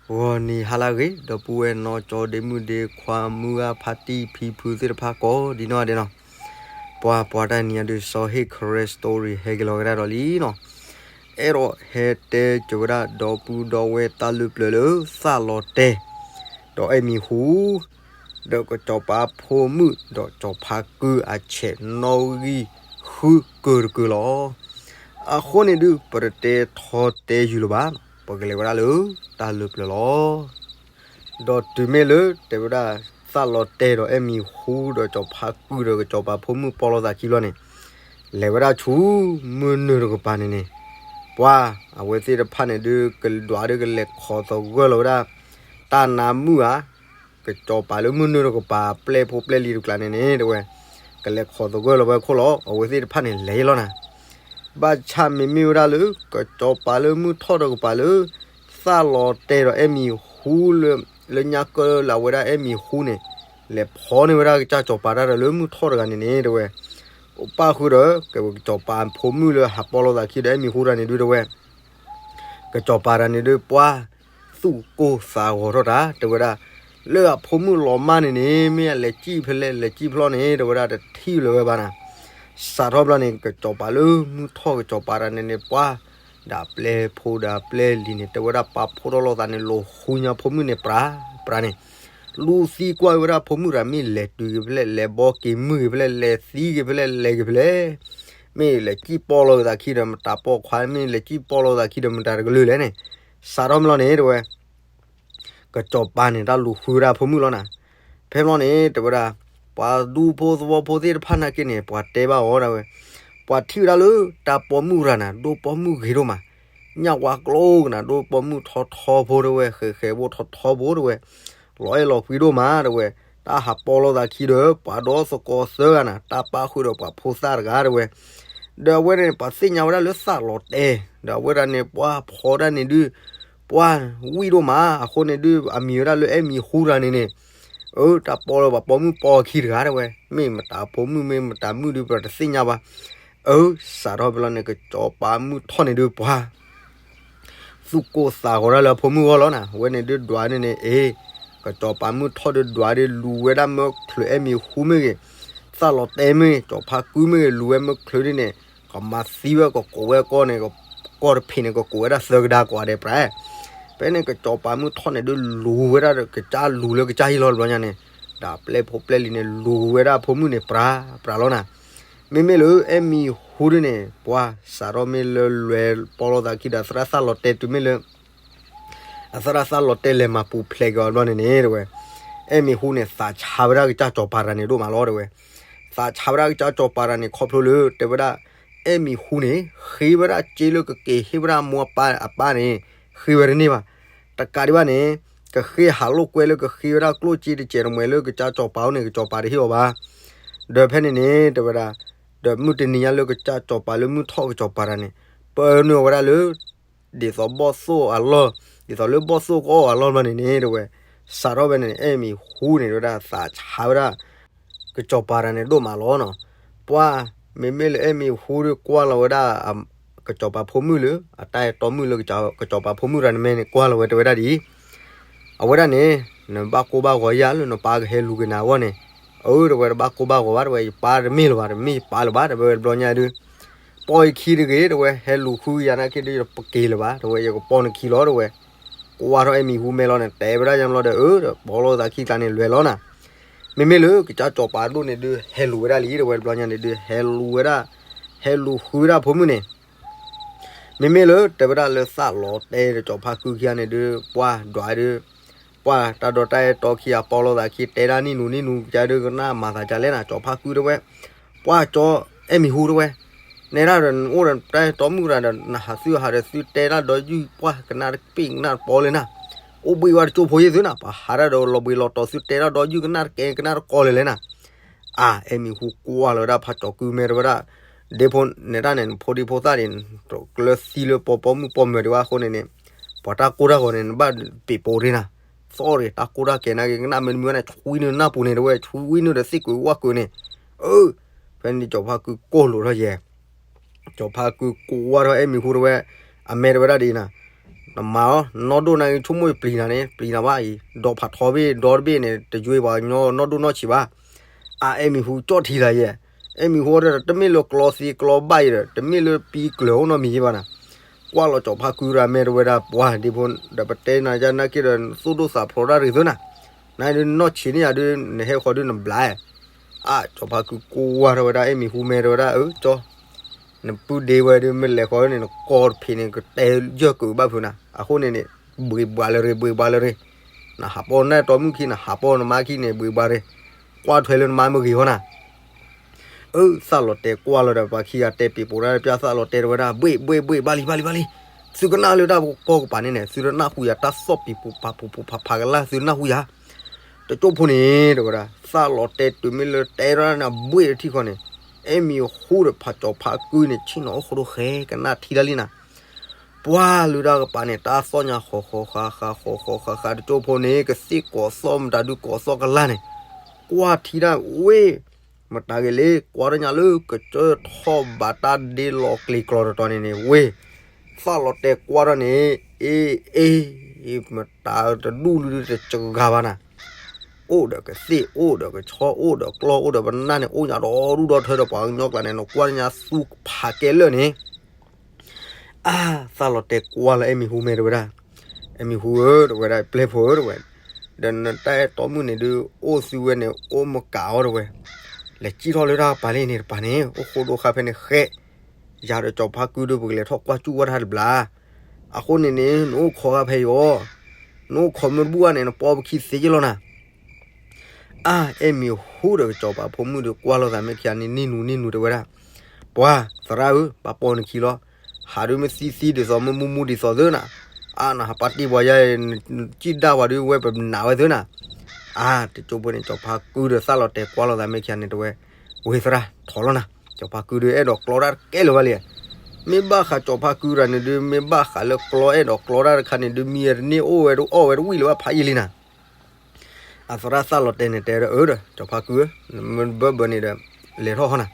ဂီၤနံၤဟါလၢအဂ့ၤ ဒီပုၢ်ဝဲၢ်နီၢ်ကၠီဒ့မုၣ်ဒ့ခွါ မုၢ်ဂၢ်ဖါတံၢ်ဖံဖုသ့ၣ်တဖၣ်ကိးဒံနီၢ်ဒဲးနီၤ, ပှၤပှၤတၢ်နံၤအဒုး စီၤဟ့ၣ်ခရၢ story ဟဲက့ၤလီၤကဒါဒီးလံနီၤ, အဲၣ်ဒိးဟဲတဲကၢၤဝဲဒၣ်ဒီပုၢ်ဒီဝဲၢ်တၢ်လုၢ်ပျၢၤလၢ သၣ်လီၤတဲာ် ဒီးအဲၣ်မံၤဟူ ဒီးကစီၤပၤဖိမုၣ် ဒီးစီၤဖါကုၢ်အဆဲးနီၣ်ဂံၢ်ဃုကၢၤတကၢၤလီၤ. အဃိန့ၣ်ဒုး ပတတဲထီတဲယုာ်လၢၤဘၣ်, ပကလဲၤဝဲဒၣ်လၢ တၢ်လုၢ်ပျၢၤလီၤ. ဒီးတုၤမ့ၢ်လၢတဲဝဲဒၣ် သၣ်လီၤတဲာ်ဒီးအဲၣ်မံၤဟူဒီးစီၤဖါကုၢ်ဒီးကစီၤပၤဖိမုၣ်ပီလီၤသးခံဘျီန့ၣ်, လဲၤဝဲဒၣ်ဆူ မုၢ်နုာ်တကပၤန့ၣ်န့ၣ်, ပှၤအဝဲသ့ၣ်တဖၣ်န့ၣ်ဒုး ကဒွးဒုးကလဲၤခိးသဂၢၢ်လီၤဝဲဒၣ် တၢ်နါမုၣ်ဧါ ကစီၤပၤလၢမုၢ်နုာ်တကပၤ ပျဲၢ်ဖိပျဲၢ်လံၤတကျါန့ၣ်န့ၣ် တဲဝဲ, ကလဲၤခိးသဂၢၢ်လီၤဝဲခိၣ်လီၤ. အဝဲသ့ၣ်တဖၣ်န့ၣ် လဲၤလီၤနၤ, ဘၣ်ဆၣ်မ့မ့ၢ်ဝဲဒၣ်လၢ ကစီၤပၤလၢမုၢ်ထီၣ်တကပၤလၢ သၣ်လီၤတဲာ်ဒီးအဲၣ်မံၤဟူလၢ လၢညါကၢလၢအဝဲဒၣ်အဲၣ်မံၤဟူန့ၣ် လဲၤဖီန့ၢ်ဝဲဒၣ်ကစၢ်စီၤပၤတၢ်ဒီးလၢမုၢ်ထီၣ်တဂၤန့ၣ်န့ၣ် တဲဝဲ, ပၣ်ဃုာ်ဒီး ကစီၤပၤဖိမုၣ်လၢဟးပီလီၤသးခံဒီးအဲၣ်မံၤဟူတဂၤန့ၣ်ဒုး တဲဝဲ ကစီၤပၤတဂၤန့ၣ်ဒုး ပှၤသူၣ်ကိၢ်သးဂီၤထီၣ်တၢ် တဲဝဲဒၣ်, လၢအဖိမုၣ်လီၤမၢ်န့ၣ်န့ၣ် မ့ၢ်အလဲၤစံၣ်ဖဲလဲၣ် လဲၤစံၣ်ဖျီန့ၣ် တဲဝဲဒၣ် တထံၣ်လၢၤဝဲဘၣ်နၤ. စးထီၣ်ဘျီန့ၣ် ကစီၤပၤလၢမုၢ်ထီၣ်ကစီၤပၤတဂၤန့ၣ်န့ၣ် ပှၤ ဒၣ်ပျဲၢ်ဖိဒၣ်ပျဲၢ်လံၤန့ၣ် တဲဝဲဒၣ်ပာ်ဖှိၣ်ထီၣ်လိာ်သးန့ၣ် လိာ်ဃူညါဖိမုၣ်န့ၣ် ပြးပြးန့ၣ် လူသံကွၢ်ဝဲဒၣ်ဖိမုၣ်တဂၤ မ့ၢ်လဲၤတုၤက့ၤဖဲလဲၣ် လဲၤဘီက့ၤမုၢ်က့ၤဖဲလဲၣ် လဲၤသံက့ၤဖဲလဲၣ် လဲၤက့ၤဖဲလဲၣ် မ့ၢ်လဲၤစံၣ်ပီလီၤသးခံဒီးမတၤပိာ်ခွါ မ့ၢ်လဲၤစံၣ်ပီလီၤသးခံဒီးမတၤတကလုာ်လဲၣ်န့ၣ်, စးထီၣ်မ့ၢ်လီၤန့ၣ် တဲဝဲ ကစီၤပၤန့ၣ် တၢ်လူၤဃုဝဲဒၣ်ဖိမုၣ်လီၤနၤ. ဖဲမ့ၢ်လီၤန့ၣ် တဲဝဲဒၣ် ပှၤဒူဖိသဝီဖိသ့ၣ်တဖၣ်နာ်က့န့ၣ် ပှၤတဲဘၣ်အီၤဒၣ်ဝဲ, ပှၤထံၣ်ဝဲဒၣ်လၢတၢ်ပိာ်မုၣ်ရၤနၤ ဒိၣ်ပိာ်မုၣ်ဂ့ၤဒိၣ်မး, ညၣ်ဝါကျိကနၤ ဒိၣ်ပိာ်မုၣ်ထီထီဖိတဲဝဲ ဃဲးဃဲးဖိထီထီဖိတဲဝဲ လီၤအဲၣ်လီၤကွံဒိၣ်မးတဲဝဲ, တၢ်ဟးပီလီၤသးခံဒီး ပှၤဒီသကိးသၢဂၤနၤ တၢ်ပၣ်ဃုာ်ဒီးပှၤဖိသၣ်တဂၤတဲဝဲ, ဒီးအဝဲန့ၣ် ပှၤသ့ၣ်ညါဝဲဒၣ်လၢသၣ်လီၤတဲာ် ဒီးအဝဲဒၣ်န့ၣ် ပှၤဖီဒၣ်န့ၣ်ဒုး ပှၤဝံၣ်ဒိၣ်မး အဃိန့ၣ်ဒုး အမံၤဝဲဒၣ်လၢအဲၣ်မံၤဟူတဂၤန့ၣ်န့ၣ်, အၢ တၢ်ပီလီၤပှၤပိာ်မုၣ်ပိာ်အခံတဂၤတဲဝဲ, မ့ၢ်မတၤပိာ်မုၣ်မ့ၢ်မတၤမုၣ်ဒုး ပတသ့ၣ်ညါဘၣ်. အၢ စးထီၣ်ဖဲလီၤန့ၣ် ကစီၤပၤမုၢ်ထီၣ်န့ၣ်ဒုး ပှၤ သူၣ်ကိၢ်သးဂီၤဒၣ်လၢအဖိမုၣ်ဂီၢ်လီၤနၤ, အဝဲန့ၣ်ဒုးဒွးန့ၣ်န့ၣ် အ့ ကစီၤပၤမုၢ်ထီၣ်ဒုးဒွးဒုးလူၤဝဲဒၣ်မၢချုးအဲၣ်မံၤဟူမ့ၢ်ဂ့ၤ, သၣ်လီၤတဲာ်မ့ၢ်ဂ့ၤ စီၤဖါကုၢ်မ့ၢ်ဂ့ၤ လူၤဝဲမၢချုးဒ်န့ၣ်, ကမၤသံဝဲကကိးဝဲကီၢ်န့ၣ်, ကီၢ်တဖံးန့ၣ် ကကိးဝဲဒၣ်သၢကဒါကိးဂၤဒဲးပြး, ဖဲန့ၣ်ကစီၤပၤမုၢ်ထီၣ်န့ၣ်ဒုးလူၤဝဲဒၣ်ဒီး ကစၢ်လူၤလၢကစၢ်ဟံၣ်လီၤတဘျီညါန့ၣ်, ဒီးပျဲၢ်ဖိပျဲၢ်လံၤန့ၣ် လူၤဝဲဒၣ်ဖိမုၣ်န့ၣ် ပြးပြးလီၤနၤ. မ့မ့ၢ်လၢအဲၣ်မံၤဟူဒ်န့ၣ် ပှၤစးထီၣ်မ့ၢ်လၢလွဲၤပီလီၤသးခံဒီး အသရၣ်သၣ်လီၤတဲာ်တုၤမ့ၢ်လၢ အသရၣ်သၣ်လီၤတဲာ်လဲၤမၤပူၤဖျဲးက့ၤအီၤတဘျီန့ၣ်န့ၣ်တဲဝဲ, အဲၣ်မံၤဟူန့ၣ် သးဆါဝဲဒၣ်ကစၢ်စီၤပၤတဂၤန့ၣ်ဒိၣ်မးလီၤတဲဝဲ, သးဆါဝဲဒၣ်ကစၢ်စီၤပၤတဂၤန့ၣ် ခီဖျိလၢတဲဝဲဒၣ် အဲၣ်မံၤဟူန့ၣ် ဃ့ဝဲဒၣ်စ့လၢကက့ၤဟ့ၣ်ဝဲဒၣ်မိၢ်အပၢ်အပၢ်န့ၣ် ဃ့ဝဲတန့ၢ်ဘၣ်. တကးဒံးဘၣ်န့ၣ် ကဃ့ဟးလိာ်ကွဲလၢကဃ့ဝဲဒၣ်ကျိၣ်စ့တစဲးတမှဲၤလၢကစၢ်စီၤပၤအိၣ်န့ၣ် ကစီၤပၤတဟ့ၣ်အီၤဘၣ်. ဒီးဖဲန့ၣ်န့ၣ် တဲဝဲဒၣ် ဒီးမုၢ်တနံၤညါလၢကစၢ်စီၤပၤလၢမုၢ်ထီၣ်ကစီၤပၤတဂၤန့ၣ် ပၢနုာ်အီၤဝဲဒၣ်လၢ ဒ်သိးဘီၣ်သိၣ်အလီၢ်, ဒ်သိးလၢဘီၣ်သိၣ်ကအီၣ်အလီၢ်ဘျီန့ၣ်န့ၣ်တဲဝဲ, စးထီၣ်ဖဲန့ၣ် အဲၣ်မံၤဟူန့ၣ်တဲဝဲဒၣ် သးဆါဝဲဒၣ် ကစီၤပၤတဂၤန့ၣ်ဒိၣ်မးလီၤနီၤ. ပှၤ မ့မ့ၢ်လၢအဲၣ်မံၤဟူဒုးကွၢ်လီၤဝဲဒၣ် ကစီၤပၤဖိမုၣ်လၢ အတၢ်အဲၣ်တီမုၣ်လၢ ကစီၤပၤဖိမုၣ်တဂၤန့ၣ်မ့ၢ်န့ၣ် ကွၢ်လီၤဝဲတဲဝဲဒၣ်ဒ်အံၤ, အဝဲဒၣ်န့ၣ် နဘၣ်ကိၢ်ဘၣ်ဂီၤယၤလၢနပၢ်ကဟဲလူၤက့ၤနၤအဂီၢ်န့ၣ်, အၢ တဲဝဲ တဘၣ်ကိၢ်ဘၣ်ဂီၤဘၣ် တဲဝဲ ယပၢ်တမ့ၢ်လၢၤဘၣ် တမ့ၢ်ယပၢ်လၢၤဘၣ် တဲဝဲတဘျီညါဒုး ပိာ်ယခံတဂ့ၤ တဲဝဲ ဟဲလူၤဃုယၤနာ်က့ဒုး ယပက့ၤလၢၤဘၣ် တဲဝဲ ယကပိာ်နခံလီၤ တဲဝဲ, ကွၢ်ထီၣ်အဲၣ်မံၤဟူမဲာ်လီၤန့ၣ် တဲဝဲဒၣ်ယါဘျီဒီး အၢ ဒီးပိာ်လီၤသးခံကျါန့ၣ်လွဲၤလီၤနၤ. မ့မ့ၢ်လၢကစၢ်စီၤပၤဒိၣ်န့ၣ်ဒုး ဟဲလူၤဝဲဒၣ်လံ တဲဝဲတဘျီညါန့ၣ်ဒုး ဟဲလူၤဝဲဒၣ်, ဟဲလူၤဃုဝဲဒၣ်ဖိမုၣ်န့ၣ် မ့မ့ၢ်လၢတဲဝဲဒၣ်လၢသးလီၤတဲာ်ဒီးစီၤဖါကုၢ်ခံဂၤန့ၣ်ဒုး ပှၤဒွးဒုး, ပှၤတၢ်ဒိးတၢ်အဲၣ်တီခံဂၤပိာ်လီၤသးခံ တဲဒၣ်နံၣ်နူနံၣ်နူ ကစၢ်ဒုးကနၣ်မၤသးကလဲၣ်နၤ စီၤဖါကုၢ်တဲဝဲ, ပှၤကၠီအဲၣ်မံၤဟူတဲဝဲ, နဲဒၣ်ဒီးနအိၣ်ဒီးတၢ်အဲၣ်တီမုၣ်တဂၤဒီး နဟးသုဟးဒီးသုတဲဒၣ်ဒီးယုၢ် ပှၤကနၣ်တပ့ၢ်ကနၣ်တပီလၢနၤ, အိၣ်ဘှံးဝဲတကၠိဖိယ့ၢ်သုနၤ ပှၤဟးဒၣ်ဒီးလီၤဘှံးလီၤတီၤသုတဲဒၣ်ဒီးယုၢ်ကနၣ်တကဲကနၣ်တကီလၢၤလဲၣ်နၤ အါ အဲၣ်မံၤဟူကွၢ်လီၤဝဲဒၣ်ဖးကၠီၤကုမဲာ်တဲဝဲဒၣ်, ဒ့ဖိနဲဒၣ်န့ၣ် နဖိဒံဖိသၣ်န့ၣ် ကျၢၤသံလၢပီပိာ်မုၣ်ပိာ်မၢၤဒံးဘၣ်အဃိန့ၣ်န့ၣ်, ပှၤတၢ်ကိၢ်တၢ်ဂီၤန့ၣ် နဘၣ်ပ့ၤပိာ်ဒ့နၤ, သီၣ်ရ့ၣ် တၢ်ကိၢ်တၢ်ဂီၤနာ်က့ ကနၣ်မ့ၢ်တမုာ်ဘၣ်န့ၣ် ဆွံနုာ်နၢ်ပူၤန့ၣ်တဲဝဲ ဆွံနုာ်ဒီးသ့ၣ်ကွံာ်ဝၣ်ကွံာ်န့ၣ်, အၢ, ဖဲန့ၣ်စီၤဖါကုၢ်ကိၢ်လိာ်ထီၣ်ယဲၢ် စီၤဖါကုၢ်ကွၢ်ထီၣ်အဲၣ်မံၤဟူတဲဝဲ, အမဲာ်တဲဝဲဒၣ်ဒ်အံၤနၤ, နမၤအီၤ နီၢ်ဒိၣ်နၤဂ့ၤ ဆိကမိၣ်ပျံၤနၤန့ၣ် ပျံၤနၤဘၣ်အံၤ ဒီးဖးထီဘ့ၣ်ဒီတဘ့ၣ်န့ၣ် တယွ့ပှၤကညီနီၢ်ဒိၣ်နီၢ်ဆံးဘၣ်. အါ အဲၣ်မံၤဟူကၠီၣ်ထံလၢယဲ, အဲၣ်မံၤဟူဒီး တမ့ၢ်လၢကျီသ့ကျီဘၣ်အံၤဒီး တမ့ၢ်လၢပံၤကျၢၤအိၣ်နီတမံၤယဲဘၣ်နၤ. ကွၢ်လီၤကၠီၤဖါကုရၤမဲတဝဲဒၣ် ပှၤဒ့ဖိ ဒီးပတဲနၤယါနာ်က့ဒီး နသိၣ်ဒိၣ်သးဖျိးတၢ်ရ့ၣ်သၢနၤ, နဒုးနီၢ်ဆံးန့ၢ်ယၤဒုး နဟဲဃီၤဒုးနဘျါ အါ ကၠီၤဖါကုကွၢ်ထီၣ်ဝဲဒၣ် အဲၣ်မံၤဟူမဲတဝဲဒၣ် အၢ ကၠီ နပုၢ်ဒ့ဝဲဒုး မ့ၢ်လဲၤဃီၤန့ၣ် နကီၢ်တဖံးန့ၣ် ကတဲယၢၢ်ကုာ်ဘၣ်ဖုးနၤ, အဃိန့ၣ်န့ၣ် ဘှံးဘှးလၢရ့ၣ် ဘှံးဘှးလၢရ့ၣ်, နဟးပီၢ်နတီမုၣ်ခံ နဟးပီၢ်နမါခံန့ၣ် ဘှံးဘှးရ့ၣ်, ကွၢ်ထွဲလၢနမါမ့ၢ်ဂ့ၤဃီနၤ. အၢ သၣ်လီၤတဲာ်ကွၢ်လီၤဒီး ပှၤခံဂၤတဲပံၤပိာ်တၢ်ပျၢ်သၣ်လီၤတဲာ်တဝဲဒၣ် ဘှံး ဘှံး ဘှံး ဘၣ်လံ ဘၣ်လံ ဘၣ်လံ, သုကနၣ်လၢတၢ်ကီၢ်ကပၤန့ၣ်န့ၣ် သုတနၢ်ဟူယၤ တၢ်သီၣ်ပံၤပူၤဖးပူၤဖးဖးကလၢ် သုနၢ်ဟူယၤ တကၠိဖိန့ၣ် တဝဲဒၣ် သၣ်လီၤတဲာ်တုၤမ့ၢ်လၢတဲဒၣ်နၤ ဘှံးတထံၣ်ဃီန့ၣ်, အဲၣ်မံၤဟူဒီးဖးကၠီၤဖါကုန့ၣ် ဆ့ၣ်နီၤအိၣ်ဃိဒိၣ်ဃဲ ကနၣ်ထံတၢ်လံနၤ. ပှၤလုၢ်တၢ်ကပၤန့ၣ် တၢ်သီၣ်ညါဃီဃီဃါဃါ ဃီဃီဃါဃါ တကၠိဖိန့ၣ် ကသ့ၣ်ကိးသီၣ်မတၤဒုးကိးသီၣ်ကလၢ်န့ၣ်, ကွၢ်ထံတၢ်ဝ့ၢ် မတၤဂ့ၤလံ ကွၢ်ထီၣ်ညါလၢကစၢၢ်ထီၣ်ဘးတၢ်ဒ့လီၤကျံၤကျီၤတတီၤန့ၣ်န့ၣ် ဝ့ၢ် သၣ်လီၤတဲာ်ကွၢ်ထီၣ်န့ၣ် အ့ အ့ မတၤတဒူၣ်လၢတစှၤဘၣ်နၤ, အိၣ်ဒီးကသ့ၣ် အိၣ်ဒီးကဆီ အိၣ်ဒီးကျီၢ် အိၣ်ဒီးပနၢ်န့ၣ် အိၣ်ညါဒီဒူၣ်ဒီထၢဒီးပှၤကညီကျါန့ၣ် နကွၢ်ညါသူဖးကဲလၢာ်န့ၣ် အါ သၣ်လီၤတဲာ်ကွၢ်လၢအဲၣ်မံၤဟူမဲတဝဲဒၣ်, အဲၣ်မံၤဟူဧၢ တဝဲဒၣ် ပျဲၢ်ဖိဧၢ တဝဲ, ဒီးနတၢ်အဲၣ်တီမုၣ်န့ၣ်ဒုး အိၣ်သုဝဲန့ၣ် အိၣ်မကးအီၤတဝဲ, လဲၤစံၣ်ထီၣ်လၢတၢ်ကပၤလံန့ၣ်တပၤန့ၣ် အိၣ်ဃိဒိၣ်ဃါဖဲန့ၣ်ဃဲ, ယၤဒီးကၠီၤဖါကုဒုး ပကလဲၤထီၣ်ကွၢ်စူၣ်ဝဲတၢ်တဘျီ, အဃိန့ၣ်န့ၣ် နအိၣ်ခိးဂၤဖဲအံၤအီၤ, နအိၣ်ခိးမ့ၢ်တဘူၣ်ဘၣ်န့ၣ် နပီပခံသ့က့လီၤနၤ အါ အဲၣ်မံၤဟူဒီးကစီၤပၤဖိမုၣ်ဒီးကွၢ်လိာ်သးမဲာ်ခံဂၤန့ၣ် နံၣ်နူၤနံၣ်နူၤတဲဝဲဒၣ်, ပှၤသရၣ်ဧၢ ပၢ်ပိာ်နခံလီၤ, ဟးဒုးမ့ၢ်သံသံဒ်သိး မ့ၢ်မူမူဒ်သိးသၢနၤ, အါ နဟးပာ်တ့ၢ်ပှၤယါ နစံၣ်ဒၣ်ပှၤဒုးဝဲပနာ်ဝဲသၢနၤ, အါ တကၠိဖိန့ၣ် စီၤဖါကုဒီးသၣ်လီၤတဲာ်ကွၢ်လိာ်သးမဲာ်ခံဂၤန့ၣ်တဲဝဲ, ဝ့ၢ်သရၣ်ထီၣ်လီၤနၤ, စီၤဖါကုဒုးအဲၣ်ဒိးကျီတၢ်တကဲလၢၤဘၣ်လံ, မ့ၢ်ဘၣ်ဃးစီၤဖါကုတဂၤန့ၣ်ဒုး မ့ၢ်ဘၣ်ဃးလၢကျီအဲၣ်ဒိးကျီတၢ်တခါန့ၣ်ဒုး မံၤတန့ၢ်အိၣ်ဝဲတအီၣ်ဝဲတဝံၣ်လၢၤဘၣ်ဖးယံာ်လံနၤ အသရၣ်သၣ်လီၤတဲာ်န့ၣ်တဲဒီး အၢဒီး စီၤဖါကုဧၢ, မ့ၢ်ဘၢဘၢန့ၣ်ဒီး လဲၤထီၣ်ဟီနၤ,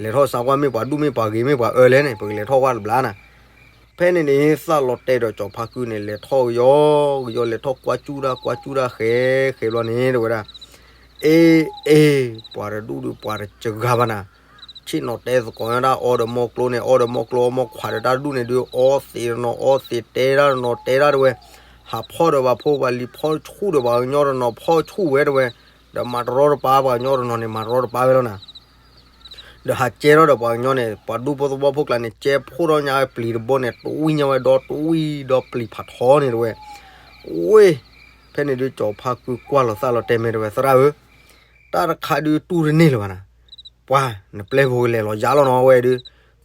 လဲၤထီၣ်စးကွၢ်မ့ၢ်ပှၤဒူၣ်မ့ၢ်ပှၤဂ့ၤမ့ၢ်ပှၤအၢလဲၣ်န့ၣ် ပကလဲၤထီၣ်ဝဲတဘျီနၤ, ဖဲန့ၣ်န့ၣ် သၣ်လီၤတဲာ်ဒီးစီၤဖါကုန့ၣ် လဲၤထီၣ်ကယီကယီ လဲၤထီၣ်ကွၢ်စူၣ်တၢ်ကွၢ်စူၣ်တၢ်ဃဲဃဲဘျီန့ၣ် တဲဝဲဒၣ်, အ့ အ့ ပှၤတဒူၣ်ဒုးပှၤတစှၤဘၣ်နၤ ဆ့ၣ်နီၤတဲသကိးဒၣ်အီဒီးမီကျိန့ၣ် အီဒီးမီကျိ အီမီခွးဒီးတၢ်တဒူၣ်န့ၣ်ဒုး အီသံးတနီၤ အီသံးတဲတၢ်တနီၤ တဲတၢ်တဝဲ, ဟးဖီၣ်ဒီးပှၤဖိပှၤလံၤ ဖီၣ်ဆူၣ်ဒီးပှၤကညီတနီၤ ဖီၣ်ဆူၣ်ဝဲတဝဲ, ဒီးမၤတရီတပါပှၤကညီတနီၤန့ၣ် မၤတရီတပါဝဲလီၤနၤ ဒီးဟးကဲထီၣ်ဒီးပှၤကညီန့ၣ် ပှၤဒူဖိသဝီဖိကျါန့ၣ် ကဲဖှိၣ်ထီၣ်ညါဝဲပျံၤတဘိန့ၣ် တဝံၣ်ညါဝဲဒီတဝံၣ်ဒီပျံၤဖးထီန့ၣ်တဝဲ, ဝ့ၢ်, ဖဲန့ၣ်ဒုးစီၤဖါကုကွၢ်လီၤသၣ်လီၤတဲာ်မဲာ်တဝဲ သရၣ်ဧၢ, တၢ်တခါဒုးတူၢ်တန့ၢ်လၢၤဘၣ်နၤ, ပှၤ နပျဲၢ်ဖိကလဲၤလီၤယါလီၤနီၤဝဲဒုး,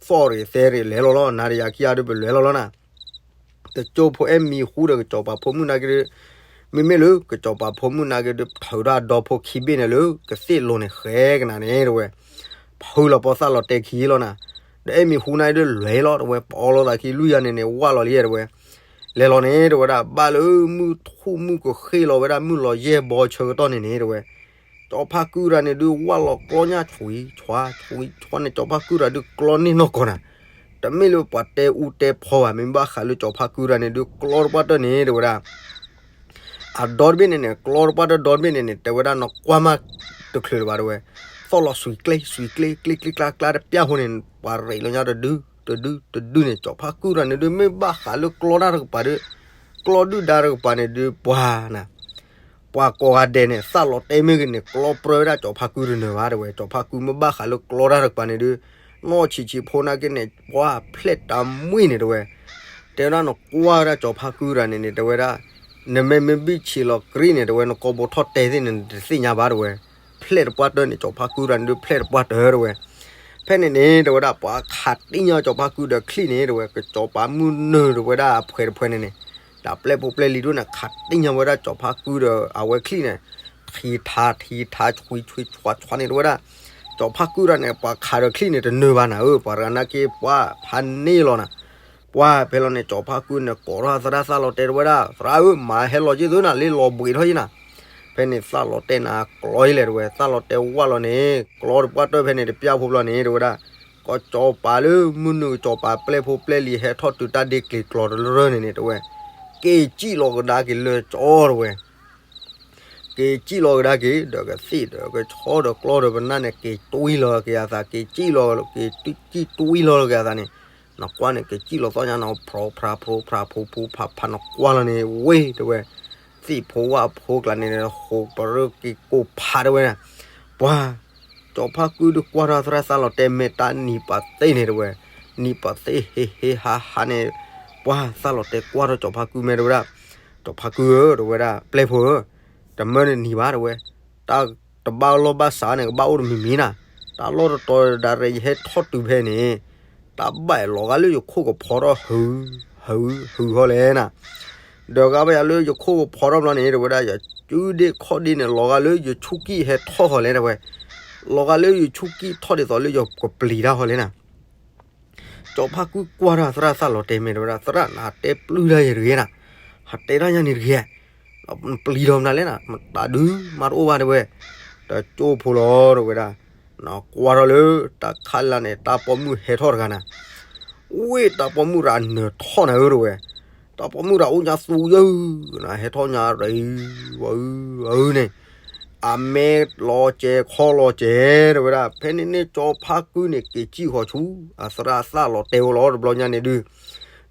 သီၣ်ရ့ၣ်သဲရ့ၣ်လဲၤလီၤလီၤ နၤဒီးယၤခံဂၤဒုးပလဲၤလီၤလီၤနၤ တကၠိဖိအဲၣ်မံၤဟူဒီးကစီၤပၤဖိမုၣ်နာ်က့ဒုး, မ့မ့ၢ်လၢကစီၤပၤဖိမုၣ်နာ်က့ဒုး ထုးဒၣ်ဒီဖိခံဘ့ၣ်န့ၣ်လၢကသ့ၣ်လိၤန့ၣ်ဃဲကနၤန့ၣ်တဝဲ, ဖုလီၤပီသၣ်လီၤတဲာ်ခံလီၤနၤ, ဒီးအဲၣ်မံၤဟူနာ်က့ဒုးလဲၤလီၤတဝဲ ပအီလီၤသးခံလွံၢ်ယၤန့ၣ်န့ၣ် ဝၢ်လီၤလံတဝဲ, လဲၤလီၤန့ၣ်တဝဲဒၣ် ဘၣ်လၢမုၢ်ထူၣ်မုၢ်ကဃ့ၢ်လီၤဝဲဒၣ်မုၢ်လီၤယဲၢ်ဘီဆၢကတီၢ်န့ၣ်န့ၣ်တဝဲ စီၤဖါကုတဂၤန့ၣ်ဒုး ဝၢ်လီၤကျီညၣ်ဆူံဆှါ ဆူံဆှါန့ၣ် စီၤဖါကုတဂၤဒုးကျီန့ၢ်နီၢ်ကီၢ်နၤ, တမ့ၢ်လၢပှၤတဲအူတဲဖီဘၣ် မ့ၢ်ဘၣ်ဃးလၢစီၤဖါကုတဂၤန့ၣ်ဒုး ကျီတပှၢ်တၢၢ်န့ၣ် တဲဝဲဒၣ် အဒီတဘ့ၣ်န့ၣ်န့ၣ် ကျီတပှၢ်တၢၢ်ဒီတဘ့ၣ်န့ၣ်န့ၣ် တဲဝဲဒၣ်နကွၢ်မးတချုးလၢၤဘၣ်တဲဝဲ, သီၣ်လီၤစွံၤကျ့ စွံၤကျ့ ကျ့ကျ့ကျါကျါတပျၢ်ဖိန့ၣ် ပှၤရ့းလီၤညါတဒု တဒု တဒုန့ၣ် စီၤဖါကုတဂၤန့ၣ်ဒုး မ့ၢ်ဘၣ်ဃးလၢကျီတၢ်တကပၤဒုး ကျီဒုၣ်ဒါတကပၤန့ၣ်ဒုး ပှၤနၤ ပှၤကိးဂၤဒဲးန့ၣ် သၣ်လီၤတဲာ်မ့ၢ်ဂ့ၤန့ၣ် ကျီပြၢဝဲဒၣ်စီၤဖါကုတနၢၤဘၣ်တဲဝဲ, စီၤဖါကုမ့ၢ်ဘၣ်ဃးလၢကျီတၢ်တကပၤန့ၣ်ဒုး နီၢ်ဆံးဆံးဖိနာ်က့န့ၣ် ပှၤဖျဲၣ်တၢ်မှံန့ၣ်တဲဝဲ, တဲဝဲဒၣ်နကွၢ်ဝဲဒၣ်စီၤဖါကုတဂၤန့ၣ်န့ၣ် တဲဝဲဒၣ် နမ့မ့ၢ်ဘံၣ်ဆံးလီၤကရံၣ်န့ၣ် တဲဝဲ နကိာ်ဘိထီၣ်တဲသ့ၣ်န့ၣ် နတသ့ၣ်ညါဘၣ်တဲဝဲ, ဖျဲၣ်တပှၢ်တၢၢ်န့ၣ် စီၤဖါကုတဂၤန့ၣ်ဒုး ဖျဲၣ်တပှၢ်တၢၢ်တဲဝဲ ဖဲန့ၣ်န့ၣ် တဲဝဲဒၣ် ပှၤခးတံၢ်ညါစီၤဖါကုဒီးချံၣ်န့ၣ် တဲဝဲ ကစီၤပၤမုၢ်နုာ်တဲဝဲဒၣ်အဖှဲးတဖှဲးန့ၣ်န့ၣ်, တၢ်ပျဲၢ်ဖိပျဲၢ်လံၤဒုးန့ၣ် ခးတံၢ်ညါဝဲဒၣ်စီၤဖါကုဒီးအဝဲချံၣ်န့ၣ်, ထံထါထံထါဆွံဆွံဆွါဆွါန့ၣ် တဲဝဲဒၣ်, စီၤဖါကုတဂၤန့ၣ် ပှၤခးဒီးချံၣ်န့ၣ် တနၢၤဘၣ်နၤဧၢ, ပှၤတဂၤနာ်က့ ပှၤဖးန့ၢ်လီၤနၤ ပှၤဖဲလီၤန့ၣ် စီၤဖါကုန့ၣ် ကိးထီၣ်သရၣ်သၣ်လီၤတဲာ်တဲဝဲဒၣ်, သရၣ်ဧၢ, မၤဟဲလီၤက့ၢ်သုနၤ, လ့လီၤဘှံးထီၣ်ယံနၤ, ဖဲန့ၣ်သၣ်လီၤတဲာ်နၤကျီယံလဲၣ်တဲဝဲ, သၣ်လီၤတဲာ်ဝၢ်လီၤန့ၣ် ကျီတပှၢ်တၢၢ်ဖဲန့ၣ် တပျၢ်ဖိဘျီန့ၣ် တဲဝဲဒၣ်, ကစီၤပၤလၢမုၢ်နုာ်ကစီၤပၤပျဲၢ်ဖိပျဲၢ်လံၤဟဲထီၣ်တုၤတၢ်ဒ့ကျံၤကျီတရၢန့ၣ်န့ၣ် တဲဝဲ, က့ၤစံၣ်လီၤကဒါက့ၤလၢကၠီတဝဲ က့ၤစံၣ်လီၤကဒါက့ၤ ဒီးကသ့ၣ်ဒီးကဆီဒီးကျီဒီးပနၢ်န့ၣ် က့ၤတွံၢ်လီၤက့ၤအသး က့ၤစံၣ်လီၤ က့ၤစံၣ်တွံၢ်လီၤက့ၤအသးန့ၣ်, နကွၢ်န့ၣ် က့ၤစံၣ်လီၤသီၣ်ညါနီၤ ဖြိးဖြးဖြိးဖြး ဖိးဖိးဖးဖး နကွၢ်လီၤန့ၣ် ဝ့ၢ်တဝဲ, သ့ၣ်ဖိဝၣ်ဖိကျါန့ၣ် ဟိးပရၢက့ၤကိးဖးတဝဲန့ၣ်, ပှၤ ကၠီၤဖါကုဒုးကွၢ်ထီၣ်သရၣ်သၣ်လီၤတဲာ်မ့ၢ်တၢ်နံၤပာ်သ့ၣ်န့ၣ်တဝဲ, နံၤပာ်သ့ၣ်ဟ့ဟ့ဟးဟးန့ၣ်, ပှၤသၣ်လီၤတဲာ်ကွၢ်ထီၣ်ကၠီၤဖါကုမ့ၢ်တဝဲဒၣ်, ကၠီၤဖါကုဧၢ တဝဲဒၣ် ပျဲၢ်ဖိဧၢ, တမၢန့ၣ်နံၤဘၣ်တဝဲ, တၢ်တဘၣ်လီၢ်ဘၣ်စးန့ၣ် ကဘၣ်အိၣ်တမံၤမံၤနၤ, တၢ်လီၢ်တတီၤဒၣ်ရဲၣ် ယဟဲထီၣ်တုၤဖဲန့ၣ်, တၢ်ဘၣ်လီၤဂာ်လၢယခိၣ်ကဖီထီၣ် ဟု ဟု ဟုဟီလဲၣ်နၤ ဒီးဂၤဘၣ်ယၤလၢယခိၣ်ကဖီထီၣ်ဘျီန့ၣ် တဝဲဒၣ် ယစုဒ့ၣ်ခီၣ်ဒ့ၣ်န့ၣ် လီၤဂာ်လၢယဆူၣ်ကံၣ်ဟဲထီၣ်ဟီလဲၣ်တဝဲ, လီၤဂာ်လၢယဆူၣ်ကံၣ်ထီၣ်ဒ်သိးလၢယကပျံၤတၢ်ဟီလဲၣ်နၤ. ကၠီၤဖါကုကွၢ်တၢ်သရၣ်သၣ်လီၤတဲာ်မ့ၢ်တဝဲဒၣ် သရၣ် နဟးတဲပျုၢ်တၢ်ယၤတဂ့ၤနၤ, ဟးတဲတၢ်ယၤန့ၣ်တဂ့ၤ, ပျံၤထီၣ်မနုၤလဲၣ်နၤ မတၤဒုးမးတအိၣ်ဘၣ်တဝဲ, တကၠိဖိလီၤတဝဲဒၣ် ကွၢ်ထီၣ်လၢတၢ်ခးလၢ်န့ၣ် တၢ်ပိာ်မုၣ်ဟဲထီၣ်တဂၤနၤ, ဝ့ၢ်တၢ်ပိာ်မုၣ်တဂၤနၢၤထီၣ်နၤဧၢတဝဲ, တၢ်ပိာ်မုၣ်တဂၤအိၣ်ညါသူယၢၢ်နၤ ဟဲထီၣ်ညါတအုဝဲအုဝဲအုန့ၣ်, အမဲလီၤစဲးခီလီၤစဲး တဝဲဒၣ် ဖဲန့ၣ်န့ၣ် ကၠီၤဖါကုန့ၣ် က့ၤစံၣ်ဃီၤဆူ အသရၣ်သၣ်လီၤတဲာ်အိၣ်လီၤ တဘျီညါန့ၣ်ဒုး,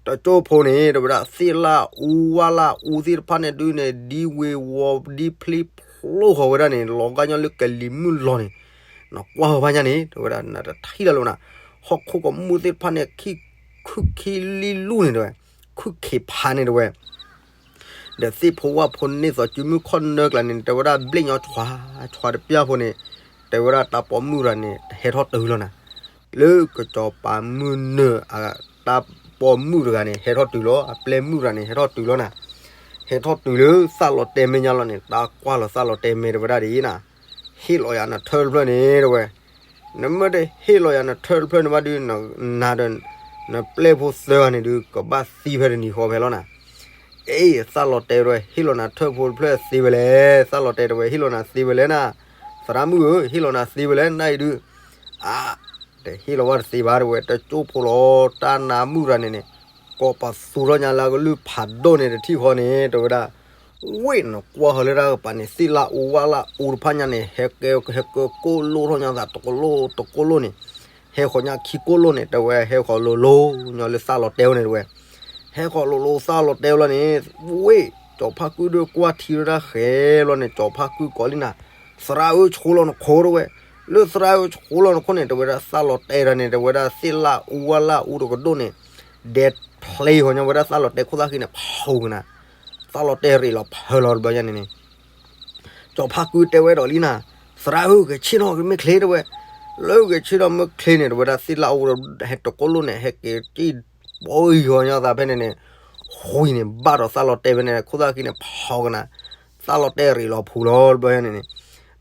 တကၠိဖိန့ၣ် တဝဲဒၣ် သ့ၣ်လၣ်အူဝၣ်လၣ်အူသ့ၣ်တဖၣ်န့ၣ်ဒုးန့ၣ် ဒ်ဝ့ၤဝီၤဒ်ဖျ့ဖျိဃီၤဝဲဒၣ်န့ၣ် လီၤဂာ်ညီလၢကလံၤမုၢ်လီၤန့ၣ်, နကွၢ်ဃီၤဘၣ်ညါန့ၣ် တဝဲဒၣ် နတထံၣ်လၢၤလီၤနၤ, ဟီၣ်ခိၣ်ကမူၣ်သ့ၣ်တဖၣ်န့ၣ် ခုၣ်ခံလံလူၢ်န့ၣ်တဝဲ, ခုၣ်ခံဖးန့ၣ်တဝဲ ဒီးသ့ၣ်ဖိဝၣ်ဖိန့ၢ်သီးစုမုၢ်ခီၣ်နၢကျါန့ၣ် တဝဲဒၣ်ဘျ့ၣ်ညီဆှးဆှးတပျၢ်ဖိန့ၣ်, တဝဲဒၣ်တၢ်ပိာ်မုၣ်တဂၤန့ၣ် ဟဲထီၣ်တုၤလီၤနၤ, လၢကစီၤပၤမုၢ်နၢၤအတၢ်ပိာ်မုၣ်တဂၤန့ၣ် ဟဲထီၣ်တုၤလီၤ အပျဲၢ်မုၣ်တဂၤန့ၣ် ဟဲထီၣ်တုၤလီၤနၤ, ဟဲထီၣ်တုၤလၢသၣ်လီၤတဲာ်မဲာ်ညါလီၤန့ၣ် တၢ်ကွၢ်လီၤသၣ်လီၤတဲာ်မဲာ်တဝဲဒၣ်ဒ်အံၤနၤ, ဟ့ၣ်လီၤယၤနထၢၣ်တဖျၢၣ်န့ၣ်တဝဲ နမ့ၢ်တဟ့ၣ်လီၤယၤနထၢၣ်တဖျၢၣ်န့ၣ်ဘၣ်ဒုး နၤဒီး နပျဲၢ်ဖိသၢဂၤန့ၣ်ဒုး ကဘၣ်သံဖဲတနံၤဃီဖဲလီၤနၤ, အ့ သၣ်လီၤတဲာ်တဝဲ ဟ့ၣ်လီၤနၤထၢၣ်ဖိတဖျၢၣ်သ့ဝဲလဲၣ်, သၣ်လီၤတဲာ်တဝဲဟ့ၣ်လီၤနၤသ့ဝဲလဲၣ်နၤ, သရၣ်မုၣ်ဧၢ ဟ့ၣ်လီၤနၤသ့ဝဲလဲၣ်နၤအံၤဒုး, အါ တဟ့ၣ်လီၤဝဲတသ့ဘၣ်တဝဲ တကၠိဖိလီၤ တၢ်နါမုၣ်တဂၤန့ၣ်န့ၣ်, ကိးပသူထီၣ်ညါလၢအကလုၢ်ဖးဒိၣ်န့ၣ်တထံၣ်ဃီန့ၣ် တဝဲဒၣ် ဝ့ၢ်နကွၢ်ဃီၤလၢတၢ်ကပၤန့ၣ် သ့ၣ်လၣ်အူဝၣ်လၣ်အူတဖၣ်ညါန့ၣ် ဟဲကဲ ဟဲကဲကိၣ်လိၣ်ထီၣ်ညါသးတကလိၣ်တကလိၣ်န့ၣ်, ဟဲဃီၤညါခံကိၣ်လိၣ်န့ၣ် တဝဲဟဲဃီၤလိၤလိၤညီလၢသၣ်လီၤတဲာ်အိၣ်န့ၣ်တဝဲ ဟဲဃီၤလိၤလိၤသၣ်လီၤတဲာ်အိၣ်လီၤန့ၣ်, ဝ့ၢ် ကၠီၤဖါကုဒိၣ်ကွၢ်ထံရၢတၢ်ဃဲလီၤန့ၣ် ကၠီၤဖါကုကိးလံနၤ, သရၣ်ဧၢ ဆှိလီၤနခိၣ်တဝဲ, လၢသရၣ်ဧၢ ဆှိလီၤနခိၣ်န့ၣ် တဝဲဒၣ်သၣ်လီၤတဲာ်တၢ်န့ၣ် တဝဲဒၣ်သ့ၣ်လၣ်အူဝၣ်လၣ်အူတကဒိၣ်န့ၣ်, ဒဲးဖျ့ဃီၤညီဝဲဒၣ်သၣ်လီၤတဲာ်ခိၣ်သၣ်ဃံန့ၣ် ဖးကနၤ, သၣ်လီၤတဲာ်ရ့းလီၤဖးလီၤတဘျီညါန့ၣ်န့ၣ် ကၠီၤဖါကုတဲဝဲဒီးလံနၤ, သရၣ်ဧၢ ဂဲၤဆ့ၣ်ထီၣ်မ့ၢ်ချ့တဝဲ, လၢဂဲၤဆ့ၣ်ထီၣ်မ့ၢ်ချ့န့ၣ် တဝဲဒၣ်သ့ၣ်လၣ်အူဟဲတကလိၣ်န့ၣ် ဟဲက့ၤတံၢ်ဘီဂီၤညီသးဖဲန့ၣ်န့ၣ်, ဃုာ်န့ၣ် ဘၣ်ဒီးသၣ်လီၤတဲာ်ဖဲန့ၣ် ခိၣ်သၣ်ဃံန့ၣ် ဖးကနၤ, သၣ်လီၤတဲာ်ရ့းလီၤဖးလီၤတဘျီညါန့ၣ်န့ၣ်,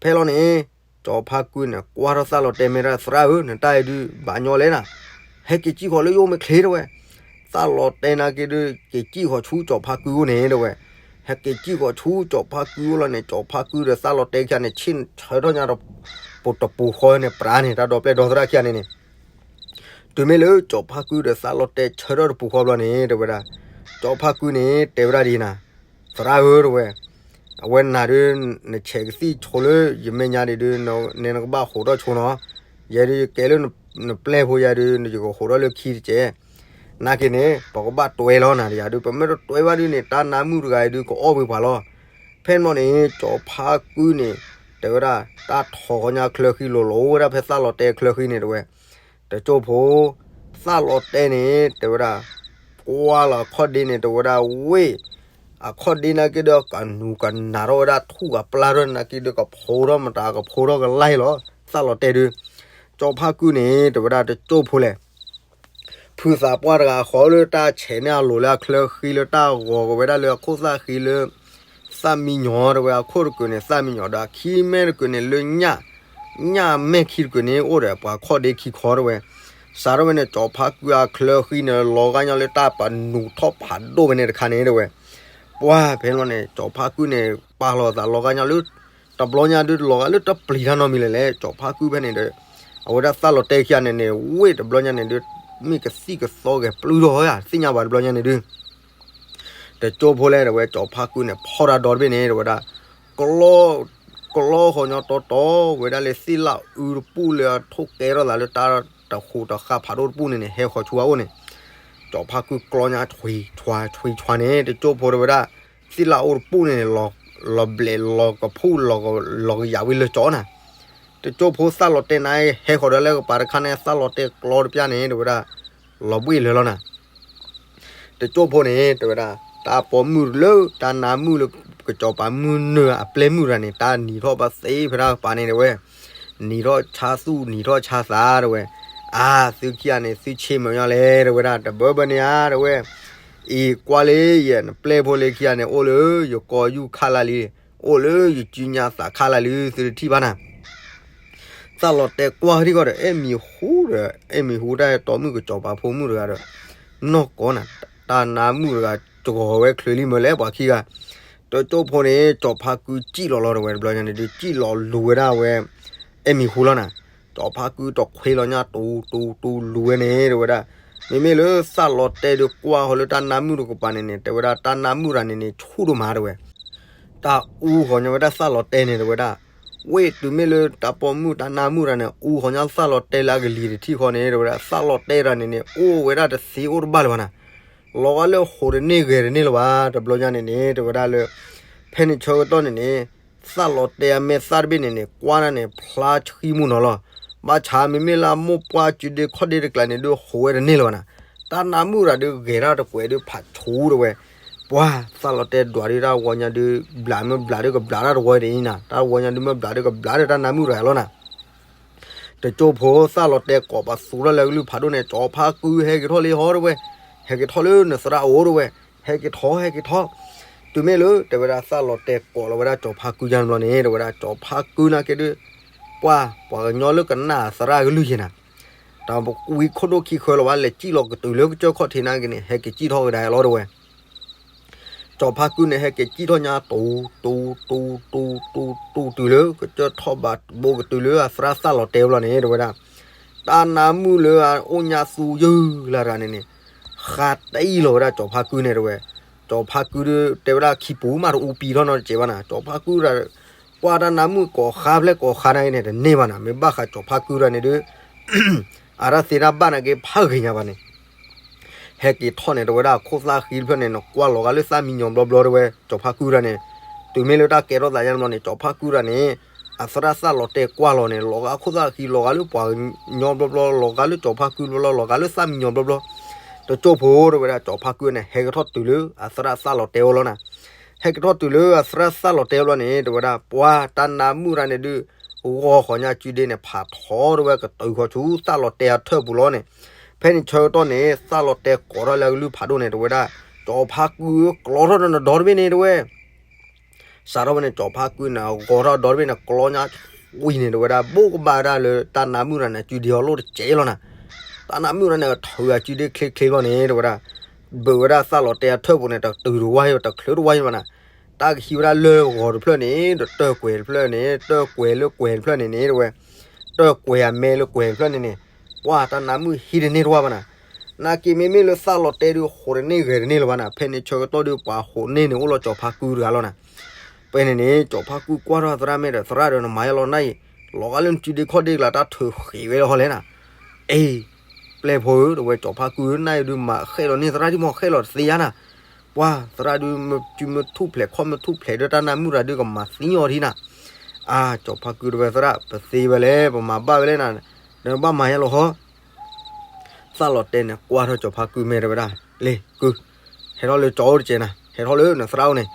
ဖဲလီၤန့ၣ် ကၠီၤဖါကုန့ၣ် ကွၢ်ထီၣ်သၣ်လီၤတဲာ်မ့ၢ်တၢ် သရၣ်ဧၢ နတၢ်အံၤဒုး ဘၣ်ညီလဲၣ်နၤ, ဟဲက့ၤစံၣ်ဃီၤလၢယအိၣ်မ့ၢ်ချ့တဝဲ, သၣ်လီၤတဲာ်နာ်က့ဒုး က့ၤစံၣ်ဃီၤဆူကၠီၤဖါကုအိၣ်န့ၣ်တဝဲ, ဟဲက့ၤစံၣ်ဃီၤဆူကၠီၤဖါကုအိၣ်လီၤန့ၣ် ကၠီၤဖါကုဒီးသၣ်လီၤတဲာ်ခံဂၤန့ၣ် ဆ့ၣ်ဆၢထီၣ်ညါဒီး ပတပူၤဃီန့ၣ် ပြးန့ၣ် တၢ်ဒီပျဲၢ်ဒီသရၣ်ခံဂၤန့ၣ်န့ၣ် တုၤမ့ၢ်လၢကၠီၤဖါကုဒီးသၣ်လီၤတဲာ်ဆၢထၢၣ်တပူၤဃီဘျီန့ၣ် တဝဲဒၣ်, ကၠီၤဖါကုန့ၣ် တဲဝဲဒၣ်ဒ်နၤ, သရၣ်ဧၢ တဝဲ, အဝဲနၤဒုး နဆဲးကသံၣ်ဆိလၢယမဲာ်ညါဒံးဒုး နကဘၣ်ဟိးထီၣ်ဆိနီၤ, ယဲဒုးယကဲလၢနပျဲၢ်ဖိယဲဒုး ယကဟိးထီၣ်လၢခံတကဲး, နာ်က့န့ၣ် ပကဘၣ်တွဲလီၤနၤဒီးယၤဒုး ပမ့ၢ်တတွဲဘၣ်ဒုးန့ၣ် တၢ်နါမုၣ်တဂၤအံၤဒုး ကအီၣ်ဝ့ၤပှၤလီၤ. ဖဲန့ၣ်န့ၣ် ကၠီၤဖါကုန့ၣ် တဲဝဲဒၣ် တၢ်ထီၣ်ဃီညါချၢဃံလိၤလိၤဝဲဒၣ်ဖဲသၣ်လီၤတဲာ်ချၢဃံန့ၣ်တဝဲ, တကၠိၢ်ဖိ သၣ်လီၤတဲာ်န့ၣ် တဲဝဲဒၣ် ကွၢ်လီၤအခီၣ်ဒ့န့ၣ် တဲဝဲဒၣ်ဝ့ၢ် အခီၣ်ဒ့နာ်က့ဒီး ကနူၤကနၤထီၣ်ဝဲဒၣ်ထူၣ်ကပျၢ်ထီၣ်နာ်က့ဒီး ကဖိထီၣ်မတၤ ကဖိထီၣ်ကလါလီၤ သၣ်လီၤတဲာ်ဒုး, ကၠီၤဖါကုန့ၣ် တဲဝဲဒၣ်တကၠိၢ်ဖိလဲၣ် ဖုသးပှၢ်တဂၤဃီလၢတၢ်ဆဲးန့ၢ်အလိၤလၢအချၢဃံလၢတၢ်ဂီၤကဝဲဒၣ်လၢအခိၣ်သၣ်ဃံလၢ သၣ်မံညီၤတဝဲ အခိၣ်တကုာ်န့ၣ် သၣ်မံညီၤဒီးအခံမဲာ်တကုာ်န့ၣ်လၢညၣ်, ညၣ်မဲာ်ခံတကုာ်န့ၣ် အိၣ်ဒီးပှၤခီၣ်ဒ့ခံခီတဝဲ, စးထီၣ်ဝဲန့ၣ် ကၠီၤဖါကုအချၢဃံန့ၣ် လီၤဂာ်ညီလၢတၢ်ပနူၤထီၣ်ဖးဒိၣ်ဝဲန့ၣ်တခါန့ၣ်တဝဲ, ပှၢ်ဖဲလီၤန့ၣ် ကၠီၤဖါကုန့ၣ် ပာ်လီၤသးလီၤဂာ်ညီလၢ တဘျီညါဒုး လီၤဂာ်လၢတပျံၤတၢ်နီတမံၤလဲၣ်လဲၣ် ကၠီၤဖါကုဖဲန့ၣ်ဒီး အဝဲဒၣ်သၣ်လီၤတဲာ်ခံဂၤန့ၣ်န့ၣ် ဝ့ၢ်တဘျီညါန့ၣ်ဒုး မ့ၢ်ကသံၣ်ကသီဂဲၤပျုၢ်ထီၣ်ဧါ သ့ၣ်ညါဘၣ်တဘျီညါန့ၣ်ဒုး, တ တကၠိဖိလဲၣ် တဲဝဲ ကၠီၤဖါကုန့ၣ် ဖီၣ်တၢ်ဒီတဘ့ၣ်န့ၣ် တဲဝဲဒၣ် ကျီ ကျီဃီညီတီတီ ဝဲဒၣ်လၢသ့ၣ်လၣ်အူတပူၣ်လၢအထိၣ်ကဲထီၣ်သးလၢတၢ် တဃူးတဃာ်ဖးဒိၣ်တပူၣ်န့ၣ်န့ၣ် ဟဲဃီၤဆူအအိၣ်န့ၣ် ကၠီၤဖါကုကျီညါ ဆွံဆွါဆွံဆွါန့ၣ် တကၠိဖိတဲဝဲဒၣ် သ့ၣ်လၣ်အူတပူၣ်န့ၣ်န့ၣ် လီၤဘျဲးလီၤကဖူၣ် လီၤကယၤဝံၤလၢကၠီၤနၤ တကၠိဖိသၣ်လီၤတဲနၤ ဟဲဃီၤဒီးလၢကပၤတခါန့ၣ် သၣ်လီၤတဲကျီတပျၢ်န့ၣ် တဲဝဲဒၣ် လီၤဘှ့ၣ်လၢာ်လီၤနၤ တကၠိဖိန့ၣ် တဲဝဲဒၣ် တၢ်ပိာ်မုၣ်လၢ တၢ်နါမုၣ်လၢ ကစီၤပၤမုၢ်နုာ်အပျဲၢ်မုၣ်တဂၤန့ၣ် တၢ်နံၤထီၣ်ဘၣ်သ့ဖဲဒၣ်ကပၤန့ၣ် တဲဝဲ နံၤထီၣ်ဆါသူၣ် နံၤထီၣ်ဆါသး တဲဝဲ အါ သုခံဂၤန့ၣ် သုဆ့မုာ်ညီလဲၣ် တဲဝဲဒၣ် တဘၢဘၢန့ၣ်ဧါ တဲဝဲ အံၤကွၢ်လၢယဲ နပျဲၢ်ဖိလၢခံဂၤန့ၣ် အိၣ်လၢယကိာ်ယူၢ်ခါလၢ်လံ အိၣ်လၢယစုညါသးခါလၢ်လံ သုတထံၣ်ဘၣ်နၤ သၣ်လီၤတဲကွၢ်ထံၣ်ဃီဒီး အဲၣ်မံၤဟူဒီး အဲၣ်မံၤဟူတၢ်တီမုၣ်ကစီၤပၤဖိမုၣ်တဂၤဒီး နီၢ်ကီၢ်နၤ တၢ်နါမုၣ်တဂၤ စှီၤဝဲချုးလံမၢလဲၣ်ပှၤခံဂၤ တကၠိဖိန့ၣ် ကၠီၤဖါကုစံၣ်လီၤလီၤတဲဝဲ တဘျီညါန့ၣ်ဒုး စံၣ်လီၤလူၤဝဲဒၣ်ဝဲ အဲၣ်မံၤဟူလီၤနၤ ကၠီၤဖါကုတခွ့လီၤညါ တူၤ တူၤ တူၤ လူၤဝဲန့ၣ် တဲဝဲဒၣ် မ့မ့ၢ်လၢသၣ်လီၤတဲဒုးကွၢ်ဃီၤလၢတၢ်နါမုၣ်တကပၤန့ၣ်န့ၣ် တဲဝဲဒၣ် တၢ်နါမုၣ်တဂၤန့ၣ်န့ၣ် ဆူၣ်ဒိၣ်မးတဲဝဲ တၢ်အူဃီၤညီဝဲဒၣ်သၣ်လီၤတဲန့ၣ် တဲဝဲဒၣ် ဝ့ၢ်တုၤမ့ၢ်လၢတၢ်ပိာ်မုၣ်တၢ်နါမုၣ်တဂၤန့ၣ် အူဃီၤညီသၣ်လီၤတဲလၢအကလံၤတထံၣ်ဃီန့ၣ် တဲဝဲဒၣ် သၣ်လီၤတဲတဂၤန့ၣ်န့ၣ် အိၣ်ဝဲဒၣ်တသ့အိၣ်တဘၣ်လၢၤဘၣ်နၤ လီၤဂာ်လၢဟူးတန့ၢ်ဂဲၤတန့ၢ်လၢၤဘၣ် တဘျီညါန့ၣ်န့ၣ် တဲဝဲဒၣ်လၢ ဖဲန့ၣ်ဆၢကတီၢ်န့ၣ်န့ၣ် သၣ်လီၤတဲအမဲာ်သၣ်တဘ့ၣ်န့ၣ်န့ၣ် ကွၢ်နၤန့ၣ် ဖျါဆှံမူနီၤလီၤ ဘၣ်ဆၣ်မ့မ့ၢ်လၢအမိၢ်ပှၢ်စုဒ့ခီၣ်ဒ့တကျါန့ၣ်ဒုး ဟူးဝဲတန့ၢ်လၢၤဘၣ်နၤ တၢ်နါမုၣ်တဂၤဒုးဂဲၤထီၣ်တကွဲးဒုးဖးဆူၣ်တဲဝဲ ပှၤသၣ်လီၤတဲဒွးဒုးတၢ်ဂီၤညါဒုး ဘျးမ့ၢ်ဘျးဒုးကဘျးတၢ်တဝီဒ်အံၤနၤ တၢ်ဂီၤညါဒုးမ့ၢ်ဘျးဒုးကဘျးဒုးတၢ်နါမုၣ်တဂၤလီၤနၤ တကၠိဖိသၣ်လီၤတဲကိးပသူထီၣ်လၢအကလုၢ်ဖးဒိၣ်န့ၣ် ကၠီၤဖါကုဟဲက့ၤထီၣ်လံဟီတဲဝဲ ဟဲက့ၤထီၣ်လၢနသရၣ်အအိၣ်တဲဝဲ ဟဲက့ၤထီၣ် ဟဲက့ၤထီၣ် တုၤမ့ၢ်လၢ တဲဝဲဒၣ်သၣ်လီၤတဲကိးလီၤဝဲဒၣ်ကၠီၤဖါကုယါဘျီန့ၣ် တဲဝဲဒၣ်ကၠီၤဖါကုနာ်က့ဒုး ပှၤ ပှၤကညီလၢကနၣ်သရၣ်ကလုၢ်ယဲနၤ တၢ်ဝံခိၣ်ဒိၣ်ခံဃၢလီၤဘၣ် လဲၤစံၣ်လီၤကတုၤလၢကစၢၢ်ခီၣ်ထံးနာ်က့န့ၣ် ဟဲက့ၤစံၣ်ထီၣ်ကဒါလီၤတဲဝဲ ကၠီၤဖါကုန့ၣ် ဟဲက့ၤစံၣ်ထီၣ်ညါ တူၤ တူၤ တူၤ တူၤ တူၤ တုၤလၢကစၢၢ်ထီၣ်ဘးဘိကတုၤလၢအသရၣ်သၣ်လီၤတဲဘျီန့ၣ် တဲဝဲဒၣ် တၢ်နါမုၣ်လၢအအိၣ်ညါသူယုၢ်လၢတဂၤန့ၣ်န့ၣ် ဃါတံၢ်လီၤဝဲဒၣ်ကၠီၤဖါကုန့ၣ်တဲဝဲ ကၠီၤဖါကုဒုး တဲဝဲဒၣ်ခံပူၤမးတအူပံထီၣ်နီတစဲးဘၣ်နၤ ကၠီၤဖါကုဒီး ပှၤတၢ်နါမုၣ်ကိးဃါဖျဲၣ်ကိးဃါနာ်က့န့ၣ် တန့ၢ်ဘၣ်နၤ မ့ၢ်ဘၣ်ဃးကၠီၤဖါကုတဂၤန့ၣ်ဒုး အတၢ်သ့တၢ်ဘၣ်နာ်က့ဖးဂ့ၤညါဘၣ်န့ၣ် ဟဲက့ၤထီၣ်န့ၣ် တဲဝဲဒၣ်အခိၣ်သၣ်ဃံတဖျၢၣ်န့ၣ် နကွၢ်လီၤဂာ်လၢသၣ်မံညီဘျီဘျီတဲဝဲ ကၠီၤဖါကုတဂၤန့ၣ် တုၤမ့ၢ်လၢတၢ်ကဲထီၣ်သးယါဘျီန့ၣ် ကၠီၤဖါကုတဂၤန့ၣ် အသရၣ်သၣ်လီၤတဲကွၢ်လီၤန့ၣ် လီၤဂာ်အခိၣ်သၣ်ဃံ လီၤဂာ်လၢပှၤညီဘျီဘျီ လီၤဂာ်လၢကၠီၤဖါကုဘျီဘျီ လီၤဂာ်လၢသၣ်မံညီဘျီဘျီ တကၠိဖိတဲဝဲဒၣ် ကၠီၤဖါကုန့ၣ် ဟဲက့ၤထီၣ်တုၤလၢအသရၣ်သၣ်လီၤတဲအိၣ်လီၤနၤ ဟဲက့ၤထီၣ်တုၤလၢအသရၣ်သၣ်လီၤတဲအိၣ်လီၤန့ၣ် တဲဝဲဒၣ် ပှၤတၢ်နါမုၣ်တဂၤန့ၣ်ဒုး ဂီၤဃီၤညါစုဒ့န့ၣ် ဖးထီတဲဝဲ ကတုၤဃီၤဆူသၣ်လီၤတဲအထၢၣ်ပူၤလီၤန့ၣ် ဖဲန့ၣ်ဆၢကတီၢ်န့ၣ် သၣ်လီၤတဲကိးထီၣ်လၢအကလုၢ်ဖးဒိၣ်န့ၣ် တဲဝဲဒၣ် ကၠီၤဖါကု ကျီထီၣ်ဒီးနဒီတဘ့ၣ်န့ၣ် တဲဝဲ စးထီၣ်ဝဲန့ၣ် ကၠီၤဖါကုန့ၣ် ဂီၤထီၣ်ဒီတဘ့ၣ်န့ၣ် ကျီညါဝံၤန့ၣ် တဲဝဲဒၣ် ဘိးကဘၣ်ဝဲဒၣ်လၢတၢ်နါမုၣ်တဂၤန့ၣ် စုဒ့အီၤလိၣ်တစဲးလီၤနၤ တၢ်နါမုၣ်တဂၤန့ၣ် ထုးအစုဒ့ချ့ချ့လီၤန့ၣ် တဲဝဲဒၣ် ဘုးဝဲဒၣ်သၣ်လီၤတဲအထၢၣ်ပူၤန့ၣ် တတုၤတဝါယံၤ တချုးတဝါယံၤဘၣ်နၤ တၢ်ကဟံးဝဲဒၣ်လၢဂီၤတဖျၢၣ်န့ၣ် ဒီးတၢၢ်ကွဲၤတဖျၢၣ်န့ၣ် တၢၢ်ကွဲၤလၢကွဲၤတဖျၢၣ်န့ၣ်န့ၣ် တဲဝဲ တၢၢ်ကွဲၤအမဲလၢကွဲၤတဖျၢၣ်န့ၣ်န့ၣ် ပှၤတၢ်နါမုၣ်ဟံးတန့ၢ်တဝါဘၣ်နၤ နာ်က့မ့မ့ၢ်လၢသၣ်လီၤတဲဒုး ဟူးတန့ၢ်ဂဲၤတန့ၢ်လၢၤဘၣ်နၤ ဖဲန့ၣ်ဆၢကတီၢ်ဒုး ပှၤဟူးန့ၢ်န့ၣ် အိၣ်လီၤကၠီၤဖါကုတဂၤလီၤနၤ ဖဲန့ၣ်န့ၣ် ကၠီၤဖါကုကွၢ်ထီၣ်သရၣ်မဲာ်ဒီး သရၣ်ဒီးနမၤယါလီၤနၢ်အံၤ လီၤဂာ်လၢနစုဒ့ခီၣ်ဒ့ကျါ တၢ်ထုးဃ့ဝဲလၢဟီလဲၣ်နၤ အ့ ပျဲၢ်ဖိဧၢ တဲဝဲ ကၠီၤဖါကု နၢ်အံၤဒုးမၤဃဲၣ်လီၤန့ၢ်သရၣ်ဒံးမး ဃဲၣ်လီၤတသ့ယါနၤ ပှၤသရၣ်ဒုး မစုမထူၣ်ဖျဲးခီၣ်မထူၣ်ဖျဲးဒီးတၢ်နါမုၣ်တဂၤဒုးကမၤသံအီၤထံနၤ အါ ကၠီၤဖါကုတဲဝဲသရၣ် ပသ့ဝဲလဲၣ် ပမၤဘၣ်ဝဲလဲၣ်နၤ နဘၣ်မၤယါလီၤဟီ သၣ်လီၤတဲန့ၣ် ကွၢ်ထီၣ်ကၠီၤဖါကုမဲာ်တဲဝဲဒၣ် လ့ၢ်ကု ဟဲထီၣ်လၢကၠီအိၣ်တစဲးနၤ ဟဲထီၣ်လၢနသရၣ်အိၣ်န့ၣ်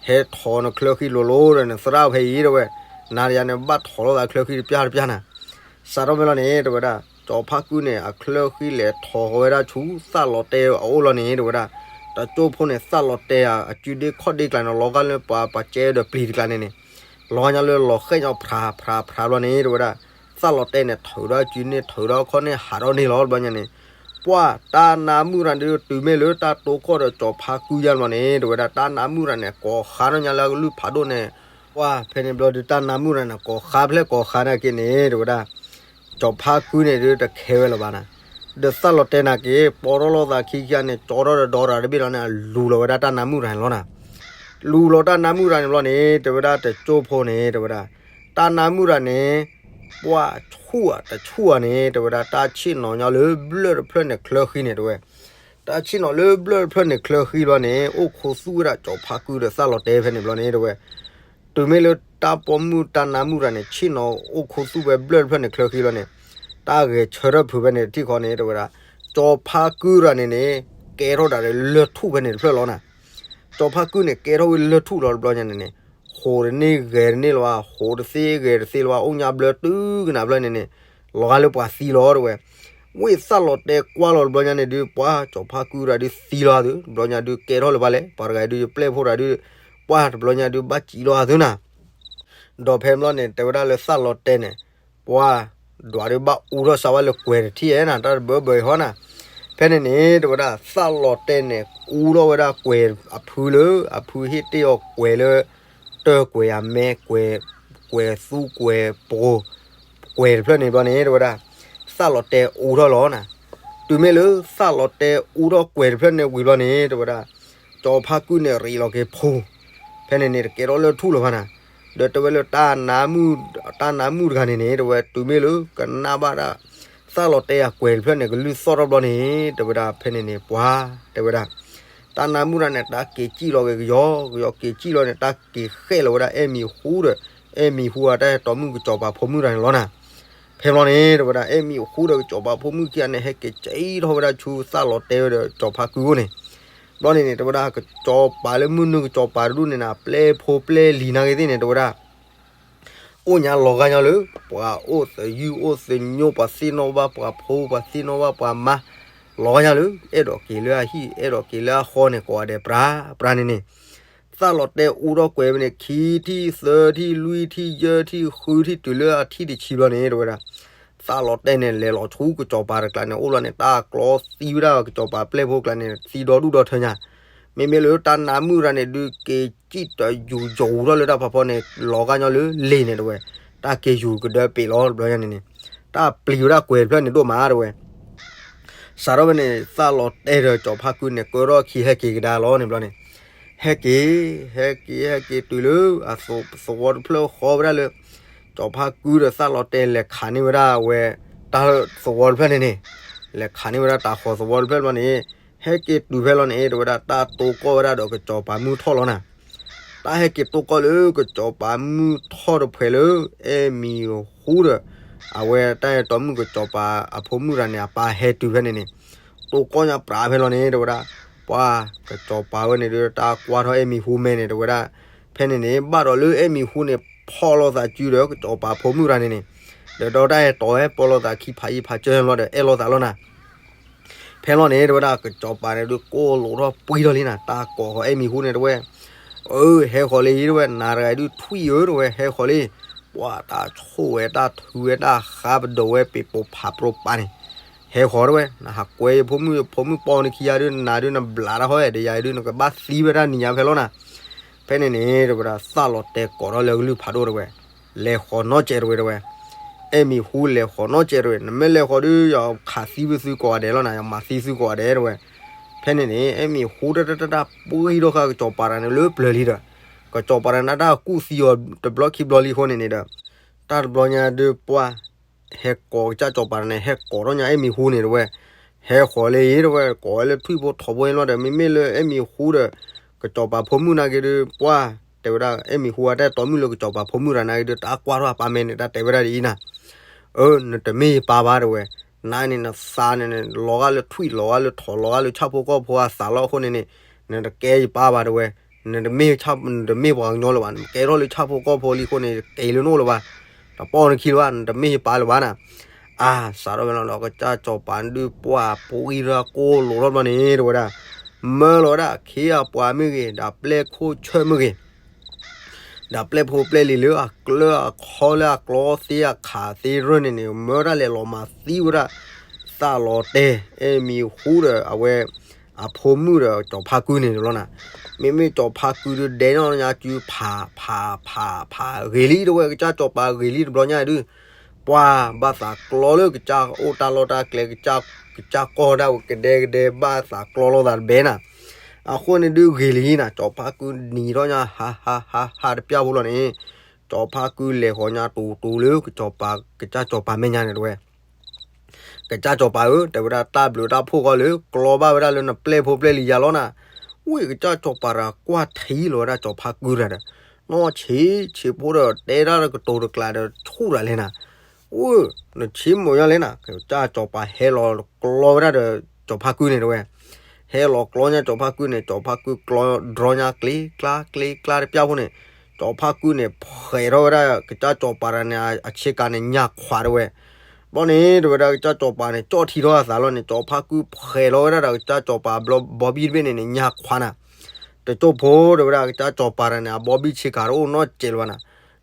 ဟဲထီၣ်နချၢဃံလိၤလိၤဒီးနသရၣ်ဖဲအံၤတဲဝဲ နၤဒီးယၤန့ၣ် ဘၣ်ထီၣ်လိာ်သးချၢဃံတပျၢ်တပျၢ်နၤ စးထီၣ်ဖဲလီၤန့ၣ် တဲဝဲဒၣ် ကၠီၤဖါကုန့ၣ် အချၢဃံလဲၤထီၣ်ဃီၤဝဲဒၣ်ဆူသၣ်လီၤတဲအအိၣ်လီၤန့ၣ် တဲဝဲဒၣ် တကၠိဖိန့ၣ် သၣ်လီၤတဲအစုဒ့ခီၣ်ဒ့ကျါန့ၣ် လီၤဂာ်လၢပှၤပှၤကဲဒီးပျံၤတကျါန့ၣ်န့ၣ် လီၤညါလၢလီၤဃဲၣ်ညီဖြးဖြးဖြးဘျီန့ၣ် တဲဝဲဒၣ် သၣ်လီၤတဲန့ၣ် ထုးဒီးအစုန့ၣ် ထုးဒီးအခီၣ်န့ၣ် ဟးထီၣ်န့ၢ်လီၤတဘျီညါန့ၣ် ပှၤတၢ်နါမုၣ်တဂၤဒုး တုၤမ့ၢ်လၢတၢ်တိခီၣ်ဒီးကၠီၤဖါကုယါဘျီန့ၣ် တဲဝဲဒၣ် တၢ်နါမုၣ်တဂၤန့ၣ် ကိးဃါထီၣ်ညါလၢအကလုၢ်ဖးဒိၣ်န့ၣ် ပှၤဖဲန့ၣ်ဘျီဒုး တၢ်နါမုၣ်တဂၤန့ၣ် ကိးဃါဖျဲၣ်ကိးဃါနာ်က့န့ၣ် တဲဝဲဒၣ် ကၠီၤဖါကုန့ၣ်ဒုး တခဲဝဲလၢၤဘၣ်နၤ ဒီးသၣ်လီၤတဲာ်နာ်က့ၤ ပိာ်ထီၣ်လိာ်သးခံခံဂၤန့ၣ် ကၠီထီၣ်ဒီးဒီရၤတဘ့ၣ်လီၤန့ၣ် အလူၤလီၤဝဲဒၣ်တၢ်နါမုၣ်တဂၤန့ၣ်လီၤနၤ. လူၤလီၤတၢ်နါမုၣ်တဂၤန့ၣ်ဘျီန့ၣ် တဲဝဲဒၣ်တကၠိဖိန့ၣ် တဲဝဲဒၣ် တၢ်နါမုၣ်တဂၤန့ၣ် ပှၢ်ဆူၣ်ဧါတဆူၣ်ဧါန့ၣ် တဲဝဲဒၣ် တၢ်ဆ့ၣ်နီၤညီလၢဘျၢၣ်တဖျၢၣ်န့ၣ်ချၢဃံန့ၣ် တဲဝဲ တၢ်ဆ့ၣ်နီၤလၢဘျၢၣ်တဖျၢၣ်န့ၣ်ချၢဃံဘျီန့ၣ် အိၣ်ခိးသူၣ်ဝဲဒၣ်ကၠီၤဖါကုဒီးသၣ်လီၤတဲာ်ဖဲန့ၣ်ဘျီန့ၣ် တဲဝဲ တုၤမ့ၢ်လၢတၢ်ပိာ်မုၣ်တၢ်နါမုၣ်တဂၤန့ၣ် ဆ့ၣ်နီၤအိၣ်ခိးသူၣ်ဖဲဘျၢၣ်တဖျၢၣ်န့ၣ်ချၢဃံဘျီန့ၣ် တၢ်ဂဲၤဆၢထၢၣ်ဖုးဖဲန့ၣ်တထံၣ်ဃီန့ၣ် တဲဝဲဒၣ် ကၠီၤဖါကုတဂၤန့ၣ်န့ၣ် ကဲထီၣ်ဒၣ်လၢလၢၢ်ထူၣ်ဖဲန့ၣ်တဖျၢၣ်လီၤနၤ. ကၠီၤဖါကုန့ၣ် ကဲထီၣ်ဝဲလၢၢ်ထူၣ်လီၤတဘျီညါန့ၣ်န့ၣ် ဟိးတန့ၢ်ဂဲၤတန့ၢ်လၢၤဘၣ် ဟိးတသ့ဂဲၤတသ့လၢၤဘၣ် အိၣ်ညါဘျၢတုၤကနၣ်ဖျၢၣ်န့ၣ်န့ၣ် လီၤဂာ်လၢပှၤသံလီၤ တဲဝဲ ဝ့ၢ်သၣ်လီၤတဲာ်ကွၢ်လီၤတဘျီညါန့ၣ်ဒုး ပှၤကၠီၤဖါကုတဂၤဒုးသံလီၤသု တဘျီညါဒုးကဲထီၣ်လၢၤဘၣ်လဲၣ် ပှၤတဂၤဒုးယပျဲၢ်ဖိတဂၤဒုး ပှၤတဘျီညါဒုးဘၣ်စံးလီၤသုနၤ ဒီးဖဲဘျီန့ၣ် တဲဝဲဒၣ်လၢသၣ်လီၤတဲာ်န့ၣ် ပှၤဒွးဒုးဘၣ်အူထီၣ်စးဝဲလၢကွဲၤတထံၣ်ဧဲနၤ တၢ်တဘၢဘၢအံၤဟီနၤ. ဖဲန့ၣ်န့ၣ် တဲဝဲဒၣ်သၣ်လီၤတဲာ်န့ၣ် အူထီၣ်ဝဲဒၣ်ကွဲၤအဖုလၢ အဖုဟ့ၣ်တ့ၢ်အီၤကွဲၤလၢ တၢၢ်ကွဲၤအမဲ ကွဲၤ ကွဲၤသူကွဲၤပှိၤ ကွဲၤတဖျၢၣ်န့ၣ်ဘျီန့ၣ် တဲဝဲဒၣ် သၣ်လီၤတဲာ်အူထီၣ်လီၤနၤ. တုၤမ့ၢ်လၢသၣ်လီၤတဲာ်အူထီၣ်ကွဲၤတဖျၢၣ်န့ၣ်ဝံၤဘျီန့ၣ် တဲဝဲဒၣ် ကၠီၤဖါကုန့ၣ်ရံးလီၤက့ၤဖိ ဖဲန့ၣ်န့ၣ် တကဲထီၣ်လၢၢ်ထူၣ်လၢၤဘၣ်နၤ. ဒီးတဲဝဲလၢ တၢ်နါမုၣ်တဂၤန့ၣ်န့ၣ် တဲဝဲတုၤမ့ၢ်လၢကနၣ်ဘၣ်ဒၣ် သၣ်လီၤတဲာ်အကွဲၤတဖျၢၣ်န့ၣ် ကလုၢ်သီၣ်ထီၣ်ဘျီန့ၣ် တဲဝဲဒၣ်ဖဲန့ၣ်န့ၣ် ပှၤ တဲဝဲဒၣ် တၢ်နါမုၣ်တဂၤန့ၣ် တၢ်က့ၤစံၣ်လီၤက့ၤကယီ ကယီက့ၤစံၣ်လီၤန့ၣ် တၢ်က့ၤဃဲၣ်လီၤဝဲဒၣ်အဲၣ်မံၤဟူဒီး အဲၣ်မံၤဟူအတၢ်ဟဲတီမုၣ်ကစီၤပၤဖိမုၣ်တဂၤန့ၣ်လီၤနၤ. ဖဲဘျီန့ၣ် တဲဝဲဒၣ် အဲၣ်မံၤဟူဒီးကစီၤပၤဖိမုၣ်ခံဂၤန့ၣ် ဟဲက့ၤစံၣ်ထီၣ်ဝဲဒၣ်ဆူသၣ်လီၤတဲာ်ဝဲဒီးကစီၤဖါကုအအိၣ်န့ၣ် ဘျီန့ၣ်န့ၣ် တဲဝဲဒၣ် ကစီၤပၤလၢမုၢ်နုာ်ကစီၤပၤတဒူၣ်န့ၣ်နၤ ပျဲၢ်ဖိပျဲၢ်လံၤနာ်က့ၤသ့ၣ်န့ၣ် တဲဝဲဒၣ် အိၣ်ညါလီၤဂာ်ညီလၢ ပှၤအိၣ်သယုၢ်အိၣ်သညိ ပှၤသ့ၣ်နီၣ်ဘၣ်ပှၤဖိ ပှၤသ့ၣ်နီၣ်ဘၣ်ပှၤမါ လီၤဂာ်ညီလၢ အဲၣ်ဒိးက့ၤလၢအဟံၣ် အဲၣ်ဒိးက့ၤလၢအဃီန့ၣ် ကိးဂၤဒဲးပြးပြးန့ၣ်န့ၣ် သၣ်လီၤတဲာ်အူထီၣ်ကွဲၤဝဲန့ၣ် ခံထံၣ်သၢထံၣ်လွံၢ်ထံၣ် ယဲၢ်ထံၣ် ဃုထံၣ် တုၤလၢအထံၣ်တဆံဘျီန့ၣ် တဲဝဲဒၣ် သၣ်လီၤတဲာ်န့ၣ် လဲၤလီၤဆူကစီၤပၤတကျါန့ၣ် အိၣ်လီၤန့ၣ် တၢ်ကျီသံဝဲဒၣ်ကစီၤပၤပျဲၢ်ဖိကျါန့ၣ် သံဒီဒူၣ်ဒီထၢညါ မ့မ့ၢ်လၢတၢ်နါမုၣ်တဂၤန့ၣ် ဒုးက့ၤစံၣ်တယူၤယိၤထီၣ်လၢတၢ်ဖးဖီန့ၣ် လီၤဂာ်ညီလၢလံၤန့ၣ် တဲဝဲ တၢ်က့ၤယူၤကဒၢပ့ၤလီၤတဘျီညါန့ၣ်န့ၣ် တၢ်ပျံၤဝဲဒၣ်ကွဲၤတဖျၢၣ်န့ၣ်ဒိၣ်မး တဲဝဲ စးထီၣ်ဖဲန့ၣ် သၣ်လီၤတဲာ်ဒီးကစီၤဖါကုန့ၣ် ကၢထီၣ်အခံဟဲက့ၤကဒါလီၤန့ၣ်ဘျီန့ၣ် ဟဲက့ၤ ဟဲက့ၤ ဟဲက့ၤတုၤလၢအသဝီတဖျၢၣ်ဃီဝဲဒၣ်လၢ ကစီၤဖါကုဒီးသၣ်လီၤတဲာ်လဲၤခးန့ၢ်ဝဲဒၣ်အဝဲ တၢ်သဝီတဖျၢၣ်န့ၣ်န့ၣ် လဲၤခးန့ၢ်ဝဲဒၣ်တၤဃီၤသဝီတဖျၢၣ်ဘျီန့ၣ် ဟဲက့ၤတုၤဖဲလီၤန့ၣ် တဲဝဲဒၣ် တၢ်တိၢ်ကီၢ်ဝဲဒၣ်ဒီးကစီၤပၤမုၢ်ထီၣ်လီၤနၤ တၢ်ဟဲက့ၤတိၢ်ကီၢ်လၢကစီၤပၤမုၢ်ထီၣ်တဖှဲးလၢ အဲၣ်မံၤဟူဒီး အဝဲတၢ်ဟဲတီမုၣ်ကစီၤပၤအဖိမုၣ်တဂၤန့ၣ် အပၢ်ဟဲတုၤဖဲန့ၣ်န့ၣ် တိၢ်ကီၢ်ညါပြးဖဲလီၤန့ၣ် တဲဝဲဒၣ် ပှၤကစီၤပၤဝဲန့ၣ်ဒုး တၢ်ကွၢ်ထီၣ်အဲၣ်မံၤဟူမဲန့ၣ် တဲဝဲဒၣ် ဖဲန့ၣ်န့ၣ် ဘၣ်ဒီးလၢအဲၣ်မံၤဟူန့ၣ် ဖီၣ်လိာ်သးစုဒီးကစီၤပၤဖိမုၣ်တဂၤန့ၣ်န့ၣ် ဒီးဒီးတၢ်ဟဲတီဝဲ ပီၢ်လိာ်သးခံဖးယံာ်ဖးစၢၢ်ဘျီဒီး အဲၣ်လိာ်သးလီၤနၤ ဖဲလီၤန့ၣ် တဲဝဲဒၣ် ကစီၤပၤန့ၣ်ဒုး ကိၢ်လိာ်ထီၣ်ပှံၢ်ထီၣ်လံနၤ တၢ်ကိးဃီၤအဲၣ်မံၤဟူန့ၣ် တဲဝဲ အၢ ဟဲဃီၤလံ တဲဝဲ နၤတဂၤဒုးထွံၣ်ဧၢ တဲဝဲ ဟဲဃီၤလံ ပှၤတၢ်ဆိၣ်ဝဲတၢ်ထုးဝဲတၢ်ဃါပဒိးဝဲ ပ့ၤပိာ်ဖးပြိပာ်န့ၣ် ဟဲဃီၤ တဲဝဲ နဟးကွဲယဖိမုၣ် ဖိမုၣ်ပိာ်နခံဂၤဒုး နၤဒုးနဘျးတၢ်ဟီ ဒီးယၤဒုး နကဘၣ်သံဝဲဒၣ်နံၤညါဖဲလီၤနၤ ဖဲန့ၣ်န့ၣ် တဲဝဲဒၣ် သၣ်လီၤတဲာ်ကိးထီၣ်လၢကလုၢ်ဖးဒိၣ် တဲဝဲ လဲၤဃီၤနီၢ်ကဲး တဲဝဲ တဲဝဲ အဲၣ်မံၤဟူလဲၤဃီၤနီၢ်ကဲး တဲဝဲ နမ့ၢ်လဲၤဃီၤဒုး ယခးသံဝဲသုကိးဂၤဒဲးလီၤနၤ ယမၤသံသုကိးဂၤဒဲး တဲဝဲ ဖဲန့ၣ်န့ၣ် အဲၣ်မံၤဟူတၢ်တၢ်တၢ်တၢ် ပှံၢ်ထီၣ်ဃာ်ကစီၤပၤတဂၤန့ၣ်လၢပျၢၤလံဒီး ကစီၤပၤတဂၤန့ၣ် တၢ်ကူၣ်သံအီၤတဘျီခံဘျီလံအဃိန့ၣ်န့ၣ်ဒီး တၢ်တဘျီညါဒုးပှၢ် ဟဲကိးကစၢ်ကစီၤပၤတဂၤန့ၣ် ဟဲကိးထီၣ်ညါအဲၣ်မံၤဟူန့ၣ် တဲဝဲ ဟဲဃီၤလံ တဲဝဲ ကိးဝဲလၢထွံၣ်ဖိထိးဖိအံၤလီၤဒီး မ့မ့ၢ်လၢအဲၣ်မံၤဟူဒီး ကစီၤပၤဖိမုၣ်နာ်က့ဒုး ပှၢ် တဲဝဲဒၣ် အဲၣ်မံၤဟူအတၢ်တီမုၣ်လၢကစီၤပၤဖိမုၣ်တဂၤနာ်က့ဒုး တၢ်ကွၢ်ထီၣ်အပၢ်မဲန့ၣ် တၢ်တဲဝဲဒၣ်ဒ်အံၤနၤ အၢ နတမ့ၢ်ယပၢ်ဘၣ် တဲဝဲ နၤန့ၣ် နသးန့ၣ် လီၤဂာ်လၢထွံၣ် လီၤဂာ်လၢထိး လီၤဂာ်လၢဆၣ်ဖိကီၢ်ဖိအသးလီၤအဃိန့ၣ်န့ၣ် နတကဲယပၢ်ဘၣ် တဲဝဲ နတမ့ၢ် နတမ့ၢ်ပှၤကညီလၢၤဘၣ် နကဲထီၣ်လၢဆၣ်ဖိကီၢ်ဖိလံအဃိန့ၣ် က့ၤလၢနအိၣ်လၢၤဘၣ် တပိာ်နခံလၢၤဘၣ် နတမ့ၢ်ယပၢ်လၢၤဘၣ်နၤ အါ စးထီၣ်ဖဲလီၤဒီး ကစၢ်ကစီၤပၤဒုးပှၢ်ပှံၢ်ထီၣ်ကိၢ်လိာ်ထီၣ်ဘျီန့ၣ် တဲဝဲဒၣ် မၢလီၤဝဲဒၣ် ခ့အပှၤမ့ၢ်ဂ့ၤ ဒီးပျဲၢ်ခိၣ်ဆၢၣ်မ့ၢ်ဂ့ၤ ဒီးပျဲၢ်ဖိပျဲၢ်လံၤလၢအကျၢၤအခီလၢအကျီသ့အခးသ့ရၢၢ်န့ၣ်န့ၣ် မၢတၢ်လဲၤလီၤမၤသံဝဲဒၣ် သၣ်လီၤတဲာ် အဲၣ်မံၤဟူဒီးအဝဲ အဖိမုၣ်ဒီးကစီၤဖါကုန့ၣ်တဘျီနၤ မ့မ့ၢ်ကစီၤဖါကုဒုးဒဲးနီၢ်ညါစုဖးဖးဖးဖးဂ့ၤလံ တဲဝဲ ကစၢ်ကစီၤပၤဂ့ၤလံတဘျီညါဒုး ပှၤဘၣ်သးကျီလၢကစၢ်အိၣ်တၢ်လီၢ်တၢ်ကျဲ ကစၢ်ကီၢ်ဒၣ်ဝဲကဒဲကဒဲ ဘၣ်သးကျီလိာ်သးတဘဲနၤ. အဃိန့ၣ်ဒုးဂ့ၤလံနၤ, ကၠီၤဖါကုနံၤထီၣ်ညါ ဟးဟးဟးဟးတပျၢ်ဖိလီၤန့ၣ်, ကၠီၤဖါကုလဲၤဃီၤညါတူတူလၢ ကစၢ်ကၠီၤပၤမဲာ်ညါန့ၣ်တဝဲ ကစၢ်ကၠီၤပၤဧၢ, တဲဝဲဒၣ်တၢ်ဘျုးတၢ်ဖှိၣ်ဃီလၢ ကျီဘၣ်ဝဲဒၣ်လၢနပျဲၢ်ဖိပျဲၢ်လံၤယၤလီၤနၤ. ဝံၤကစၢ်ကၠီၤပၤတဂၤကွၢ်ထံလီၤဝဲဒၣ်ကၠီၤဖါကုတဂၤဒီး, နီၢ်ဆံးဆံးဖိဒီး တဲဒၣ်လၢကတိၤတကျးဒီးဆူၣ်တၢ်လဲၣ်နၤ. အိၣ်, နဆံးမိၢ်ညါလဲၣ်နၤ, ကစၢ်ကၠီၤပၤဟဲလီၤကျီဝဲဒၣ်ဒီး ကၠီၤဖါကုန့ၣ်တဝဲ ဟဲလီၤကျီညါကၠီၤဖါကုန့ၣ်, ကၠီၤဖါကုကျီဒြီညါကျ့ကျါ ကျ့ကျါတပျၢ်ဖိန့ၣ်, ကၠီၤဖါကုန့ၣ် ဖှဲးထီၣ်ဝဲဒၣ်ကစၢ်ကၠီၤပၤတဂၤန့ၣ် အဆ့ကၤန့ၣ်ညၣ်ခွးတဝဲ. ဘျီန့ၣ် တဲဝဲဒၣ်ကစၢ်ကၠီၤပၤန့ၣ် ကၠီၣ်ထံထီၣ်အသးလီၤန့ၣ်, ကၠီၤဖါကုဖှဲးလီၤဝဲဒၣ်ဒီးကစၢ်ကၠီၤပၤဘျီဘီဘံၣ်တဘ့ၣ်န့ၣ်န့ၣ် ညၣ်ခွးနၤ. တကၠိၢ်ဖိ တဲဝဲဒၣ်ကစၢ်ကၠီၤပၤတဂၤန့ၣ် အဘီဘံၣ်ဆ့ကၤတအိၣ်နီတစဲးလၢၤဘၣ်နၤ.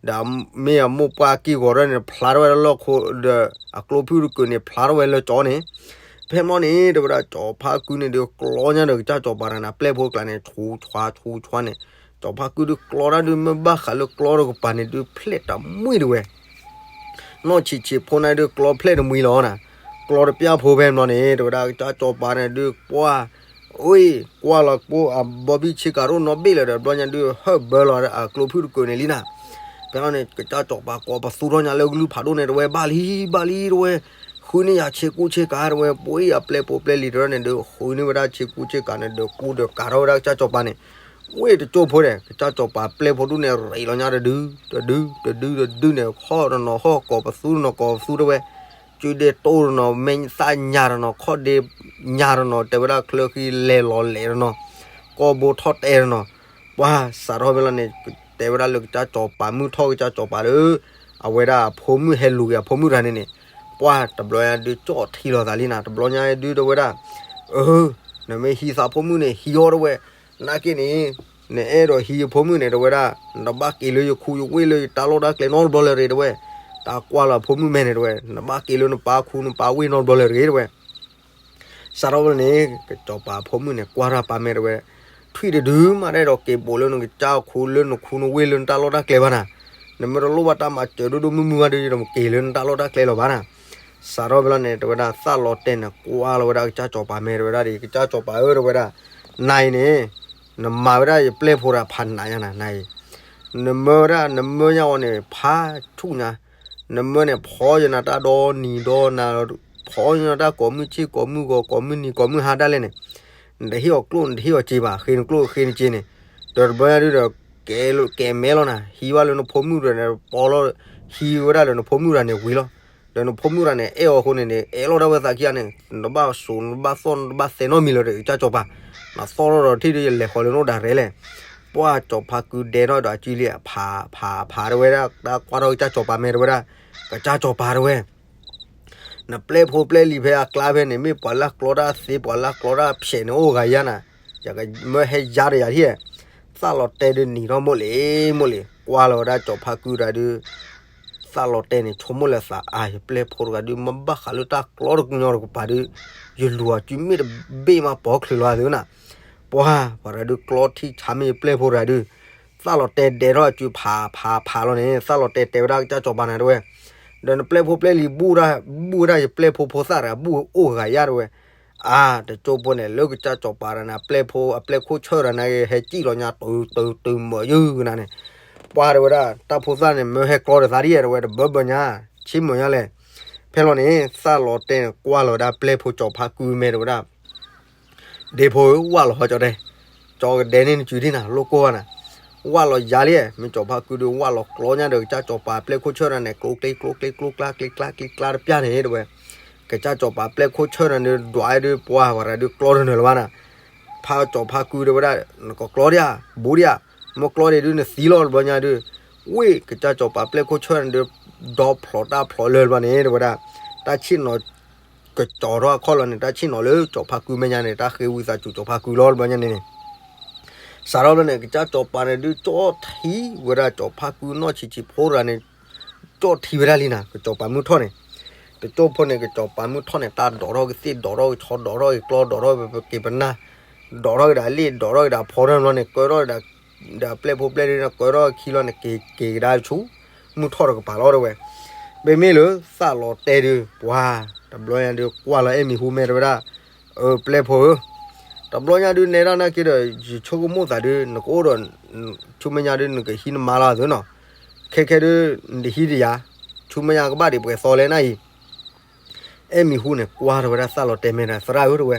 ဒီးမ့ၢ်အမိၢ်ပှၢ်ကံၢ်ဂီၤဒၣ်န့ၣ် ဖျါထီၣ်ဝဲလၢလီၢ်ခိဒီး အကျိဖုၣ်တကုာ်န့ၣ် ဖျါထီၣ်ဝဲလၢကၠီန့ၣ်. ဖဲမီၢ်န့ၣ် တဲဝဲဒၣ်ကၠီၤဖါကုန့ၣ်ဒုးကျီညါဒီးကစၢ်ကၠီၤပၤတဂၤန့ၣ် အပျဲၢ်ဖိကျါန့ၣ် ဆူးဆှါဆူးဆှါန့ၣ်, ကၠီၤဖါကုဒုးကျီတၢ်ဒုး မ့ၢ်ဘၣ်ဃးလၢကျီတကပၤန့ၣ်ဒုး ဖျဲၣ်တမှံတဝဲ နီၢ်ဆံးဆံးဖိန့ၣ်ဒုးကျီဖျဲၣ်တမှံလီၤနၤ. ကျီတပျၢ်ဖိဖဲမီၢ်န့ၣ် တဲဝဲဒၣ်ကစၢ်ကၠီၤပၤန့ၣ်ဒုး ပှၢ်, အ့, ကွၢ်လီၤကျိအဘီဘံၣ်ဆ့ကၤတအိၣ်နီတဘ့ၣ်လၢၤဒီး ဘျီညါဒုး ဟၢၣ်ဘၢလီၤအကျိဖုၣ်တကုာ်န့ၣ်လံနၤ. ဖဲလီၤန့ၣ် ကစၢ်ကၠီၤပၤကိးပသူထီၣ်ညါလၢကလုၢ်ဖးဒိၣ်န့ၣ်တဝဲ ဘၣ်လံဘၣ်လံတဝဲ, ဃုန့ၢ်ယၤဆ့ကူဆ့ကၤတဝဲ, ပှၤအံၤအပျဲၢ်ဖိပျဲၢ်လံၤတရၢန့ၣ်ဒုး ဃုန့ၢ်ဝဲဒၣ်ဆ့ကူဆ့ကၤန့ၣ်ဒုး ကူဒီးကၤထီၣ်ဝဲဒၣ်ကစၢ်ကၠီၤပၤန့ၣ်. ဝ့ၢ်တကၠိၢ်ဖိဒီး ကစၢ်ကၠီၤပၤပျဲၢ်ဖိဒူၣ်န့ၣ် ရံးလီၤညါတဒု, တဒု, တဒု, တဒုန့ၣ် ဟီၣ်တနီၤဟီၣ်ကိးပသူတနီၤကိးပသူတဝဲ, စုဒ့တိၢ်တနီၤ မဲာ်သၣ်ညါတနီၤ ခီၣ်ဒ့ညါတနီၤ တဲဝဲဒၣ်ချၢဃံလဲၤလီၤလဲၤတနီၤ, ကီၢ်ဘိထီၣ်တဲတနီၤ, ပှၤစးထီၣ်ဖဲလီၤန့ၣ် တဲဝဲဒၣ်လၢကစၢ်ကၠီၤပၤမုၢ်ထီၣ်ကစၢ်ကၠီၤပၤလၢ အဝဲဒၣ်အဖိမုၣ်ဟဲလူၤက့ၤအဖိမုၣ်တဂၤန့ၣ်န့ၣ်, ပှၤတဘျီညါဒုးကၠီၣ်ထံလီၤသးလံနၤ, တဘျီညါဒုးတဲဝဲဒၣ်, အၢ, နမ့ၢ်ဟံးသးဖိမုၣ်န့ၣ် ဟံးအီၤတဝဲ, နာ်က့န့ၣ် နအဲၣ်ဒိးဟံးယဖိမုၣ်န့ၣ် တဲဝဲဒၣ်, နတဘၣ်က့ၤလၢယခူယဝ့ၢ်လၢယတၢ်လီၢ်တၢ်ကျဲနီတဘျီလၢၤတဂ့ၤ တဲဝဲ, တၢ်ကွၢ်လီၤအဖိမုၣ်မဲာ်န့ၣ် တဲဝဲ, နဘၣ်က့ၤလၢနပၢ်ခူနပၢ်ဝ့ၢ်နီတဘျီလၢၤတဂ့ၤ တဲဝဲ. စးထီၣ်ဖဲန့ၣ် ကစၢ်ကၠီၤပၤအဖိမုၣ်န့ၣ် ကွၢ်ထီၣ်ပၢ်မဲာ်တဲဝဲ, ထွံၣ်တဒုမး တအဲၣ်ဒိးက့ၤဘိးလၢနကစၢ်ခူလၢနခူနဝ့ၢ်လၢနတၢ်လီၢ်တၢ်ကျဲဘၣ်နၤ, နမ့ၢ်တလိၣ်ဘၣ်တၢ်မၤစၢၤဒိၣ်ဒိၣ်မုၢ်မုၢ်ဘၣ်ဒီး ယတက့ၤလၢနတၢ်လီၢ်တၢ်ကျဲလၢၤဘၣ်နၤ. စးထီၣ်ဖဲလီၤန့ၣ် တဲဝဲဒၣ် သၣ်လီၤတဲာ်န့ၣ် ကွၢ်လီၤဝဲဒၣ်ကစၢ်ကၠီၤပၤမဲာ်တဲဝဲဒၣ်ဒီး ကစၢ်ကၠီၤပၤဧၢ တဲဝဲဒၣ်, နၤအံၤန့ၣ် နမၤဝဲဒၣ်ယပျဲၢ်ဖိတဂၤဖးနးညါနၤ, နအံၤ နမၢဝဲဒၣ် နမၢညါအီၤန့ၣ် ဖးဆူၣ်ညါ, နမၢန့ၣ် ဖီယနၤတၢ်ဒီနံၤဒီနၤ, ဖီယနၤတၢ်ကိးမုၢ်ဆ့ၣ်ကိးမုၢ်ဂီၤ ကိးမုၢ်နံၤကိးမုၢ်ဟါဒၣ်လဲာ်န့ၣ်, နတဟ့ၣ်အီၤကျိၣ် နတဟ့ၣ်အီၤစ့ဘၣ်, ဃ့နကျိၣ်ဃ့နစ့န့ၣ်, ဒီးတဘျီညါဒုးဒီး ကဲမဲလီၤနၤ, ဟံးဘၣ်လၢနဖိမုၣ်တဂၤန့ၣ် ပီလီၤ, ဟံးဝဲဒၣ်လၢနဖိမုၣ်တဂၤန့ၣ်ဝံၤလီၤ. ဒီးနဖိမုၣ်တဂၤန့ၣ် အဲၣ်အီၤအဃိန့ၣ်န့ၣ် အဲၣ်လီၤဒၣ်ဝဲသးခံဂၤန့ၣ် နတဘၣ်စိာ် နတဘၣ်သီၣ် နတဘၣ်သဲနီတမံၤလၢၤဒီး ကစၢ်ကၠီၤပၤ, နသီၣ်ထီၣ်ဒီးထံၣ်ဒီးယလဲၤဃီၤလၢနအိၣ်ဒၣ်ရဲလဲၣ်. ပှၢ်ကၠီၤဖါကုဒဲထီၣ်ဒီးအစုလံ အဖးဖးဖးတဲဝဲဒၣ် တၢ်ကွၢ်ထီၣ်ကစၢ်ကၠီၤပၤမဲာ်တဲဝဲဒၣ်, ကစၢ်ကၠီၤပၤတဲဝဲ နပျဲၢ်ဖိပျဲၢ်လံၤဖဲအကျါဖဲန့ၣ် မ့ၢ်ပှၤလၢကျီတၢ်သ့ ပှၤလၢကျီတၢ်ဖျဲးန့ၣ်အိၣ်ဂၤယါနၤ, ယကမၢဟဲယါဒီးယၤထံၣ်, သၣ်လီၤတဲာ်ဒုးနံၤထီၣ်မိၢ်လံၤမိၢ်လံၤ ကွၢ်လီၤဝဲဒၣ်ကၠီၤဖါကုတဂၤဒုး, သၣ်လီၤတဲာ်န့ၣ် ဆိကမိၣ်လၢသးအါ ယပျဲၢ်ဖိတဂၤဒုး မ့ၢ်ဘၣ်ဃးလၢတၢ်ကျီတကညီတကပၤဒုး, ယလူၤအီၤစုမ့ၢ်တဘ့ၣ်မး ပိာ်ချုးလီၤအသုနၤ, ပှၤ ပှၤတဂၤဒုးကျီထံဆါမ့ၢ်ယပျဲၢ်ဖိတဂၤဒုး, သၣ်လီၤတဲာ်ဒဲးထီၣ်အစုဖးဖးဖးလီၤန့ၣ် သၣ်လီၤတဲာ်တဲဝဲဒၣ်ကစၢ်ကၠီၤပၤနၤတဲဝဲ, ဒီးနပျဲၢ်ဖိပျဲၢ်လံၤဘူၣ်ဒၣ်, ဘူၣ်ဝဲဒၣ်ယပျဲၢ်ဖိဖိသၣ်တဂၤ ဘူၣ်အိၣ်ဂၤယါတဲဝဲ, အါ တကၠိဖိန့ၣ် လၢကစၢ်ကၠီၤပၤတဂၤန့ၣ် အပျဲၢ်ဖိအပျဲၢ်ခိၣ်ဆၢတဂၤန့ၣ် ဟဲစံၣ်လီၤညါတုၤတုၤတုၤမၢာ်ယုၢ်ကနၤန့ၣ်, ပှၤတဲဝဲဒၣ် တၢ်ဖိသၣ်န့ၣ် မၢဟဲကျီဒီးသးဒ်ယဲတဲဝဲ တဘၢဘၢညါ, ဆ့မၢာ်ညါလဲၣ်. ဖဲလီၤန့ၣ် သၣ်လီၤတဲာ်န့ၣ် ကွၢ်လီၤဝဲဒၣ်ပျဲၢ်ဖိကၠီၤဖါကုမဲာ်တဲဝဲဒၣ် ဒ့ဖိဧၢ ဝၢ်လီၤဟီကၠီတဲ, ကၠီကဒဲန့ၣ်နစုဒ်နၤ လိၣ်ကိၢ်ဘၣ်နၤ, ဝၢ်လီၤယါလံ, မ့ၢ်ကၠီၤဖါကုဒုး ဝၢ်လီၤကျီညါဒီး ကစၢ်ကၠီၤပၤပျဲၢ်ခိၣ်ဆၢတဂၤန့ၣ် ကျိကျ့ကျိကျ့ကျိကျါကျ့ကျါကျ့ကျါတပျၢ်န့ၣ်တဲဝဲ, ကစၢ်ကၠီၤပၤပျဲၢ်ခိၣ်ဆၢတဂၤန့ၣ် ဒွးဒုးပှၤဝဲဒၣ်ဒုးကျီတနၢၤလၢၤဘၣ်နၤ, ဖးကၠီၤဖါကုတဲဝဲဒၣ် နကကျီဒံးဧါ, ဘူးဒံးဧါ, မ့ၢ်ကျီဒံးဒုးနသံလီၤတဘျီညါဒုး, ဝ့ၢ်ကစၢ်ကၠီၤပၤပျဲၢ်ခိၣ်ဆၢတဂၤန့ၣ်ဒုး ဒီဖျိးတၢ်ဖျိးလၢၤတဘျီန့ၣ်တဲဝဲဒၣ်, တၢ်ဆ့ၣ်နီၤ ကကၠီၤထီၣ်အခီၣ်လီၤန့ၣ် တၢ်ဆ့ၣ်နီၤလၢကၠီၤဖါကုမဲာ်ညါန့ၣ် တၢ်ဃ့ဝံသးစူၤကၠီၤဖါကုလီၤတဘျီညါန့ၣ်န့ၣ်, စးထီၣ်ဖဲန့ၣ် ကစၢ်ကၠီၤပၤန့ၣ်ဒုး ကၠီထံဝဲဒၣ်ကၠီၤဖါကုနီၢ်ဆံးဆံးဖိတဂၤန့ၣ်, ကၠီထံဝဲဒၣ်လံနၤ ကစၢ်ကၠီၤပၤမုၢ်ထီၣ်န့ၣ်, တကၠိဖိန့ၣ် ကစၢ်ကၠီၤပၤမုၢ်ထီၣ်န့ၣ် တၢ်ဒိးထီၣ်ကသ့ၣ် ဒိးထီၣ်ကဆီ ဒိးထီၣ်ကကျီ ဒိးထီၣ်က့ၤပနၢ်, ဒိးထီၣ်က့ၤဒၣ်လ့ၣ် ဒိးထီၣ်က့ၤဒၣ်ဖီထီၣ်ဘျီန့ၣ် ကၢထီၣ်က့ၤဒၣ် ဒီးပျဲၢ်ဖိပျဲၢ်လံၤန့ၣ် ကၢထီၣ်ခံလီၤန့ၣ် က့ၤက့ၤကဒါဆူ မုၢ်ထီၣ်တကပၤလီၤတဲဝဲ. မ့မ့ၢ်လၢသးလီၤတဲာ်ဒုး ပှၤတဘျီညါဒုး ကွၢ်လီၤအဲၣ်မံၤဟူမဲာ်တဲဝဲဒၣ်, အၢ ပျဲၢ်ဖိဧၢ, တဘျီညါဒုးနဲဒၣ်နာ်က့ဒီး ယဆိကမိၣ်သးဒုး နကအိၣ်ဒီး ဆူမဲာ်ညါဒုး နကဟံးနမါလီၤသ့နီၤ, ခဲခဲဒုး နတဟံးတယၤ, ဆူမဲာ်ညါကဘၣ်ဒံးပှဲၤသီလဲၣ်နၤအံၤ အဲၣ်မံၤဟူန့ၣ် ကွၢ်ထီၣ်ဝဲဒၣ်သးလီၤတဲာ်မဲာ်ဒီး သရၣ်ဧၢ တဲဝဲ,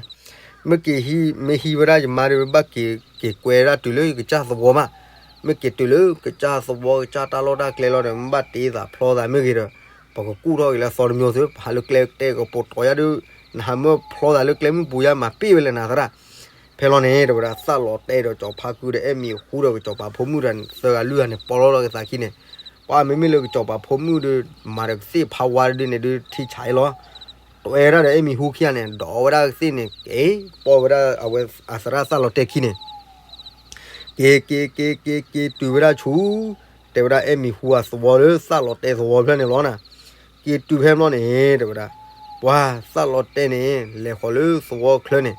မ့ၢ်က့ၤဟံး မ့ၢ်ဟံးဝဲဒၣ်ယမါဒီး ဘၣ်က့ၤ က့ၤကွဲဒၣ်တုၤလၢယကစၢ်သဝီမး, မ့ၢ်က့ၤတုၤလၢကစၢ်သဝီ ကစၢ်တၢ်လီၢ်တၢ်ကျဲလီၤဒီး မ့ၢ်ဘၣ်တ့သးဖျီသးမ့ၢ်ဂ့ၤဒီး ပကကူၣ်ထီၣ်က့ၤလၢအသီတမံၤသု, ပဟးလၢကျဲတဲာ်ကပိာ်တီၤယါဒုး နဟးမၢဖျီသးလၢကျဲမုၢ်ပူၤယါမၤပ့ၢ်ဝဲလဲၣ်နၤသရၣ်, ဖဲလီၤန့ၣ် တဲဝဲဒၣ် သးလီၤတဲာ်ဒီးကၠီၤဖါကုဒီး အဲၣ်မံၤဟူဒီးကစီၤပၤဖိမုၣ်တဂၤန့ၣ် သၢဂၤလွံၢ်ဂၤန့ၣ် ပီၢ်လီၤလီၤက့ၤသးခံန့ၣ်, ပှၤမ့မ့ၢ်လၢကစီၤပၤဖိမုၣ်ဒီး မၤဒီးကသ့ၣ်ဖးဝါဒုးန့ၣ်ဒုး ထံဆးအံၤလီၤ, တွဲဒၣ်ဒီးအဲၣ်မံၤဟူခံဂၤန့ၣ် ဒီးဝဲဒၣ်ကသ့ၣ်န့ၣ် က့ၤပီၢ်ဝဲဒၣ်အဝဲအသရၣ်သးလီၤတဲာ်ခံန့ၣ် က့ၤက့ၤက့ၤက့ၤက့ၤတုၤဝဲဒၣ်ဆူ တဲဝဲဒၣ်အဲၣ်မံၤဟူအသဝီလၢသးလီၤတဲာ်သဝီဖျၢၣ်န့ၣ်လီၤနၤ, က့ၤတုၤဖဲဘျီန့ၣ် တဲဝဲဒၣ် ပှၤသးလီၤတဲာ်န့ၣ် လဲၤဃီၤလၢသဝီချၢန့ၣ်,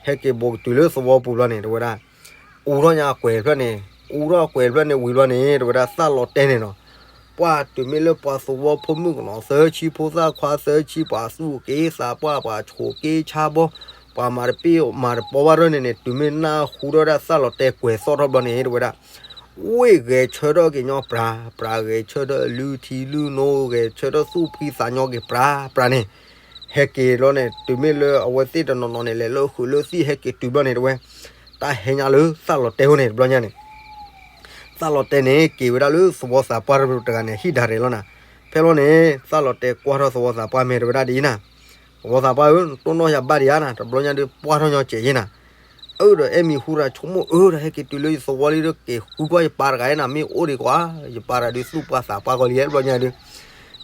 ဟဲက့ၤဘူးကတုၤလၢသဝီပူၤဘျီန့ၣ် တဲဝဲဒၣ်, အူထီၣ်ညါအကွဲၤဖျၢၣ်န့ၣ်, အူထီၣ်အကွဲၤဖျၢၣ်န့ၣ်ဝံၤဘျီန့ၣ် တဲဝဲဒၣ်သးလီၤတဲာ်န့ၣ်နီၤ, ပှၤတုၤမ့ၢ်လၢပှၤသဝီဖိမုၣ်ကနီၤ သၢဆံဖိသၣ်ခွါသၢဆံ ပှၤသူၣ်က့သးပှၢ် ပှၤဆိးက့ဆါဘီ ပှၤမၤတပ့ၢ်မၤတပီဘၣ်ရၢၢ်န့ၣ်န့ၣ် တုၤမ့ၢ်နၢ်ဟူထီၣ်ဝဲဒၣ်သးလီၤတဲာ်ကွဲၤသီၣ်ထီၣ်ဘျီန့ၣ် တဲဝဲဒၣ် ဝ့ၢ်ဂဲၤဆၢထၢၣ်က့ၤညီပြၤ, ပြၤဂဲၤဆၢထၢၣ်လုၢ်ထံလုၢ်နိ ဂဲၤဆၢထၢၣ်သူၣ်ဖှံသးညီက့ၤပြၤပြၤန့ၣ်, ဟဲက့ၤလီၤန့ၣ် တုၤမ့ၢ်လၢအဝဲသ့ၣ်တနီၤနီၤန့ၣ် လဲၤလၢဃုာ်လၢသံၣ်ဟဲက့ၤတုၤဘျီန့ၣ် တဲဝဲ, တၢ်ဟဲညါလၢသးလီၤတဲာ်အအိၣ်န့ၣ် တဘျီညါန့ၣ် သးလီၤတဲာ်န့ၣ် က့ၤဝဲဒၣ်လၢသဝီသးပှၢ်တဂၤန့ၣ် ဟံၣ်ဒၣ်ရဲၣ်လီၤနၤ, ဖဲလီၤန့ၣ် သးလီၤတဲာ်ကွၢ်ထီၣ်သဝီသးပှၢ်မဲာ်တဲဝဲဒၣ်ဒ်အံၤနၤ, သဝီသးပှၢ်ဧၢ, နတိၢ်နီၣ်ယၤဘၣ်ဒံးဧါနၤ, တဘျီညါဒုးပှၢ်ထီၣ်ညီကဲးယဲနၤ အၢဒီးအဲၣ်မံၤဟူတဂၤဆိကမိၣ်အၢဒီး ဟဲက့ၤတုၤလၢယသဝီလံဒီး က့ၤဃုကွၢ်ယပၢ်တဂၤအံၤနၤ, မ့ၢ်အိၣ်ဒံးကွၢ် ယပၢ်တဂၤဒုးသူၣ်ပှၢ်သးပှၢ်ကီလံ တဘျီညါဒုး,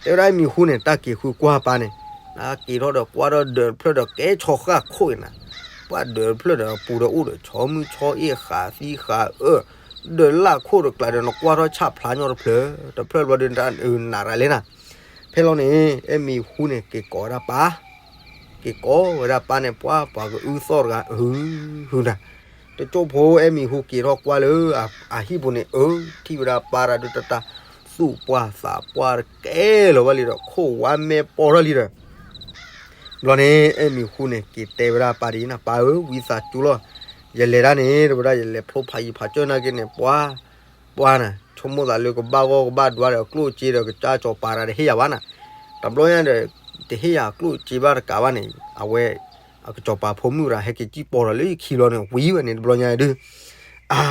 တဲဝဲဒၣ်အဲၣ်မံၤဟူန့ၣ် တၢ်က့ၤဃုကွၢ်ပၢ်န့ၣ်, နက့ၤထီၣ်ဒီးကွၢ်ထီၣ်ဒၢးတဖျၢၣ်ဒီးကဲဆီဃၣ်ခိၣ်အံၤနၤ, ပှၤဒၢးတဖျၢၣ်ဒီးပူၤဒီးအိၣ်ဒီးဆီမုၢ်ဆီအ့ၣ်ဃးသံဃးအၢ, ဒၢးလၢခိၣ်တကျါဒီး နကွၢ်ထီၣ်ဆၣ်ဖျါညီတဖျၢၣ်, တဖျၢၣ်ဘျီဒီးနတၢ်နးရၤလဲၣ်နၤ, ဖဲလီၤန့ၣ် အဲၣ်မံၤဟူန့ၣ် က့ၤကိးဝဲဒၣ်ပၢ် က့ၤကိးဝဲဒၣ်ပၢ်န့ၣ် ပှၤပှၤကအုသီၣ်တဂၤ ဟု ဟုနၤ, တကၠိၢ်ဖိအဲၣ်မံၤဟူက့ၤထီၣ်ကွၢ်လၢအဟံၣ်ပူၤန့ၣ် အၢ ထံၣ်ဝဲဒၣ်ပၢ်တၢ်ဒုးတၢ်တၢ် သူၣ်ပှၢ်သးပှၢ်တကဲလီၤဘၣ်လံဒီး ခိၣ်ဝါမဲာ်ပီၢ်ထီၣ်လံဒီး ဘျီန့ၣ် အဲၣ်မံၤဟူန့ၣ် က့ၤတဲဝဲဒၣ်ပၢ်ဒ်အံၤနၤ, ပၢ်ဧၢ ဝံသးစူၤလီၤ, ယလဲၤတၢ်န့ၣ် တဲဝဲဒၣ် ယလဲၤဖျိဖးယံၤဖးစၢၢ်နာ်က့န့ၣ် ပှၤ ပှၤနၤ ဆိကမိၣ်သးလၢကဘၣ်ဂီၢ်ကဘၣ်ဒွါဒီး ကျိၣ်စ့ဒီးကစၢ်စီၤပၤတဂၤတဟ့ၣ်ယၤဘၣ်နၤ, တဘျီညါဒီး တဟ့ၣ်ယၤကျိၣ်စ့ဘၣ်တကးဘၣ်န့ၣ် အဝဲ အကစီၤပၤဖိမုၣ်တဂၤ ဟဲက့ၤစံၣ်ပိာ်ဒီးလၢယခံဘျီန့ၣ် ဝံၤဝဲန့ၣ် တဘျီညါဒုး အါ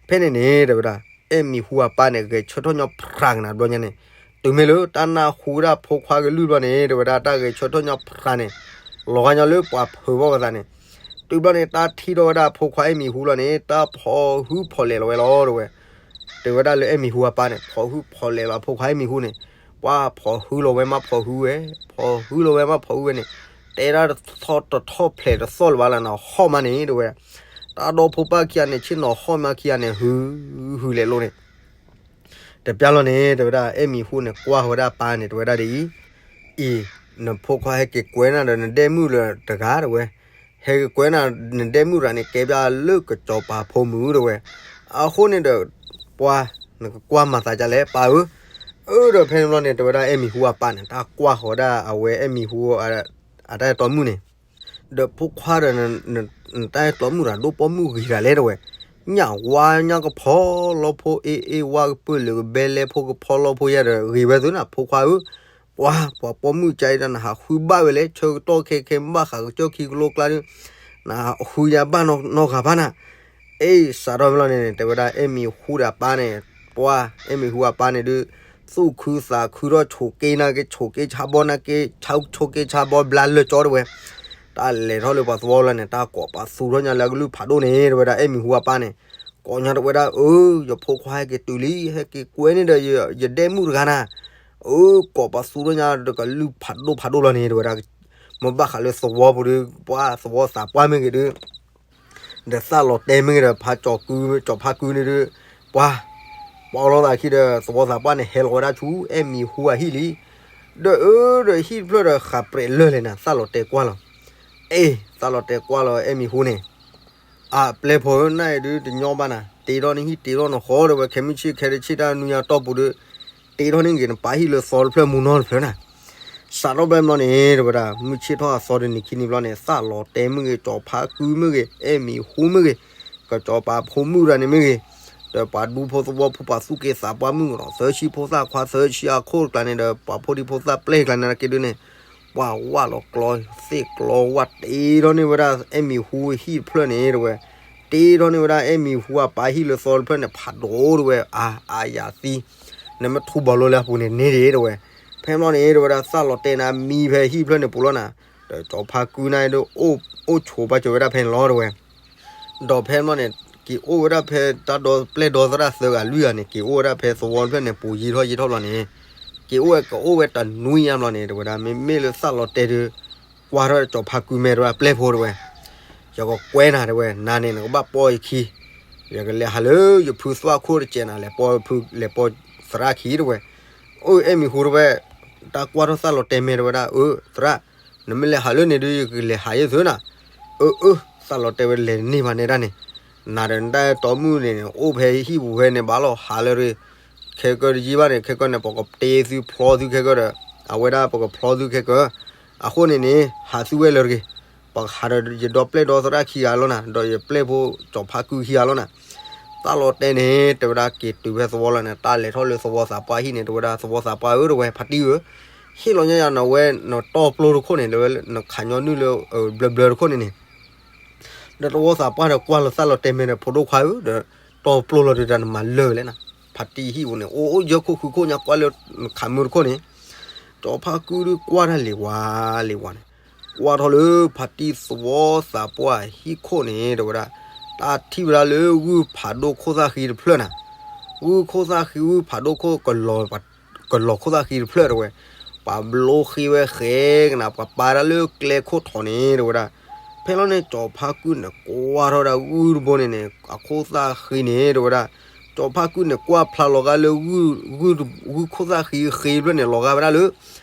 ဖဲန့ၣ်န့ၣ် တဲဝဲဒၣ် အဲၣ်မံၤဟူအပၢ်န့ၣ် ဂဲၤဆၢထၢၣ်ညီဖြးက့ၤနၤ တဘျီညါန့ၣ်, တုၤမ့ၢ်လၢတၢ်နၢ်ဟူဝဲဒၣ်ဖိခွါကလုၢ်ဘျီန့ၣ် တဲဝဲဒၣ် တၢ်ဂဲၤဆၢထၢၣ်ညီဖြးန့ၣ် လီၤဂာ်ညီလၢပှၤဖုးဘၣ်ဝဲသးန့ၣ်, တုၤဘျီန့ၣ် တၢ်ထံၣ်ထီၣ်ဝဲဒၣ်ဖိခွါအဲၣ်မံၤဟူလီၤန့ၣ် တၢ်ဖီၣ်ဟုဖီၣ်လဲၤလီၤဝဲလီၤ တဲဝဲ တဲဝဲဒၣ်လၢအဲၣ်မံၤဟူအပၢ်န့ၣ် ဖီၣ်ဟုဖီၣ်လဲၤလီၤဖိခွါအဲၣ်မံၤဟူန့ၣ်, ပှၤဖီၣ်ဟုလီၤဝဲမးဖီၣ်ဟုဝဲ, ဖီၣ်ဟုလီၤဝဲမးဖီၣ်ဟုဝဲန့ၣ်, တဲဒၣ်တထီၣ်တထီၣ်ဖျဲးတသီၣ်လၢၤဘၣ်လၢနီၢ်ဟီၣ်မးန့ၣ် တဲဝဲ, တၢ်ဒီဖိပၢ်ခံဂၤန့ၣ် ဆ့ၣ်နီၤဟီၣ်မးခံဂၤန့ၣ် ဟု ဟုလဲၤလိၤန့ၣ်, တပျၢ်လီၤန့ၣ် တဲဝဲဒၣ် အဲၣ်မံၤဟူန့ၣ် ကွၢ်ဃီၤဝဲဒၣ်ပၢ်န့ၣ် တဲဝဲဒၣ်ဒ်အံၤ, အံၤ နဖိခွါဟဲက့ၤကွဲနၤဒီးနဒဲမုၣ်လၢတဂၤ တဲဝဲ, ဟဲက့ၤကွဲနၤ နဒဲမုၣ်တဂၤန့ၣ် ကဲဘျါလၢကစီၤပၤဖိမုၣ် တဲဝဲ, အဃိန့ၣ်ဒီး ပှၤ နကကွၢ်မၤသးဒ်လဲၣ် ပၢ်ဧၢ, အၢဒီးဖဲန့ၣ်ဘျီန့ၣ် တဲဝဲဒၣ်အဲၣ်မံၤဟူအပၢ်န့ၣ် တၢ်ကွၢ်ဃီၤဒၣ်အဝဲအဲၣ်မံၤဟူ အတၢ်အဲၣ်တီမုၣ်န့ၣ်, ဒီးဖိခွါဒီး နတၢ်အဲၣ်တီမုၣ်တဂၤ ဒိၣ်ပိာ်မုၣ်ဂ့ၤတၢ်လဲၣ် တဲဝဲ, ညၣ်ဝါညၣ်ကဖီလီဖိအ့ၣ်အ့ၣ်ဝါကပၢၢ်လၢကဘဲလဲဖိကဖီလီဖိယဲဒီး ဂ့ၤဝဲသုနၤ ဖိခွါဧၢ, ပှၤ ပှၤပိာ်မုၣ်ကါအံၤဒီး နဟးဃုဘၣ်ဝဲလဲၣ် ဆၢကတီၢ်ခဲခဲဘၣ်ဃးကစၢၢ်ခံကလိကျါဒီး နဟးဃုယၤဘၣ်နီတဂၤဘၣ်နၤ, အ့ၣ် စးထီၣ်ဖဲလီၤန့ၣ် တဲဝဲဒၣ်အဲၣ်မံၤဟူဒီးအပၢ်န့ၣ်, ပှၤ အဲၣ်မံၤဟူအပၢ်န့ၣ်ဒုး သူၣ်ခုသးခုထီၣ် ဆိးက့နာ်က့ ဆိးက့ဆါဘီနာ်က့ ဆိးက့ဆါဘီဘျါလၢကၠီတဲဝဲ, တၢ်လဲၤထီၣ်လၢပှၤသဝီလၢန့ၣ် တၢ်ကိးပသူထီၣ်ညါလၢအကလုၢ်ဖးဒိၣ်န့ၣ် တဲဝဲဒၣ်အဲၣ်မံၤဟူအပၢ်န့ၣ်, ကိးညါတဲဝဲဒၣ် အၢ ယဖိခွါဟဲက့ၤတုၤလံ ဟဲက့ၤကွဲန့ၣ်ဒီး ယဒဲမုၣ်တဂၤနၤ, အၢ ကိးပသူထီၣ်ညါတကလုၢ်ဖးဒိၣ်ဖးဒိၣ်လီၤန့ၣ် တဲဝဲဒၣ်, မ့ၢ်ဘၣ်ဃးလၢသဝီပူၤဒီး ပှၤသဝီသးပှၢ်မ့ၢ်ဂ့ၤဒီး ဒီးသးလီၤတဲာ်မ့ၢ်ဂ့ၤဒီး ဖးကၠီၤကု ကၠီၤဖါကုန့ၣ်ဒီး ပှၤ ပီၢ်လီၤသးခံဒီး သဝီသးပှၢ်န့ၣ် ဟဲလီၤဝဲဒၣ်ဆူ အဲၣ်မံၤဟူအဟံၣ်လံ, ဒီးအၢ ဒီးဟံၣ်တဖျၢၣ်ဒီး ဃးပြဲးလၢာ်လဲၣ်နၤ သးလီၤတဲာ်ကွၢ်လီၤ, အ့ၣ် သးလီၤတဲာ်ကွၢ်လီၤ အဲၣ်မံၤဟူန့ၣ်, အပျဲၢ်ဖိဧၢ နၤအံၤဒုးတညီဘၣ်နၤ တ့ထီၣ်နဟံၣ်တ့ထီၣ်နဃီဒီးဝဲ ခဲမုၢ်ဆ့ၣ်ခဲတဆ့ၣ်တၢ်နွံညါတီၢ်ပူၤဒီး တ့ထီၣ်န့ၢ်က့ၤနပၢ်ဟံၣ်လၢသီတဖျၢၣ်မူနီတဖျၢၣ်နၤ. စးထီၣ်ဖဲဘျီန့ၣ် တဲဝဲဒၣ် မုၢ်ဆ့ၣ်ထီၣ်အသီတနံၤခံနံၤဘျီန့ၣ် သၣ်လီၤတဲမ့ၢ်ဂ့ၤ, ကၠီၤဖါကုမ့ၢ်ဂ့ၤ, အဲၣ်မံၤဟူမ့ၢ်ဂ့ၤ, ကၠီၤပၤဖိမုၣ်တဂၤန့ၣ်မ့ၢ်ဂ့ၤ, ဒီးပှၤဒူဖိသဝီဖိ ပှၤသူၣ်က့သးပှၢ်မုၣ်ကနီၤ သၢဆံဖိသၣ်ခွါ သၢဆံအခိၣ်တကျါန့ၣ်ဒီး ပှၤဖိဒံဖိသၣ်ပျဲၢ်ကျါန့ၣ်က့ၤဒုန့ၣ် ပှၤဝၣ်လီၤကျီ သ့ၣ်ကျီဝၣ်တ့ထီၣ်န့ၢ်ဝဲဒၣ် အဲၣ်မံၤဟူဟံၣ်တဖျၢၣ်န့ၣ် တဲဝဲ, တ့ထီၣ်န့ၢ်ဝဲဒၣ် အဲၣ်မံၤဟူအပၢ်ဟံၣ်လၢသီတဖျၢၣ်န့ၣ် ဖးဒိၣ်တဲဝဲ, အါ အါယၤသံ, နမ့ၢ်ထူဘၣ်လိလၢအပူၤန့ၣ်န့ၢ်ဒံး တဲဝဲ. ဖဲဘျီန့ၣ် တဲဝဲဒၣ် သၣ်လီၤတဲန့ၣ်မံဖဲဟံၣ်တဖျၢၣ်န့ၣ်ပူၤလီၤနၤ, ဒီးကၠီၤဖါကုန့ၣ်ဒီး အိၣ်ဆိးဘၣ်ကၠီၤဝဲဒၣ်ဖဲန့ၣ်လီၤ တဲဝဲ. ဒီးဖဲဘျီန့ၣ် က့ၤအိၣ်ဝဲဒၣ်ဖဲတၢ်ဒီပျဲၢ်ဒီသရၣ်သၢဂၤလွံၢ်ဂၤန့ၣ် က့ၤအိၣ်ဝဲဒၣ်ဖဲသဝီတဖျၢၣ်န့ၣ် ပူၤယံာ်ထီၣ်ယံာ်ထီၣ်ဘျီန့ၣ်, က့ၤအိၣ်ဝဲကအိၣ်ဝဲတနွံညါဘျီန့ၣ် တဲဝဲဒၣ် မ့မ့ၢ်လၢသၣ်လီၤတဲဒီး ကွၢ်ထီၣ်ကၠီၤဖါကုမဲာ်တဲဝဲ ပျဲၢ်ဖိတဲဝဲ, ယကကွဲနၤတဲဝဲ, နၤန့ၣ် နကဘၣ်ပိာ်ယခံ, ယကလဲၤဟးလၢယဖုသွၣ်ခိၣ်တစဲးနၤ လဲၤပိာ်ဖု လဲၤပိာ်သရၣ်ခံတဲဝဲ. အိၣ် အဲၣ်မံၤဟူတဲဝဲ, တၢ်ကွၢ်ထီၣ်သၣ်လီၤတဲမဲာ်တဲဝဲဒၣ် အၢ သရၣ်, နမ့ၢ်လဲၤဟးလၢန့ၣ်ဒီး ယကလဲၤဟးယဲၢ်သုနၤ. အၢ အၢ သၣ်လီၤတဲဝဲ လဲၤန့ၢ်ဘၣ်နဲဒၣ်န့ၣ်, နၤဒီးနတၢ်အဲၣ်တီမုၣ်န့ၣ် အိၣ်ဖဲဟံၣ်ပူၤဖဲန့ၣ်ဘၣ်လီၤ ဟးလၢရ့, ခဲကၢတယံာ်ဘၣ်န့ၣ် ခဲကၢန့ၣ် ပကတ့သုဖျီသုခဲကၢဒီး, အဝဲဒၣ်ပကဖျီသုခဲကၢ, အဃိန့ၣ်န့ၣ် ဟးသုဝဲလၢရ့, ပကဟးဒီးယဒီပျဲၢ်ဒီသရၣ်ခံဂၤလီၤနၤ ဒီးယပျဲၢ်ဖိကၠီၤဖါကုခံဂၤလီၤနၤ. သၣ်လီၤတဲန့ၣ် တဲဝဲဒၣ်က့ၤတုၤဖဲသဝီလီၤန့ၣ် တၢ်လဲၤထီၣ်လၢသဝီသးပှၢ်ဟံၣ်န့ၣ် တဲဝဲဒၣ် သဝီသးပှၢ်ဧၢ တဲဝဲ ဖါတံၢ်ဧၢ, ဟ့ၣ်လီၤညါယၤနဝဲ နတီၢ်ပျိတခိၣ်န့ၣ် တဲဝဲ နခးညီနုၢ်လၢ ဘျၢဘျၢတခိၣ်န့ၣ်န့ၣ် ဒီးသဝီသးပှၢ်ဒီးကွၢ်လီၤသၣ်လီၤတဲမဲာ်ဒီး ဖိဒိၣ်ခွါဧၢ ဒီးတီၢ်ပျိလီၤဒီးတၢ်နမၤလၢာ်ဝဲလဲၣ်နၤ, ဖါတံၢ်ဟံၣ်ပူၤန့ၣ် အိၣ်အိၣ်ယဲၢ်ခိၣ်ဃုခိၣ်ညါကွၢ်လၢနခးမုၢ်တခိၣ်န့ၣ်, ကၠီၤဖါကုဒီးကွၢ်တၢ်လံၤဝါလံၤဝါန့ၣ်, ကွၢ်ထီၣ်လၢဖါတံၢ်သဝီသးပှၢ်ဟံၣ်ခိၣ်န့ၣ် တဲဝဲဒၣ်, တၢ်ထံၣ်ဝဲဒၣ်လၢဂုၢ်ဖးဒိၣ်ခိၣ်သၣ်ဃံတဖျၢၣ်နၤ, ဂုၢ်ခိၣ်သၣ်ဃံဂုၢ်ဖးဒိၣ်ခိၣ် ကလီၤခိၣ်သၣ်ဃံတဖျၢၣ်တဲဝဲ, ပှၤဘျိဃ့ဝဲဃဲကနၤ ပှၤပာ်ဒၣ်လၢကျဲခိၣ်ထိးန့ၣ် တဲဝဲဒၣ်. ဖဲလီၤန့ၣ် ကၠီၤဖါကုန့ၣ်ကွၢ်ထီၣ်ဒၣ်ဂုၢ်တဘိန့ၣ်န့ၣ် အခိၣ်သၣ်ဃံန့ၣ် တဲဝဲဒၣ်, ကၠီၤဖါကုန့ၣ်ကွၢ်ဖျါလီၤဂာ်လၢ ဂုၢ်ခိၣ်သၣ်ဃံဃ့တဖျၢၣ်န့ၣ် လီၤဂာ်ဝဲဒၣ်လၢ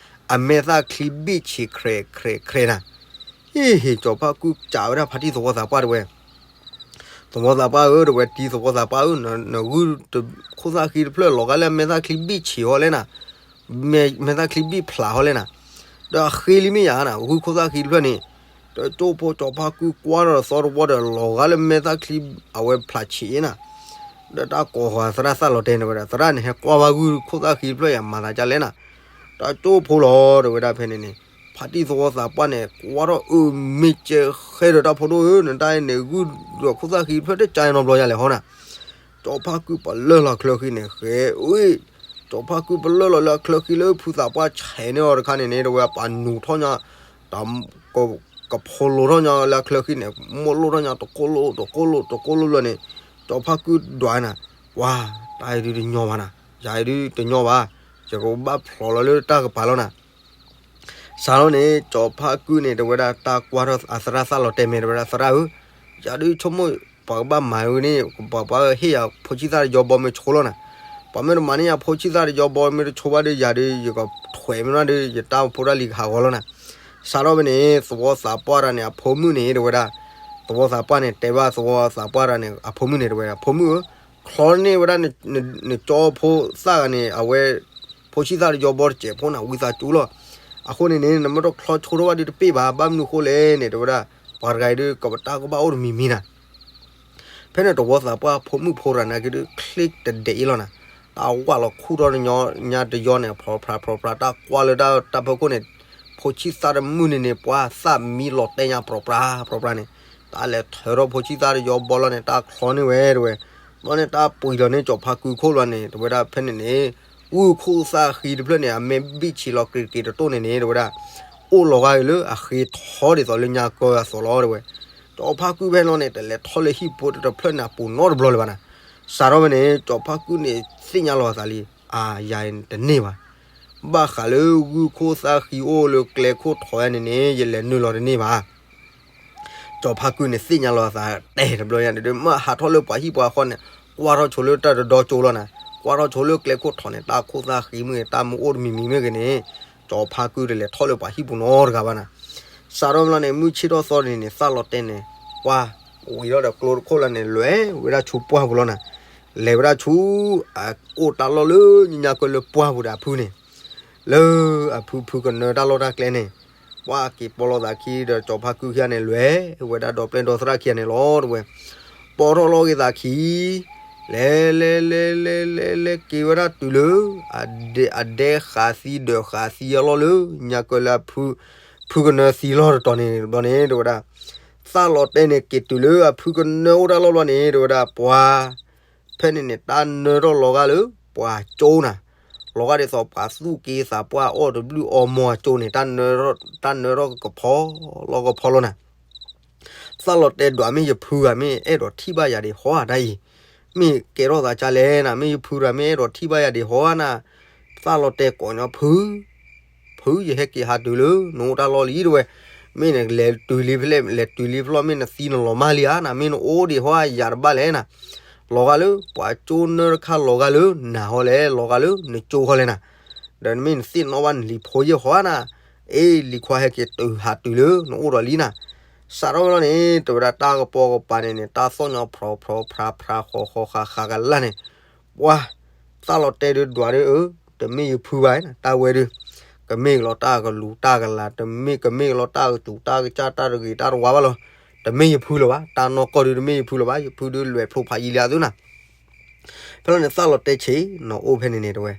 အမဲာ်သၣ်ချံဘ့ၣ်ဆံးခြဲးခြဲးခြဲးနၤ. ဟ့ၣ်ဟ့ၣ် ကၠီၤဖါကုစံးဝဲဒၣ်ဖါတံၢ်သဝီသးပှၢ်တဲဝဲ, သဝီသးပှၢ်ဧၢ တဲဝဲ တံၤသဝီသးပှၢ်ဧၢ, နဂုၢ်ခိၣ်သၣ်ဃံတဖျၢၣ် လီၤဂာ်လၢအမဲာ်သၣ်ချံဘ့ၣ်ဆံးဟီလဲၣ်နၤ, မဲာ်သၣ်ချံဘ့ၣ်ဖျးဟီလဲၣ်နၤ, ဒီးအဃ့လံမ့ၢ်ယၤနၤ ဂုၢ်ခိၣ်သၣ်ဃံတဖျၢၣ်န့ၣ်, ဒီးကၠိဖိကၠီၤဖါကုကွၢ်ထီၣ်သီတဝီဒီး လီၤဂာ်လၢမဲာ်သၣ်ချံအဝဲဖျးဆံးနၤ. ဒီးတၢ်ကိးဃီၤသရၣ်သၣ်လီၤတဲန့ၣ်ဝဲဒၣ် သရၣ်န့ၣ် ဟဲကွၢ်ဘၣ်ဂုၢ်ခိၣ်သၣ်ဃံတဖျၢၣ်ယၤ မၤသးဒ်လဲၣ်နၤ. ဒီးကၠိဖိလီၤ တဲဝဲဒၣ်ဖဲန့ၣ်န့ၣ်, ဖါတံၢ်သဝီသးပှၢ်န့ၣ် ကွၢ်ထီၣ်အၢ မ့ၢ်ကဲဃဲဒီးတၢ်ဖိဒိၣ်ဧၢ, နတၢ်အံၤန့ၣ် ဂုၢ်ဒီးခိၣ်သၣ်ဃံတဖျၢၣ်တကါနီတဘျီယၤလဲၣ်ဟီနၤ. ကၠီၤဖါကုပလၢၢ်လီၤချၢဃံန့ၣ် ဃဲအံၤ, ကၠီၤဖါကုပလၢၢ်လီၤလၢအချၢဃံလၢဖုသးပှၢ်ဆဲးန့ၢ်အီၤတခါန့ၣ်န့ၣ် တဲဝဲပာ်နူးထီၣ်ညါ, တၢ် ကဖိးလိာ်ထီၣ်ညါလၢအချၢဃံန့ၣ် မိၢ်လိၣ်ထီၣ်ညါတကိၢ်လိၣ် တကိၢ်လိၣ်တကိၢ်လိၣ်ဘျီန့ၣ်, ကၠီၤဖါကုဒွးနၤ, ကွၢ် တၢ်အံၤဒုးတညီဘၣ်နၤ, ယၤအံၤဒုးတညီဘၣ်, ယကဘၣ်ဖျိးလီၤလၢတၢ်ကပၤလီၤနၤ. စးထီၣ်န့ၣ် ကၠီၤဖါကုန့ၣ် တဲဝဲဒၣ်တၢ်ကွၢ်ထီၣ်အသရၣ်သၣ်လီၤတဲမဲာ် တဲဝဲဒၣ် သရၣ်ဧၢ, ယၤဒုးဆိကမိၣ် ပှၤကဘၣ်မၤဝဲန့ၣ် ပှၤပှၤဟ့ၣ်ယၤဖိဆံၣ်သၣ်တယီဘီမ့ၢ်ဆိလီၤနၤ, ပှၤမ့ၢ်တမၤန့ၢ်ယၤဖိဆံၣ်သၣ်တယီဘီမ့ၢ်တဆိဘၣ်ဒီး ယၤဒုး ယကထွဲးမ့ၢ်နၤဒီး ယတၢ်ဖိတၢ်လံၤကဟးဂီၤလီၤနၤ. စးထီၣ်ဖဲန့ၣ် သဝီသးပှၢ်တဂၤန့ၣ် အဖိမုၣ်န့ၣ် တဲဝဲဒၣ်, သဝီသးပှၢ်န့ၣ် တဲဘၣ်သဝီသးပှၢ်တဂၤန့ၣ် အဖိမုၣ်န့ၣ် တဲဝဲဒၣ် ဖိမုၣ်ဧၢ, ချီန့ၢ်ဝဲဒၣ် နကၠီဖိသၣ်ဂၤန့ၣ် အဝဲ ဖိဆံၣ်သၣ်တယီဘီတစဲးဖိနၤ ဝံသးစူၤလီၤ. အဃိန့ၣ်န့ၣ် နမ့ၢ်တချီဆိထီၣ်ဘၣ်ဒုးတပ့ၢ်ဘၣ်, ဘၣ်မနုၤဃိလဲၣ်န့ၣ် တဲဝဲဒၣ် ပှၤတဂၤအံၤဒုး ကပတၢ်ကဘၣ်အိၣ်တမံၤမံၤနၤ. ဖဲန့ၣ် သဝီသးပှၢ်ဖိမုၣ်ဖိတဂၤန့ၣ်က့ၤဒုး ချ့တဒဲးအံၤလီၤနၤ, တၢ်ဝၣ်လီၤခူၣ်ထီၣ်ညါတယီန့ၣ် ဖြီဖြါဖြီဖြါ တၢ်ကွၢ်လၢတၢ်ဖီခိၣ်န့ၣ် ဖိဆံၣ်သၣ်တမုၢ်န့ၣ်န့ၣ် ပှၤသၣ်မံလီၤတဲာ်ညါ ဖြီဖြါဖြီဖြါန့ၣ်, တၢ်လဲၤထၢထီၣ်ဖိဆံၣ်သၣ်တယီဘီလီၤန့ၣ် တၢ်ချီန့ၢ်ဝဲတဲဝဲ, ဘျီန့ၣ် တၢ်ပှ့ၤလီၤန့ၢ်ကၠီၤဖါကုခိၣ်လီၤန့ၣ် တဲဝဲဒၣ်ဖဲန့ၣ်န့ၣ်, ဂုၢ်ခိၣ်သၣ်ဃံတဖျၢၣ်န့ၣ် အမဲာ်ဘံၣ်ဆံးလီၤက့ၤက့ၤတတိၢ်န့ၣ်န့ၣ် တဲဝဲဒၣ်, အိၣ်လီၤဂာ်အံၤလၢအဃ့ထီဒ်သိးလၢညါကၢအသိးလီၤတဲဝဲ. ကၠီၤဖါကုဖဲလီၤန့ၣ် တလဲၤထီၣ်လၢဟံၣ်ဖိတဖျၢၣ်န့ၣ်အပူၤနီတဘျီလၢၤဘၣ်နၤ. စးထီၣ်ဖဲန့ၣ် ကၠီၤဖါကုန့ၣ်သ့ၣ်ညါလီၤအသးလံ, အါ ယၤအံၤတန့ၢ်ဘၣ်, ဘၣ်ဃးလၢဂုၢ်ခိၣ်သၣ်ဃံအိၣ်လၢကျဲခိၣ်ထိးယၤန့ၣ်န့ၣ် ယလဲၤနုာ်လီၤတန့ၢ်ဘၣ်. ကၠီၤဖါကုန့ၣ်သ့ၣ်ညါလီၤအသးတဲာ်တဘျီညါန့ၣ်ဒီး မ့ၢ်ဟးထီၣ်လၢပှၤဟံၣ်ပှၤဃီန့ၣ် ကွၢ်ထီၣ်ဆိလၢတၢ်တဒီကၠိလီၤနၤ, ကွၢ်ထီၣ်ဆိလၢကျဲခိၣ်ထိးန့ၣ် တၢ်ခိၣ်သၣ်ဃံမ့ၢ်ဂ့ၤ တၢ်မ့ၢ်အိၣ်တမံၤမံၤမ့ၢ်ဂ့ၤန့ၣ်, ကၠီၤဖါကုတလဲၤထီၣ်လၢပှၤဟံၣ်ပူၤနီတဂၤဘၣ်နၤ. စးထီၣ်ဖဲလီၤန့ၣ် မုၢ်ဆ့ၣ်ထီၣ်သီန့ၣ်န့ၣ် သၣ်လီၤတဲာ်န့ၣ် ကွၢ်ဝံၤထီၣ်ဒီးကျိတခိၣ်လီၤန့ၣ် လဲၤဝဲဒၣ်ဆူပှၢ်ပူၤလီၤနၤ. လဲၤဝဲဒၣ်ဆူ အအိၣ်တၢ်လီၢ်လၢညါကၢလၢပှၢ်ပူၤဒီးအဖုန့ၣ်, လၢအဖုဖုကနၢတၢ်လီၢ်တၢ်ကျဲန့ၣ်, ပှၤက့ၤပိာ်လီၤသးခံဒီးစီၤဖါကုခံဂၤန့ၣ် လဲၤဝဲဒၣ်ဒီးပျဲၢ်ဒီသရၣ်ခံဂၤန့ၣ်လီၤတဝဲ, ပိာ်ထီၣ်လီၤက့ၤသးခံ လဲၤလဲၤလဲၤလဲၤလဲၤလဲၤက့ၤဝဲဒၣ်တုၤလၢ အဒဲအဒဲဃးသံဒီးဃးသံအလီၢ်လၢ ညါကၢလၢအဖု ဖုကနၢသံလီၢ်တတီၤန့ၣ်ဘျီန့ၣ် တဝဲဒၣ်, သၣ်လီၤတဲာ်န့ၣ်က့ၤတုၤလၢအဖုကနၢအိၣ်တၢ်လီၢ်ဘျီန့ၣ် တဝဲဒၣ် ပှၤ ဖဲန့ၣ်န့ၣ် တၢ်နၢထီၣ်လီၤဂာ်လၢ ပှၤကၠိနၤ, လီၤဂာ်ဒ်သိးပှၤသူၣ်က့သးပှၢ်အီၣ်တဘျုးအီမီၤအကၠိန့ၣ် တၢ်နၢထီၣ်ကဖီလီၤကဖီလီၤနၤ သၣ်လီၤတဲာ်ဒွးမ့ၢ်ယဖုဂၤမ့ၢ်အဲၣ်ဒိးထံၣ်ဘၣ်ယၤဒံးဟီဧါတၢ်အံၤ, မ့ၢ်ကဲထီၣ်သးကၢ်လဲၣ်နၤ, မ့ၢ်ယဖုဂၤမ့ၢ်အဲၣ်ဒိးထံၣ်ဘၣ်ယၤဒံးဟီဧါနၤ, သၣ်လီၤတဲာ်ကိးညီဖု, ဖုယဟဲက့ၤဟးတုၤလၢနအိၣ်တၢ်လီၢ်လံတဝဲ, မ့ၢ်နလဲၤတုၤလံဖဲလဲၣ် လဲၤတုၤလံဖဲလဲၣ် မ့ၢ်နသံနလီၤမၢ်လံဧါနၤ, မ့ၢ်နအိၣ်ဒံးဟီဧါယၤတဘၣ်လဲၣ်နၤ, လီၤဂာ်လၢပှၤကၠိနၢတခါလီၤဂာ်လၢနၤဟီလဲၣ် လီၤဂာ်လၢနကၠိဟီလဲၣ်နၤ, ဒီးမ့ၢ်နသ့ၣ်နီၣ်ဘၣ်နလံၤဖိယဲၢ်ဟီဧါနၤ, အ့ၣ် လံၤခွါဟဲက့ၤတုၤဟးတုၤလၢနအိၣ်ဒီးလံနၤ, စးထီၣ်ဝဲလီၤန့ၣ် တဝဲဒၣ်တၢ်ကပီၤကပၤန့ၣ်န့ၣ် တၢ်သီၣ်ညီဖျီဖျီဖျါဖျါဃီဃီဃးဃးကလၢ်န့ၣ်, ပှၤ သၣ်လီၤတဲာ်ဒုးဒွးဒုးအၢ, တမ့ၢ်ယဖုဘၣ်နၤ, တၢ်ဝဲဒုး ကမ့ၢ်ကလီၤတၢ်ကလူၤတၢ်ကလၤ တမ့ၢ်ကမ့ၢ်ကလီၤတၢ်ကစူၤတၢ်ကစၢ်တၢ်တဂ့ၤတၢ်တဝါဘၣ်လီၤ, တမ့ၢ်ယဖုလၢၤဘၣ်, တၢ်နီၢ်ကီၢ်ဒုးတမ့ၢ်ယဖုလၢၤဘၣ်, ယဖုဒုးလွဲၢ်ဖျိဖးယံာ်လံအသုနၤ ဖဲလီၤန့ၣ် သၣ်လီၤတဲာ်ဆ့ၣ်နီၤအိၣ်ဖဲန့ၣ်န့ၣ်တဝဲ,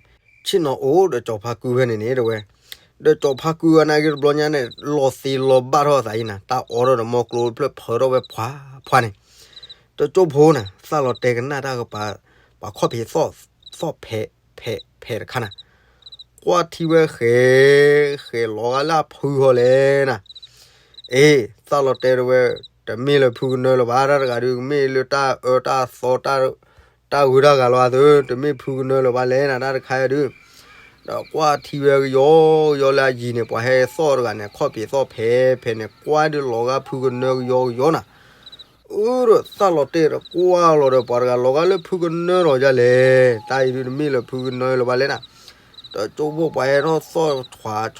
ဆ့ၣ်နီၤအိၣ်ဒီးစီၤဖါကုဖဲန့ၣ်န့ၣ်တဝဲ, ဒီးစီၤဖါကုအနာ်က့တဘျီညါန့ၣ် လီၤသ့လီၤဘၣ်ထီၣ်အသးအံၤနၤ, တၢ်အီထီၣ်ဒီးမီကျိတဖျၢၣ်ဖၢထီၣ်ဝဲဖှါဖှါန့ၣ်, တကၠိဖိနၤ သၣ်လီၤတဲာ်ကနၣ်တၢ်ကပၤ, ပှၤခီၣ်ဖံးသီၣ်ဖဲးဖဲးဖဲးတခါနၤ, ကွၢ်ထံဝဲဃဲးဃဲးလီၤဂာ်လၢအဖုဃီလဲၣ်နၤ အ့ၣ် သၣ်လီၤတဲာ်တဝဲ, တမ့ၢ်လၢဖုကနၢလၢၤဘၣ်, တၢ်တဂၤဒုး ကမ့ၢ်လၢတၢ်အၢတၢ်သီ တၢ်ဂုၤတၢ်ဂၤလီၤအသး, တမ့ၢ်ဖုကနၢလၢၤဘၣ်လဲၣ်နၤ တၢ်တခါအံၤဒုး, ဒီးကွၢ်ထံဝဲကယီကယီလၢအယံၤန့ၣ် ပှၤဟဲသီၣ်တဂၤန့ၣ် ခီၣ်ဖံးသီၣ်ဖဲးဖဲးန့ၣ် ကွၢ်ဒုးလီၤဂာ်ဖုကနၢကယီကယီနၤ အၢ ဒီးသၣ်လီၤတဲာ်ဒီးကွၢ်လီၤဒီးပှၤတဂၤလီၤဂာ်လၢဖုကနၢလီၤယၤလဲၣ်, တၢ်အံၤဒုးတမ့ၢ်လၢဖုကနၢလၢၤဘၣ်လဲၣ်နၤ, ဒီးကၠိဖိပှၤဟဲထီၣ်သီၣ်ဆွး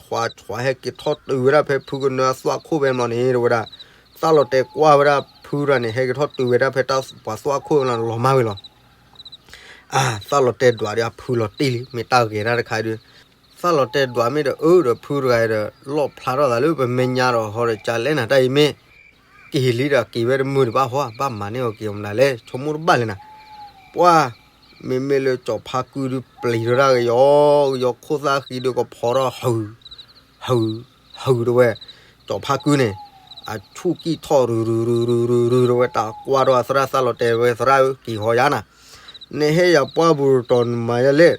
ဆွးဆွး ဟဲက့ၤထီၣ်တုၤဝဲဒၣ်ဖဲဖုကနၢအသွၣ်ခိၣ်ဖဲမလီၤန့ၣ် တဝဲဒၣ်, သၣ်လီၤတဲာ်ကွၢ်ဝဲဒၣ်ဖုတဂၤန့ၣ် ဟဲက့ၤထီၣ်တုၤဝဲဒၣ်ဖဲတၢ်ပှၤသွၣ်ခိၣ်ဖဲလီၤန့ၣ် လီၤမၢ်ဝဲလီၤ အါ သၣ်လီၤတဲာ်ဒွးဒီးအဖုလီၤတံၢ်လံ မ့ၢ်တၢ်ဂဲၤတၢ်တခါဒုး, သၣ်လီၤတဲာ်ဒွးမ့ၢ်ဒီးအၢဒီးဖုတဂၤဒီး လီၣ်ဖျါထီၣ်သးလၢပမဲာ်ညါဒီးဟီဒီးကၢ်လဲၣ်နၤ တၢ်အံၤမ့ၢ် က့ၤလံဒီးက့ၤဝဲတမုာ်တဘၣ်ဟီ ဘၣ်မၤန့ၢ်အီၤက့ၤအီၤမနုၤလဲၣ် ဆိကမိၣ်တဘၣ်လဲၣ်နၤ, ပှၢ် မ့မ့ၢ်လၢစီၤဖါကုဒုးပျံၤထီၣ်ဒၣ်ကယီကယီ ခိၣ်သၣ်ဃံဒုးကဖီထီၣ် ဟု ဟု ဟုတဝဲ, စီၤဖါကုန့ၣ် အဆူၣ်ကံၢ်ထီၣ်ရုရုရုရုရုရုတဝဲ တၢ်ကွၢ်ထီၣ်အသရၣ်သၣ်လီၤတဲာ်ဝဲသရၣ်ဧၢ က့ၤဟီယါနၤ, နဟဲယၤပှၢ်ပူၤတတီၤနမၤယါလဲၣ်,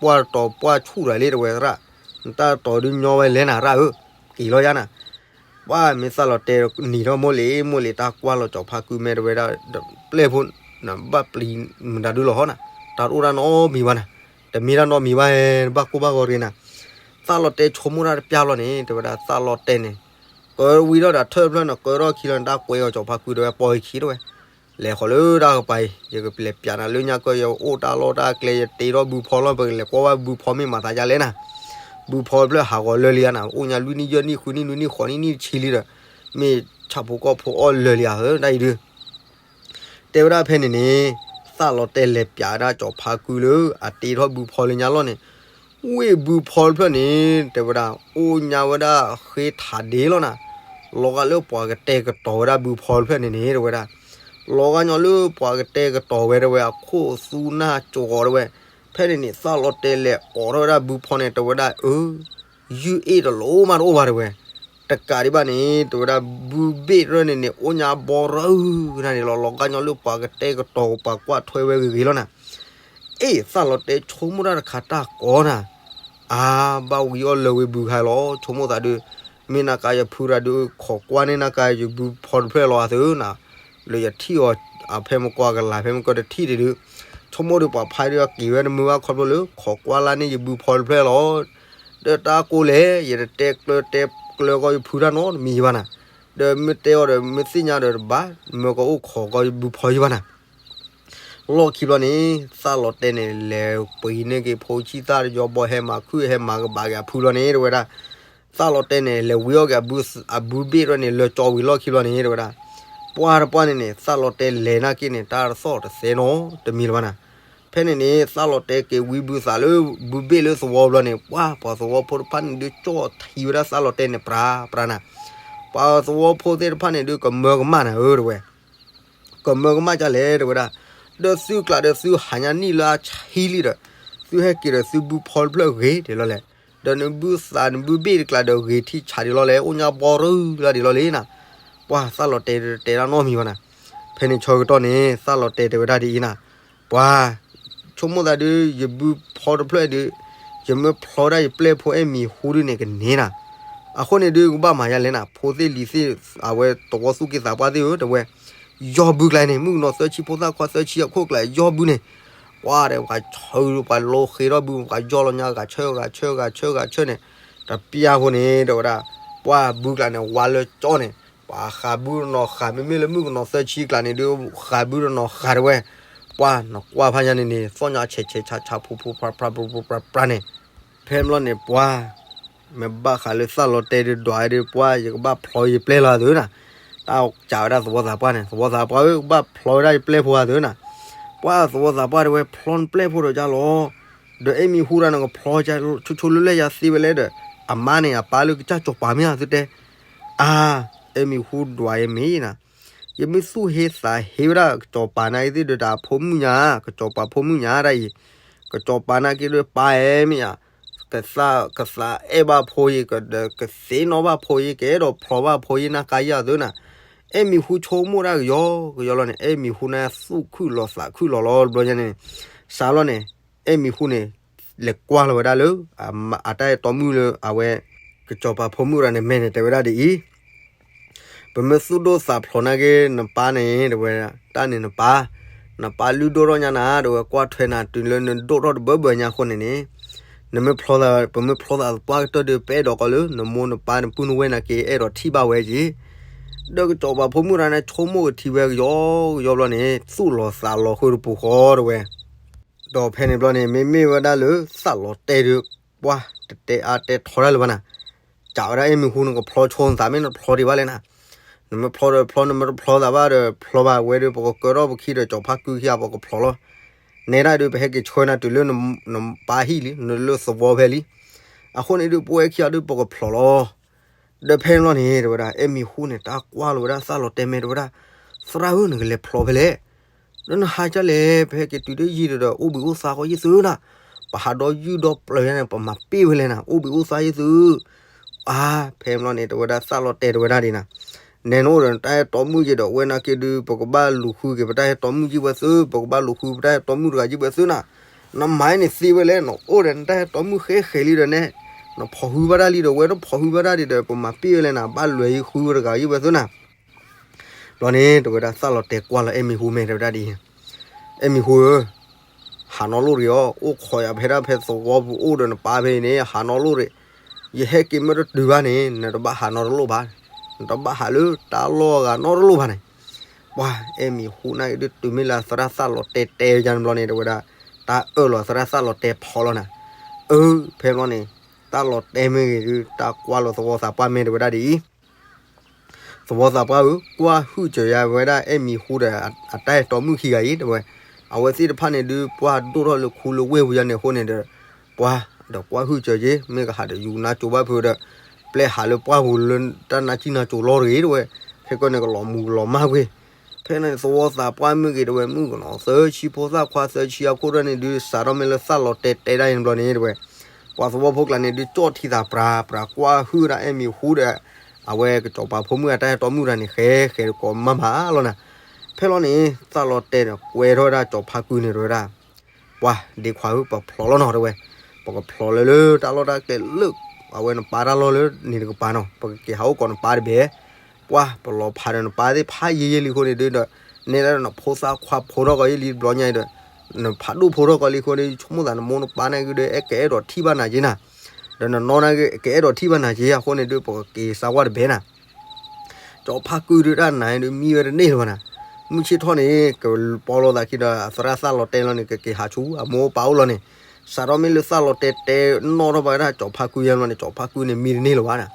ပှၢ်တတီၤပှၢ်ဆူၣ်တဂၤလံတဝဲသရၣ်, နတၢ်တတီၤဒုးညီဝဲလဲၣ်နၤရၣ်ဧၢ, က့ၤလီၤယါနၤ ပှၢ်မ့ၢ်သၣ်လီၤတဲာ်နံၤထီၣ်မိၢ်လံၤ မိၢ်လံၤတၢ်ကွၢ်လီၤစီၤဖါကုမဲာ်တဝဲဒၣ်, ပျဲၢ်ဖိ ဘၣ်ပျံၤမတၤဒုလီၤဟီနၤ, တၢ်တအိၣ်တၢ်နီတမံၤဘၣ်နၤ, တမ့ၢ်တၢ်နီတမံၤဘၣ် ဘၣ်ကိၢ်ဘၣ်ဂီၤတဂ့ၤနၤ, သၣ်လီၤတဲာ်ဆိကမိၣ်တၢ်တပျၢ်လီၤန့ၣ် တဝဲဒၣ်သၣ်လီၤတဲာ်န့ၣ်, ကဝံထီၣ်ဒီးထၢၣ်တဖျၢၣ်န့ၣ် ကၢထီၣ်ခံလီၤန့ၣ် တၢ်ကွဲးအီၤစီၤဖါကုတဝဲ ပီၤအခံတဝဲ လဲၤဃီၤလၢတၢ်ကပၤအံၤ ယကလဲၤပျးနၤလၢညါကၢ ယအိၣ်တၢ်လီၢ်တၢ်ကျဲ ယတ့ထီၣ်ဘုဖီလီၤ ပကလဲၤကွၢ်ဝဲဘုဖီမ့ၢ်မၤသးဒ်လဲၣ်နၤ, ဘုဖီတဖျၢၣ်ဟးဂီၤလၢာ်လံဧါနၤ, အိၣ်ညါလွံၢ်နံၣ်ယဲၢ်နံၣ်ဃုနံၣ်နွံနံၣ်ဃိးနံၣ်နံၣ်တဆံလံဒီး, မ့ၢ်ဆၣ်ဖိကီၢ်ဖိအီၣ်လၢာ်လံဧါဧၢ တၢ်အံၤဒုး တဲဝဲဒၣ်ဖဲန့ၣ်န့ၣ်, သၣ်လီၤတဲာ်လဲၤပျးဝဲဒၣ်စီၤဖါကုလၢအတ့ထီၣ်ဘုဖီလၢညါလီၢ်န့ၣ်, ဝ့ၢ်ဘုဖီတဖျၢၣ်န့ၣ် တဲဝဲဒၣ် အိၣ်ညါဝဲဒၣ်ဃ့ထးဒ့လီၤနၤ, လီၤဂာ်လၢပှၤကတဲာ်ကတီၤဝဲဒၣ်ဘုဖီတဖျၢၣ်န့ၣ်န့ၣ် တဲဝဲဒၣ်, လီၤဂာ်ညီလၢပှၤကတဲာ်ကတီၤဝဲတဲဝဲအခိၣ်သူနၢ်ကၠီၤတဲဝဲ, ဖဲန့ၣ်န့ၣ် သၣ်လီၤတဲာ်လဲၤအိးထီၣ်ဝဲဒၣ်ဘုဖီန့ၣ် တဲဝဲဒၣ်အၢ ယုၢ်အ့ၣ်တလိၣ်မးတအိၣ်ဘၣ်တဲဝဲ, တကးဒံးဘၣ်န့ၣ် တဲဝဲဒၣ် ဘုဘ့ၣ်တဖျၢၣ်န့ၣ်န့ၣ် အိၣ်ညါဘီရၢၢ်နၤန့ၣ်လီၤ, လီၤဂာ်ညီလၢပှၤကတဲာ်ကတီၤပှၤကွၢ်ထွဲဝဲဂ့ၤဂ့ၤလီၤနၤ, အ့ၣ် သၣ်လီၤတဲာ်ဆိကမိၣ်တၢ်တခါတၢ်ကီနၤ, အါ ဘၣ်ဝံၤအီၣ်လၢာ်ဝံၤဘုခါလီၤ, ဆိကမိၣ်သးဒုး, မ့ၢ်နၤကါယဖုတၢ်ဒုး ခိးကွၢ်န့ၢ်နၤကါယဘုဖီတဖျၢၣ်လီၤအသးနၤ, လၢယထံၣ်အီၤ အဖဲမကွၢ်ကလၤဖဲမကွၢ်တထံၣ်ဒံးဒုး, ဆိကမိၣ်ဒုးပှၤဖးဒုးအက့ၤဝဲတမုာ်ဘၣ်ခီဖျိလၢ ခိးကွၢ်လၢန့ၢ်ယဘုဖီတဖျၢၣ်လီၤ, ဒီးတၢ်ကိးလဲၣ် ယတတဲကျၢၤတဲကျၢၤကီးယဖုတၢ်နီတမံၤဘၣ်နၤ, ဒီးမ့ၢ်တဲအီၤဒီးမ့ၢ်သ့ၣ်ညါဒီးတဘၣ် မၢကအိၣ်ခိးကီးယဘုဖီယဘၣ်နၤ လီၢ်ခံဘျီန့ၣ် သၣ်လီၤတဲာ်န့ၣ် လဲၤပှ့ၤန့ၢ်က့ၤဖိဆံၣ်သၣ်တယီဘီ ဟဲမၤခုၣ်ဟဲမၤကဘၣ်က့ၤအဖုဘျီန့ၣ် တဲဝဲဒၣ်, သၣ်လီၤတဲာ်န့ၣ် လဲၤဝံၤအီၣ်က့ၤအဘုဘ့ၣ်တဖျၢၣ်န့ၣ် လၢကၠီဝံၤလီၢ်ခံဘျီန့ၣ် တဲဝဲဒၣ်, ပှၢ်တပှၢ်န့ၣ်န့ၣ် သၣ်လီၤတဲာ်လဲၤနာ်က့န့ၣ် တၢ်တသီၣ်တသဲနီတမံၤလၢၤဘၣ်နၤ, ဖဲန့ၣ်န့ၣ် သးလီၤတဲာ်က့ၤဝံဘုသးလၢ ဘုဘ့ၣ်လၢသဝီဘျီန့ၣ် ပှၤပှၤသဝီဖိတဖၣ်န့ၣ်ဒုး ကၠီၣ်ထံဝဲဒၣ်သးလီၤတဲာ်န့ၣ် ပြၤပြၤနၤ. ပှၤသဝီဖိသ့ၣ်တဖၣ်န့ၣ်ဒုး ကမၢကမၣ်နၤဧၢ တဲဝဲ. ကမၢကမၣ်ဒ်လဲၣ် တဲဝဲဒၣ်. ဒီးသုကျးဒီးသုဟးညါနံၣ်လၢအဆံလံဒီး သုဟဲက့ၤဒီးသုဘုဖီတဖျၢၣ်ဂ့ၤဒ်လဲၣ်. ဒီးနဘုသးနဘုဘ့ၣ်တကျးဒီးဂ့ၤထံဆးဒ်လဲၣ်, အိၣ်ညါဘီရူလၢဒ်လဲၣ်နၤ. ပှၤသးလီၤတဲာ်တဲဒၣ်နီတမံၤဘၣ်နၤ. ဖဲန့ၣ်ဆၢကတီၢ်န့ၣ် သးလီၤတဲာ်တဲဝဲဒၣ်ဒ်အံၤနၤ. ပှၤ ဆိကမိၣ်သးဒုး ယဘုဖီတဖျၢၣ်ဒုး ယမ့ၢ်ဖျီဒၣ်ယပျဲၢ်ဖိအဲၣ်မံၤဟူဒုးန့ၣ်ကန့ၢ်နၤ. အဃိန့ၣ်ဒုး ကဘၣ်မၤယၤလဲၣ်နၤ, ဖိသ့ၣ်လံၤသ့ၣ် အဝဲသဝီသူၣ်က့သးပှၢ်သ့ၣ်ဧၢ တဲဝဲ. ယီၢ်ဘုကျါန့ၣ် မုၣ်ကနီၤသၢဆံဖိသၣ်ခွါသၢဆံအခိၣ်ကျါ ယီၢ်ဘုန့ၣ် ပှၤဒီးပှၤဆၢ ပှၤလိဃ့ထီၣ်ဘု ပှၤယီၢ်လီၤညါ ဂၤဆၢဂၤဆၢဂၤဆၢဂၤဆၢန့ၣ် တပျၢ်ဖိန့ၣ် တဲဝဲဒၣ်. ပှၤဘုကျါန့ၣ် ဝါလၢကၠီန့ၣ် ပှၤဃးဘုတနီၤဃး မ့မ့ၢ်လၢမုၣ်ကနီၤသၢဆံကျါန့ၣ်ဒုး ဃးဘုတနီၤဃးတဲဝဲ. ပှၤနကွၢ်ဖးညါန့ၣ်န့ၣ် သီၣ်ညါဆဲးဆဲးဆါဆါ ဖိဖိပြပြပြပြပြန့ၣ် ဖဲန့ၣ်ဘျီန့ၣ် ပှၤ မ့ၢ်ဘၣ်ဃးလၢသးလီၤတဲာ်ဒုး ဒွးဒုး ပှၤ ယကဘၣ်ဖျီယပျဲၢ်လီၤသုနၤ. တၢ်ကးဝဲဒၣ်သဝီသးပှၢ်န့ၣ် သဝီသးပှၢ်ဧၢ ကဘၣ်ဖျီဝဲဒၣ်ယပျဲၢ်ဖိဧါသုနၤ. ပှၤသဝီသးပှၢ်တဲဝဲ ဖျီနပျဲၢ်ဖိဒီးကၢ်လီၤ. ဒီးအဲၣ်မံၤဟူဒၣ်နကဖျီကၢ် ဆိဆိလၢလၢယၤသ့ဝဲလဲၣ်ဒီး အမါန့ၣ် အပၢ်လၢကစၢ်စီၤပၤမ့ၢ်ဧါသုတဲ. အါ အဲၣ်မံၤဟူဒွးယဲမ့ၢ်နၤ. ယမ့ၢ်သူၣ်ဟ့သးဟ့ဝဲဒၣ်ကစီၤပၤနာ်က့သ့ၣ်ဒီး တၢ်ဖိမုၣ်ညါ ကစီၤပၤဖိမုၣ်ညါဒၣ်အံၤ ကစီၤပၤနာ်က့ဒီးပၢ်အဲၣ်မ့ၢ်ဧါ. ကသး ကသးအဲၣ်ဘၣ်ဖိယံၤ ကသ့ၣ်နီၣ်ဘၣ်ဖိယံၤ ကအဲၣ်ဒိးဖျီဘၣ်ဖိယံၤ နၢ်ကါယၤသုနၤ. အဲၣ်မံၤဟူဆိကမိၣ်ဒၣ်ကယီကယီလီၤန့ၣ် အဲၣ်မံၤဟူန့ၣ်သူၣ်ခုၣ်လီၤသးခုၣ်လီၤလီၤတဘျီညါန့ၣ် စးလီၤန့ၣ် အဲၣ်မံၤဟူန့ၣ် လဲၤကွၢ်လီၤဝဲဒၣ်လၢ အတၢ်အဲၣ်တီမုၣ်လၢအဝဲ ကစီၤပၤဖိမုၣ်ရၤန့ၣ် မဲာ်န့ၣ်တဲဝဲဒၣ်ဒ်အံၤ ပမ့ၢ်သူၣ်ဒိၣ်သးဖျိးနာ်က့ နပၢ်န့ၣ် တဲဝဲ, တၢ်န့ၣ်နပၢ်, နပၢ်လုၢ်ဒိၣ်ထီၣ်ညါနၤ တဲဝဲ, ကွၢ်ထွဲနၤတုၤလၢနဒိၣ်ထီၣ်တဘၢဘၢညါအဃိန့ၣ်န့ၣ်, နမ့ၢ်ဖျိးသး, ပမ့ၢ်ဖျိးသးသပှၢ်ကတၢၢ်ဒီး ပအဲၣ်ဒိးကီးလၢ နမိၢ်နပၢ်နပုၢ်နဝဲၢ်နာ်က့ အဲၣ်ဒိးထံၣ်ဘၣ်ဝဲက့ၤ. ဒီးကစီၤပၤဖိမုၣ်တဂၤန့ၣ် ဆိကမိၣ်ကထံၣ်ဝဲကယီကယီဘျီန့ၣ် သူၣ်လီၤသးလီၤဃုာ်တပူၤဃီတဲဝဲ ဒီးဖဲန့ၣ်ဘျီန့ၣ် မ့မ့ၢ်ဝဲဒၣ်လၢသးလီၤတဲာ်ဒီး ပှၢ်တတဲအါတဲထီတၢ်လၢၤဘၣ်နၤ, ကးဝဲဒၣ်အဲၣ်မံၤဟူ နကဖျိးဆိနသးမ့ၢ်နဖျိးဒံးဘၣ်လဲၣ်နၤ, နမ့ၢ်ဖျိးဒီးဖျိး နမ့ၢ်တဖျိးသးဘၣ်ဒီးဖျိးဘၣ်ဝဲဒီး ပကကၢထီၣ်ပခံဒီးကၠီၤဖါကုခံဂၤ ပကဖျိးလီၤ. နဲဒၣ်ဒီး ပဟဲက့ၤဆှၢနၤတုၤလၢနပၢ်ဟံၣ်လံ နလၢသဝီဖဲလံ. အဃိန့ၣ်ဒီး ပဝဲခံဂၤဒီးပကဖျိးလီၤ. ဒီးဖဲန့ၣ်ဘျီန့ၣ် တဲဝဲဒၣ် အဲၣ်မံၤဟူန့ၣ် တၢ်ကွၢ်လီၤဝဲဒၣ်သးလီၤတဲာ်မဲာ်တဲဝဲဒၣ်, သရၣ်ဧၢ နကလဲၤဖျိးဖဲလဲၣ်, ဒီးနဟးဒ်လဲၣ်, ပဟဲက့ၤတုၤဒီးယံၤဒီး အိၣ်ဘှံးအိၣ်သါဃီယသုနၤ, ပဟးဒီးယုၢ်ဒီးပျၢၤယါန့ၣ် ပမၤပ့ၢ်ဝဲလဲၣ်နၤ, အိၣ်ဘှံးအိၣ်သါယသု. အါ, ဖဲန့ၣ်ဘျီန့ၣ် တဲဝဲဒၣ်သးလီၤတဲာ်တဲဝဲဒၣ်ဒ်နၤ, နဲနအိၣ်ဒီးနတၢ်အဲၣ်တီမုၣ်ယံၤဒီး ဝဲနာ်က့ဒုး ပကဘၣ်လူၤဃုက့ၤပတၢ်အဲၣ်တီမုၣ်ယံၤဝဲသု, ပကဘၣ်လူၤဃုပတၢ်အဲၣ်တီမုၣ်တဂၤယံၤဝဲသုနၤ. နမၤန့ၣ်သ့ဝဲလဲၣ်, နအိၣ်ဒီးနတၢ်အဲၣ်တီမုၣ်ဃဲဃဲလံဒီးနဲ, နဖိးဟုဘၣ်တၢ်လံဒီး ဝဲတဖိးဟုဘၣ်တၢ်ဒံးဒီး ပမၤပ့ၢ်ဝဲလဲၣ်နၤ, ဘၣ်လွဲၤယံၤဃုတဂၤယံၤဝဲသုနၤ. ဘျီန့ၣ် တဲဝဲဒၣ်သးလီၤတဲာ်ကွၢ်လီၤအဲၣ်မံၤဟူမဲာ်တဲဝဲဒၣ်ဒ်အံၤ, အဲၣ်မံၤဟူဧၢ, ဟးနီၣ်လိၣ်တဂ့ၤအီၤ, အိၣ်ခိးယၤဖဲဒၣ်ဖဲသဝီပူၤအိၣ်ဒီးနပၢ်ဖဲအံၤန့ၣ် ဟးနီၣ်လိၣ်တဂ့ၤ. ယဟဲက့ၤမ့ၢ်တတုၤဘၣ်န့ၣ် နတဘၣ်ဟးနီတလိၣ်ဘၣ်, နတဘၣ်ဟးလၢတၢ်လီၢ်အဂၤနီတလိၣ်ဘၣ်န့ၣ်. ပှၤအဲၣ်မံၤဟူနာ်က့ဒုး တုၤမ့ၢ်လၢသရၣ်သးလီၤတဲာ်တဲယါန့ၣ်ဘျီန့ၣ် တဲဝဲဒၣ်, တၢ်အၢၣ်လီၤသရၣ်သးလီၤတဲာ်ဖီလီၤနၤ. အၢ, ဖဲဘျီန့ၣ် တၢ်လီၤတဲာ်မ့ၢ်ဂ့ၤဒုး တၢ်ကွၢ်လီၤသဝီသးပှၢ်မဲာ်တဲဝဲဒၣ်ဒ်အံၤ သဝီသးပှၢ်ဧၢ, ကွၢ်ဟုၣ်စၢၤယၤဝဲဒၣ်အဲၣ်မံၤဟူဒီး အတၢ်အဲၣ်တီမုၣ်ခံဂၤအံၤ တဲဝဲ. အဝဲသ့ၣ်တဖၣ်န့ၣ်ဒုး ပှၢ်ဒိၣ်ထီၣ်လၢခူလၢဝ့ၢ်ပူၤယါန့ၣ်အဃိန့ၣ်ဒီး ပှၤဒီးကွၢ်ဟုၣ်စၢၤက့ၤ မ့ၢ်ကဟးဒီးယူၤနါစိၤဘၣ်ဖုးဒီး ပျဲဟးလၢပှၢ်ပူၤလၢတၢ်နါစံၣ်နါစိၤလီၤတဂ့ၤ တဲဝဲ. ခဲကီန့ၣ် ကလီၤမူၤကလီၤမၢ်ကွံာ်. ဖဲန့ၣ်သဝီသးပှၢ်မ့ၢ်ဂ့ၤ တဲဝဲ မုၣ်ကနီၤသၢဆံဖိသၣ်ခွါသၢဆံအခိၣ်ဒၣ်န့ၣ်ဒုး စးထီၣ်မ့ၢ်လၢသးလီၤတဲာ်တဲဒၣ်အံၤန့ၣ်ဘျီန့ၣ် တဲဝဲ ပှၤသဝီဖိကျါန့ၣ်ဒုး ကၠီၣ်ထံသးပြၤပြၤကွၢ်ဟုၣ်ဝဲဒၣ်အဲၣ်မံၤဟူဒီး အဝဲကစီၤပၤဖိမုၣ်အတၢ်အဲၣ်တီမုၣ်တဂၤန့ၣ် ဃဲဃဲကိးမးမးလီၤနၤ. ဖဲလီၤန့ၣ် သးလီၤတဲာ်န့ၣ် ကွဲထီၣ်ဝဲဒၣ်ကစီၤဖါကုန့ၣ် တဲဝဲဒၣ် ပှၤဒ့ခွါဧၢ ပဖျိးလီၤနီၤ တဲဝဲ. ပကဖျိးလၢလၢတၢ်လီၢ်တၢ်ကျဲလၢ အဝဲနပၢ်တၢ်လီၢ်လၢန့ၣ်တကပၤနီၤ ပကက့ၤဟးအိၣ်ကိးနပၢ်တဘ့ၣ်. ပှၤပလီၤဖးဒီးနပၢ်သ့ၣ်ဖးယံာ်ယံာ်လံအဃိန့ၣ်ဒုးဒီး နဲဒၣ်နဖိသၣ်ခွါဖိထီၣ်ကီးယံာ်လံတဘျီညါအံၤဒီး နဖးဒိၣ်ဖိထီၣ်ကီးလံအဃိန့ၣ် ဆိကမိၣ်သးနမိၢ်နပၢ်နာ်က့ဒုး အဲၣ်ကအဲၣ်ဒိးထံၣ်ဘၣ်နၤက့နၤ ဒီးနနီၢ်နာ်က့ ကအဲၣ်ဒိးထံၣ်ဘၣ်နၤက့ အဃိန့ၣ်ဒုး ပကက့ၤစၢ်ဝါတဘ့ၣ်နၤ. ကစီၤဖါကုဒုးတၢ်နာ်ဒုးမံဝဲတန့ၢ်လၢၤဘၣ်နၤ. မုၢ်ဆ့ၣ်ထီၣ်န့ၣ် ကပီလိာ်သးခံဒီး သရၣ်သးလီၤတဲာ်လီၤန့ၣ် ကက့ၤဟးဆူအမိၢ်အပၢ်အိၣ်လီၤန့ၣ်. စးထီၣ်မ့ၢ်လၢသးလီၤတဲာ်တဲနီၣ်ထီၣ်ဘၣ်ဝဲဒၣ်ကစီၤဖါကုယါန့ၣ် ကစီၤဖါကုန့ၣ်မံတန့ၢ်လၢၤဘၣ်နၤ.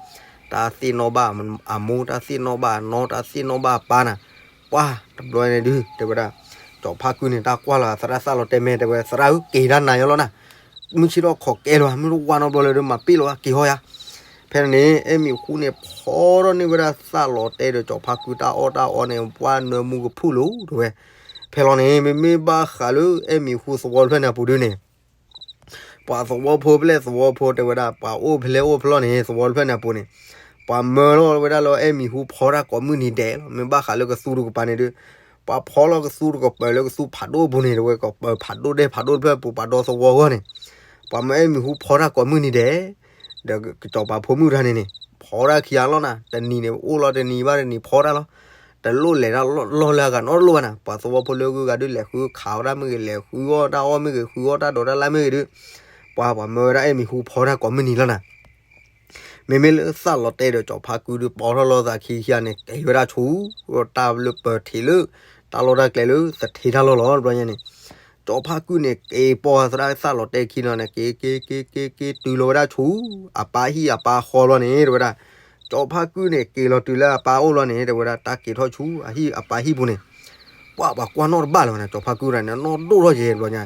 တၢ်သ့ၣ်နီၣ်ဘၣ်အမိၢ် တၢ်သ့ၣ်နီၣ်ဘၣ်အနီၢ် တၢ်သ့ၣ်နီၣ်ဘၣ်အပၢ်နၤ. ပှၤတဘျီန့ၣ်ဒုး တဲဝဲဒၣ် က ကၠီၤဖါကုန့ၣ် တၢ်ကွၢ်လီၤသရၣ်သၣ်လီၤတဲမဲာ်တဲဝဲ သရၣ်ဧၢ က့ၤတၢ်နၤယီၤလီၤနၤ, မုၢ်ဆ့ၣ်ထီၣ်ခိးကဲလီၤ မုၢ်တဝါနီတဘျီလၢၤဒီး မၤပ့ၢ်လီၤဝဲ က့ၤဟီယၤ. ဖဲန့ၣ်န့ၣ် အဲၣ်မံၤဟူန့ၣ် ဖီထီၣ်န့ၢ်ဝဲဒၣ်သၣ်လီၤတဲဒီးကၠီၤဖါကုတၢ်အီၣ်တၢ်အီန့ၣ် ပှၢ်နၢမူကဖုၣ်လိၤတဲဝဲ. ဖဲလီၤန့ၣ် မ့မ့ၢ်ဘၣ်ဃးလၢအဲၣ်မံၤဟူသဝီတဖျၢၣ်န့ၣ်အပူၤဒုန့ၣ် ပှၤသဝီဖိဖျဲၣ်သဝီဖိတဲဝဲဒၣ် ပှၤအိၣ်ဖဲလဲၣ်အိၣ်ဖဲလဲၣ်န့ၣ် သဝီတဖျၢၣ်န့ၣ်အပူၤန့ၣ် ပှၤမၢလီၤဝဲဒၣ်လၢအဲၣ်မံၤဟူဖီတၢ်ကိးမုၢ်နံၤဒဲးလီၤ. မ့ၢ်ဘၣ်ဃးလၢကသူတကပၤန့ၣ်ဒုး ပှၤဖီလီၤကသူတကပၤလၢကသူဖးဒိၣ်အပူၤန့ၣ် တဲဝဲ ကပၤဖးဒိၣ်ဒဲးဖးဒိၣ်တဖျၢၣ်အပူၤ ပှၤဒီသဝီအဂီၢ်န့ၣ် ပှၤမၢအဲၣ်မံၤဟူဖီတၢ်ကိးမုၢ်နံၤဒဲး ဒီးကၠီၤပၤဖိမုၣ်တဂၤန့ၣ်န့ၣ် ဖီတၢ်ခံဂၤလီၤနၤ တနံၤန့ၣ် အိၣ်လီၤတနံၤဘၣ်တနံၤဖီတၢ်လီၤ. တလိၣ်လဲၤတၢ်လီၢ်လၢအဂၤနီတလိၣ်ဘၣ်နၤ ပှၤသဝီဖိလၢဂုၤဂၤဒုး လဲၤဃုခးအီၣ်တၢ်မ့ၢ်ဂ့ၤ လဲၤဃုအီၣ်တၢ်အီၣ်မ့ၢ်ဂ့ၤ ဃုအီၣ်တၢ်ဒိးတၢ်လၢ်မ့ၢ်ဂ့ၤဒုး ပှၤပှၤမၢဝဲဒၣ်အဲၣ်မံၤဟူဖီတၢ်ကိးမုၢ်နံၤလီၤနၤ. မ့မ့ၢ်လၢသၣ်လီၤတဲဒီးကၠီၤဖါကုဒုး ပိာ်ထီၣ်လီၤသးခံခံဂၤန့ၣ် က့ၤဝဲဒၣ်ဆူ တၢ်လၢပၢၤထံးလၢ တၢ်လီၢ်တၢ်ကျဲလၢသထ့တၢ်လီၢ်လီၤ တဘျီညါန့ၣ် ကၠီၤဖါကုန့ၣ် က့ၤပိာ်သရၣ်သၣ်လီၤတဲခံလီၤန့ၣ် က့ၤက့ၤက့ၤက့ၤက့ၤတုၤလီၤဝဲဒၣ်ဆူ အပၢ်ဟံၣ်အပၢ်ဃီလီၤန့ၣ် တဲဝဲဒၣ် ကၠီၤဖါကုန့ၣ် က့ၤလီၤတုၤလၢအပၢ်အိၣ်လီၤန့ၣ် တဲဝဲဒၣ် တၢ်က့ၤထီၣ်ဆူအဟံၣ်အပၢ်ဟံၣ်ပူၤန့ၣ် ပှၤပှၤကွၢ်နီၣ်တဘၣ်လၢၤဘၣ်နၤ ကၠီၤဖါကုတဂၤန့ၣ် နီၢ်ဒိၣ်ထီၣ်ယဲၢ်တဘျီညါ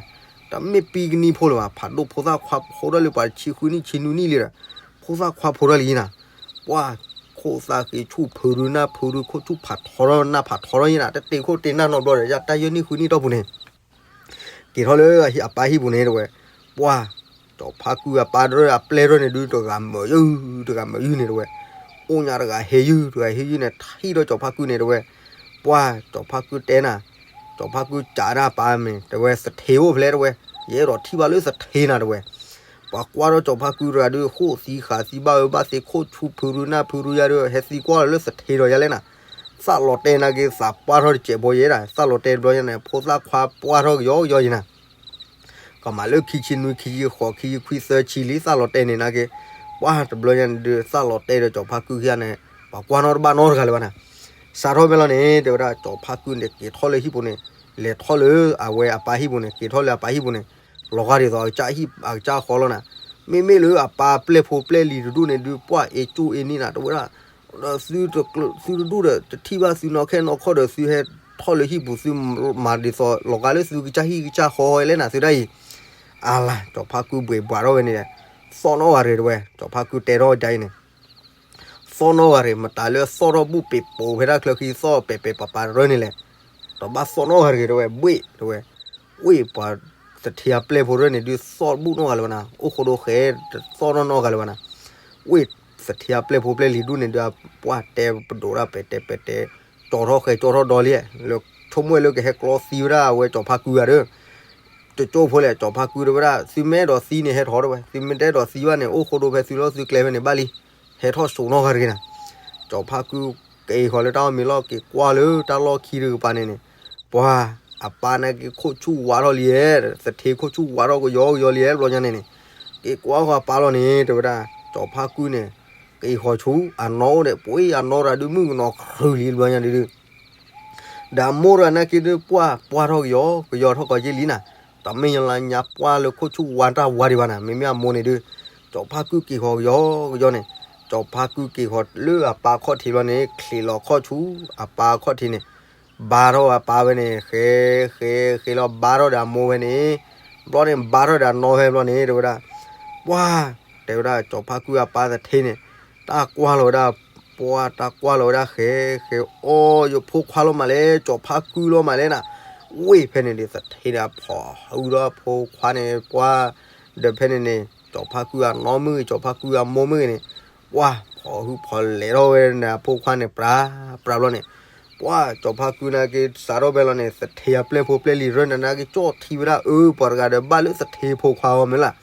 တမ့ၢ်ပံကနံဖိလၢၤဘၣ် ဖးဒိၣ်ဖိသၣ်ခွါဖိထီၣ်လံ ပှၤဆံဃုနံၣ်ဆံနွံနံၣ်လံဒီး ဖိသၣ်ခွါဖိထီၣ်လံနၤ ပှၤ ခိၣ်သၣ်ဃ့ဆူၣ်ဖုးဒုးနၢ်ဖုးဒုး ခိၣ်ဆူၣ်ဖးထီထီၣ်နၢ်ဖးထီထီၣ်ယဲၢ်နၤ တတ့ၤခိၣ်တ့ၤနၢ်နီတဘျီဒီး ယတၢ်ယဲၢ်နံၣ်ဃုနံၣ်တီၢ်ပူၤန့ၣ် က့ၤထီၣ်လၢအပၢ်ဟံၣ်ပူၤန့ၣ် တဲဝဲ ပှၤ ကၠီၤဖါကုအပၢ်တရၢၢ်အပျဲၢ်တရၢၢ်န့ၣ်ဒုး တဂၤမၢာ်ယုၢ် တဂၤမၢာ်ယုၢ်န့ၣ် တဲဝဲ အိၣ်ညါတဂၤဟ့ယုၢ် တဂၤဟ့ယုၢ်န့ၣ် ထံၣ်ဒီးကၠီၤဖါကုန့ၣ် တဲဝဲ ပှၤ ကၠီၤဖါကုတဲနၤ ကၠီၤဖါကုစံးဒၣ်အပၢ်မ့ၢ် တဲဝဲ သထ့အိၣ်ဖဲလဲၣ် တဲဝဲ ယအဲၣ်ဒိးထံၣ်ဘၣ်လၢသထ့နၤ တဲဝဲ ပှၤကွၢ်ထီၣ်ကၠီၤဖါကုတဂၤဒုး ဃိၣ်သံဃာ်သံဘၣ်အၢဘၣ်သ့ ခိၣ်ဆူၣ်ဖုးဒုးနၢ်ဖုးဒုးယါဒုး ဟဲသံကွၢ်လၢသထ့ဒီးယါလဲၣ်နၤ သၣ်လီၤတဲနာ်က့ သးပှၢ်ထီၣ်တစဲးဖိယဲဒၣ် သၣ်လီၤတဲတဘျီညါန့ၣ် ဖိသၣ်ခွါပှၢ်ထီၣ်ကယီကယီယဲနၤ ကမၤလၢခံဆံနွံ ခံဆံဃိး ခံဆံခွံ သၢဆံလံ သၣ်လီၤတဲန့ၣ်နာ်က့ ပှၤတဘျီညါန့ၣ်ဒုး သၣ်လီၤတဲဒီးကၠီၤဖါကုခံဂၤန့ၣ် ပှၤကွၢ်နီတဘၣ်နီတဂၤလၢၤဘၣ်နၤ စးထီၣ်ဖဲလီၤန့ၣ် တဲဝဲဒၣ် ကၠီၤဖါကုန့ၣ် က့ၤထီၣ်လၢဟံၣ်ပူၤန့ၣ် လဲၤထီၣ်လၢအဝဲအပၢ်ဟံၣ်ပူၤန့ၣ် က့ၤထီၣ်လၢအပၢ်ဟံၣ်ပူၤန့ၣ် လီၤဂာ်ဒ်သိး အကစၢ်ဟံၣ်အကစၢ်ဃီလီၤနၤ မ့မ့ၢ်လၢအပၢ်ပျဲၢ်ဖိပျဲၢ်လံၤတဒူၣ်န့ၣ်ဒုး ပှၤအ့ၣ်ကၠူအ့ၣ်နံၣ်နၤ တဲဝဲဒၣ် သုတဒူၣ်ဒီး တထံၣ်ဘၣ်သုနီၢ်ခဲနီၢ်ခီၣ်ဒီး သုဟဲထီၣ်လၢဟံၣ်ပူၤ သုမၤဒ်သိး လီၤဂာ်လၢသုကစၢ်ဟံၣ်ကစၢ်ဃီဝဲလဲၣ်နၤ သုဒၣ်အံၤ အလၤ ကၠီၤဖါကုဘှ့းဘှးထီၣ်ဝဲန့ၣ် သီၣ်နီၣ်ဂၤရ့ၣ်တဲဝဲ ကၠီၤဖါကုတဲထီၣ်ဝဲဒ်အံၤန့ၣ် သီၣ်နီၣ်ဂၤရ့ၣ် မတၤလၢသီၣ်ထီၣ်ဘူၣ်ပ့ၤပိာ်ဖဲတၢ်ချၢခံ သီၣ်ပဲာ်ပဲာ်ပၤပၤတရၢၢ်န့ၣ်လဲၣ် တဘၣ်သီၣ်နီၣ်ဂၤရ့ၣ်တဲဝဲ ဘှ့ၣ်တဲဝဲ ဝ့ၢ်ပှၤသထ့အပျဲၢ်ဖိတရၢၢ်န့ၣ်ဒုး သီၣ်ဘူၣ်နီၣ်ဂၤလၢၤဘၣ်နၤ အိၣ်ဃိဒိဃဲ တသီၣ်နီၣ်နီၣ်ဂၤလၢၤဘၣ်နၤ ဝ့ၢ်သထ့အပျဲၢ်ဖိပျဲၢ်လံၤဒူၣ်န့ၣ်ဒုး ပှၤတဲပဒိးတၢ်ပဲာ်တဲပဲာ်တဲ ကၠီထီၣ်ဃဲကၠီထီၣ်ဒီလံ လၢဆိကမိၣ်လၢကဟဲကျီသံဝဲဒၣ်အဝဲကၠီၤဖါကုဂၤဒီး တကၠိဖိလဲၣ် ကၠီၤဖါကုတဲဝဲဒၣ် သုမ့ၢ်အဲၣ်ဒိးသံန့ၣ် ဟဲထီၣ်တဲဝဲ သုမ့ၢ်တအဲၣ်ဒိးသံဘၣ်န့ၣ် အိၣ်ဃိဒိဖဲသုလီၢ်သုကျဲဖဲန့ၣ်ဘၣ်လံ ဟဲထီၣ်စိာ်နီၣ်ဂၤတဂ့ၤနၤ ကၠီၤဖါကုက့ၤဃီၤလၢတၢ်အီၣ်မ့ၤလီၢ် က့ၤကွၢ်လၢတၢ်လီၢ်ခံတကပၤန့ၣ်န့ၣ် ပှၤ အပၢ်နာ်က့ခိၣ်ဆူၣ်ဝါထီၣ်လံဧါ သထ့ခိၣ်ဆူၣ်ဝါထီၣ်ကယီကယီလံဧါ တဘျီညါန့ၣ်န့ၣ် က့ၤကွၢ်ဃီၤအပၢ်လီၤန့ၣ် တဲဝဲဒၣ် ကၠီၤဖါကုန့ၣ် က့ၤဃီၤဆူ အနီၢ်အိၣ်ဒီး ပှ့ၤအနီၢ်တဂၤဒုးမုၣ်ကနီၤခရူၣ်လံတဘျီညါဒုး ဒီးအမိၢ်တဂၤနာ်က့ဒုး ပှၢ်ပှၢ်ထီၣ်ကယီကယီထီၣ်ကီးက့ၤလံနၤ တမ့ၢ်ညါလၢညါပှၢ်လၢခိၣ်ဆူၣ်ဝါတၢ်ဝါဒံးဘၣ်နၤ မ့မ့ၢ်အမိၢ်န့ၣ်ဒုး ကၠီၤဖါကုက့ၤဃီၤကယီကယီန့ၣ် ကၠီၤဖါကုက့ၤဃီၤလၢအပၢ်ခီၣ်ထံးဘျီန့ၣ် ချံးလီၤခီၣ်ဆူ အပၢ်ခီၣ်ထံးန့ၣ် ဘါထီၣ်အပၢ်ဝဲန့ၣ် ဃဲ ဃဲ ဃဲလီၤဘါထီၣ်ဒီးအမိၢ်ဝဲန့ၣ် ဘျီန့ၣ် ဘါထီၣ်ဒီးအနီၢ်ဖဲဘျီန့ၣ် တဲဝဲဒၣ် ပှၢ် တဲဝဲဒၣ် ကၠီၤဖါကုအပၢ်သထ့န့ၣ် တၢ်ကွၢ်လီၤဝဲဒၣ် ပှၢ် တၢ်ကွၢ်လီၤဝဲဒၣ်ဃဲ ဃဲ အိ ယဖိခွါလီၤမးလဲၣ် ကၠီၤဖါကုလီၤမးလဲၣ်နၤ ဝ့ၢ်ဖဲန့ၣ်န့ၣ် သထ့န့ၣ် အဖီၣ်ဟုဒီးအဖိခွါန့ၣ် ပှၢ် ဒီးဖဲန့ၣ်န့ၣ် ကၠီၤဖါကုအနီၢ်မ့ၢ်ဂ့ၤ ကၠီၤဖါကုအမိၢ်မ့ၢ်ဂ့ၤန့ၣ် ပှၢ် ဖီၣ်ဟုဖီၣ်လဲၤထီၣ်ဝဲန့ၣ် အဖိခွါန့ၣ် ပြး ပြးဘျီန့ၣ် ပှၢ် ကၠီၤဖါကုနာ်က့ စးထီၣ်ဖဲလီၤန့ၣ် သထ့အပျဲၢ်ဖိပျဲၢ်လံၤရၢၢ်န့ၣ်နာ်က့ ကၠီၣ်ထံဝဲဒၣ် အၢ ပှၤတဂၤဒီးဘၣ်လၢသထ့ဖိခွါအီၤမ့ၢ်လၢ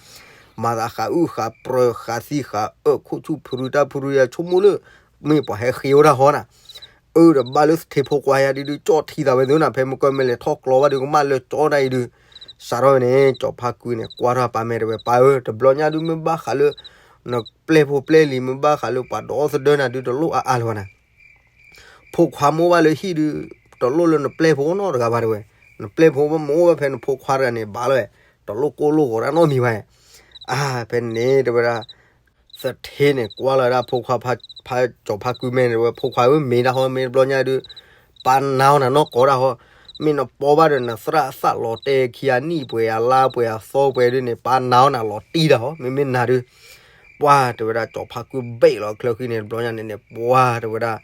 မၤသးဃးအုၣ်ဃးပြၢၤ ဃးသံဃးအၢ ခိၣ်ဆူၣ်ဖုရူတၢ်ဖုရူယါ ဆိကမိၣ်လၢ မ့ၢ်ပှၤဟဲဃ့ဝဲဒၣ်ဟီနၤ အၢ ဒီးဘၣ်လၢသထ့ဖိခွါယါဒုးဒုး ကၠီၣ်ထံသးဝဲသ့ၣ်နၤ ဖဲမ့ၢ်ကီၢ်မ့ၢ်လဲၤထီၣ်ကျီဘၣ်ဒုး ကမၣ်လၢကၠီဒၣ်အံၤဒုး စးထီၣ်ဝဲန့ၣ် ကၠီၤဖါကုန့ၣ် ကွၢ်ထီၣ်အပၢ်မဲာ်တဲဝဲ ပၢ်ဧၢ တဘျီညါဒုး မ့ၢ်ဘၣ်ဃးလၢ နပျဲၢ်ဖိပျဲၢ်လံၤ မ့ၢ်ဘၣ်ဃးလၢပှၤဒီသဒၢနၤဒုး တလိၣ်အါအါလၢၤဘၣ်နၤ ဖိခွါမ့ၢ်အိၣ်ဘၣ်လၢဟံၣ်ဒုး တလိၣ်လၢနပျဲၢ်ဖိနီတဂၤဘၣ်တဲဝဲ, နပျဲၢ်ဖိမ့ၢ်အိၣ်ဘၣ်ဖဲနဖိခွါတဂၤန့ၣ် ဘၣ်လီၤဝဲ, တလိၣ်ကိၢ်လိၣ်ဂီၤတၢ်နီတမံၤဘၣ်. အါ ဖဲန့ၣ်တဲဝဲဒၣ် သထ့န့ၣ် ကွၢ်လီၤဝဲဒၣ်ဖိခွါဖးကၠီၤဖါကုမဲာ်န့ၣ် တဲဝဲ ဖိခွါဧၢ မ့ၢ်တၢ်ဟီ မ့ၢ်တဘျီညါဒုး ပၢ်နါအီၤနၤနီၢ်ကီးတၢ်ဟီ, မ့ၢ်နပိာ်ဘၣ်ဒီးနသရၣ်သးလီၤတဲာ်ခံဂၤနံၣ်ပှဲၤအလါပှဲၤအသီပှဲၤဒုန့ၣ် ပာ်နၤအီၣ်နၤလီၤတံၢ်တၢ်ဟီ မ့မ့ၢ်နၤဒု ပှၢ်တဲဝဲဒၣ် ကၠီၤဖါကုဘ့ၣ်လီၤချၢဃံန့ၣ် တဘျီညါန့ၣ်န့ၣ် ပှၢ်တဲဝဲဒၣ်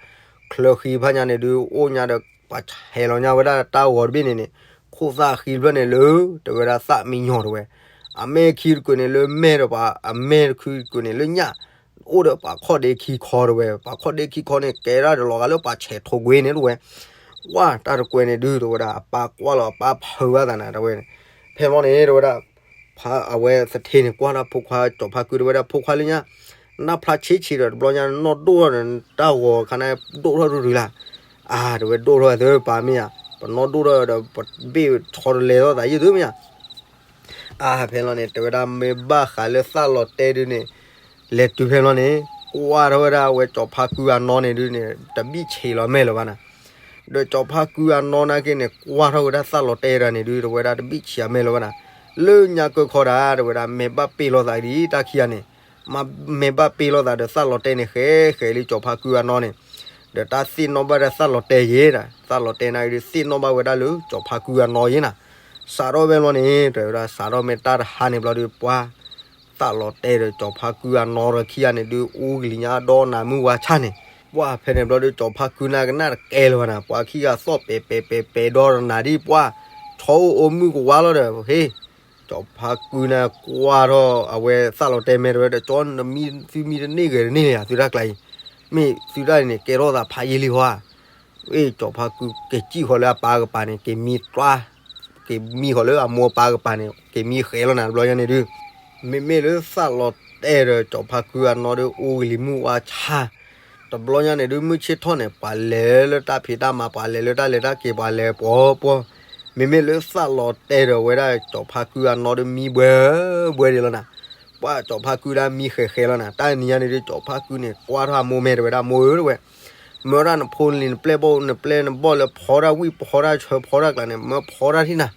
ချၢဃံဖးညါန့ၣ်ဒု အိၣ်ညါဒီး ပှၤဆဲးလီၤညါဝဲဒၣ်တၢ်ဂီၤတဘ့ၣ်န့ၣ်န့ၣ် ခိၣ်သၣ်ဃံတဖျၢၣ်န့ၣ်လၢ တဲဝဲဒၣ်သၣ်မံညီၤတဲဝဲ အမဲာ်ခံတကုာ်န့ၣ်လၢမဲာ်ဒီးပှၤ အမဲာ်တခုတကုာ်န့ၣ်လၢညၣ် အိၣ်ဒီးပှၤခီၣ်ဒ့ခံခီတဲဝဲ ပှၤခီၣ်ဒ့ခံခီန့ၣ် ကဲဒၣ်ဒီးလီၤဂာ်လၢပှၤဆဲးထိးကွ့န့ၣ်တဲဝဲ ဝါတၢ်တကွဲန့ၣ်ဒု တဲဝဲဒၣ် အပၢ်ကွၢ်လီၤအပၢ်ဖုးဘၣ်သးနၤတဲဝဲန့ၣ် ဖဲဘျီန့ၣ်တဲဝဲဒၣ် ဖးအဝဲသထ့န့ၣ် ကွၢ်တၢ်ဖိခွါ ကၠီၤဖါကုတဲဝဲဒၣ် ဖိခွါလၢညါ နၢ်ဖျါဆံးဆံးဒီး တဘျီညါနီၢ်ဒိၣ်ထီၣ်ဒီး တၢ်ဂီၤခါန့ၣ် ဒိၣ်ထီၣ်ရုရုလၢ် အါ တဲဝဲဒိၣ်ထီၣ်သုပၢ်မ့ၢ်ဧါ ပနီၢ်ဒိၣ်ထီၣ်ဒီး ပဘ့ၣ်ဆီတလဲထီၣ်သးယုၢ်သုမ့ၢ်ဧါ အါ ဖဲလီၤန့ၣ် တဲဝဲဒၣ်မ့ၢ်ဘၣ်ဃးလၢသးလီၤတဲာ်ဒုန့ၣ် လဲၤတုၤဖဲလီၤန့ၣ် ကွၢ်ထီၣ်ဝဲဒၣ်အဝဲကၠီၤဖါကုအနီၢ်န့ၣ်ဒုန့ၣ် တဘံၣ်ဆံးလီၤမဲာ်လၢၤဘၣ်နၤ ဒီးကၠီၤဖါကုအနီၢ်နာ်က့န့ၣ် ကွၢ်ထီၣ်ဝဲဒၣ်သးလီၤတဲာ်တဂၤန့ၣ်ဒု တဲဝဲဒၣ်တဘံၣ်ဆံးအမဲာ်လၢၤဘၣ်နၤ လၢညါကၢခီဒၣ် တဲဝဲဒၣ်မ့ၢ်ဘၣ်ပ့ၢ်လိာ်သးဒ်တၢ်ခံဂၤန့ၣ် မ့ၢ်ဘၣ်ပ့ၢ်လိာ်သးဒီးသးလီၤတဲာ်န့ၣ် ဃဲဃဲလံကၠီၤဖါကုအနီၢ်န့ၣ် ဒီးတၢ်သ့ၣ်နီၣ်ဘၣ်ဒီးသးလီၤတဲာ်ယဲဒၣ် သးလီၤတဲာ်နာ်က့ဒု သ့ၣ်နီၣ်ဘၣ်ဝဲဒၣ်လၢကၠီၤဖါကုအနီၢ်ယဲနၤ စးထီၣ်ဖဲလီၤန့ၣ် တဲဝဲဒၣ်စးထီၣ်မ့ၢ်တၢ်တဟါန့ၣ်ဘျီဒု ပှၢ် သးလီၤတဲာ်ဒီးကၠီၤဖါကုအနီၢ်ဒီးခံဂၤန့ၣ်ဒု အိၣ်ကလံၤညါဒီးနၤမုၢ်ဝါဆါန့ၣ် ပှၢ်ဖဲန့ၣ်ဘျီဒု ကၠီၤဖါကုနာ်ကနၣ်တကဲလၢၤဘၣ်နၤ ပှၢ်ခံဂၤသီၣ်ပဲာ်ပဲာ်ပဲာ်ပဲာ်ဒီးနၤဒ်ပှၢ် ဆီအိၣ်အိၣ်မုၢ်ကဝါလီၤဒီး ဟ့ၣ် ကၠီၤဖါကုန့ၣ်ကွၢ်ထီၣ်အဝဲသးလီၤတဲာ်မဲာ်တဲဝဲဒီး ကၠီ နမံသုမံတန့ၢ်ဂ့ၤတန့ၢ်ဧါ သုတၢ်ကျါအံၤ မ့ၢ်သုတၢ်အံၤန့ၣ် ကဲထီၣ်သးဖးယံာ်လံဟီဧါ အ့ၣ် ကၠီၤဖါကုက့ၤစံၣ်ဃီၤလၢအပၢ်ကပၤန့ၣ် က့ၤမံတွါ က့ၤမံဃီၤလၢအမိၢ်အပၢ်ကပၤန့ၣ် က့ၤမံဃဲလီၤနၤတဘျီညါန့ၣ်ဒု မ့မ့ၢ်လၢသးလီၤတဲာ်ဒီးကၠီၤဖါကုအနီၢ်ဒု အိၣ်ကလံၤမုၢ်ဝါဆါ တဘျီညါန့ၣ်ဒု မုၢ်ဆ့ၣ်ထီၣ်န့ၣ် ပှၤလဲၤလၢတၢ်ဖံးတၢ်မၤ ပှၤလဲၤလၢတၢ်လဲၤတၢ်က့ၤ ပှၤလဲၤပှီၤပှီၤ မ့မ့ၢ်လၢသးလီၤတဲာ်ဒီးဝဲဒၣ်ကၠီၤဖါကုအနီၢ်ဒု မံဘှဲဘှဲဒံးလီၤနၤ ပှၢ်ကၠီၤဖါကုဒၣ်မံဃဲဃဲလီၤနၤ တၢ်နံၤညါန့ၣ်ဒု ကၠီၤဖါကုန့ၣ် ကွၢ်ထီၣ်အမိၢ်မဲာ်တဲဝဲဒၣ် မိၢ်ဧၢတဲဝဲ မၢဒၣ်နဖိလံၤနပျဲၢ်ဘီၣ် နပျဲၢ်နဘီၣ်လၢဖီဒၣ်ဝံၣ်ဖီဒၣ်ကျါန့ၣ် မၢဖီဒၣ်ထံၣ်နၤ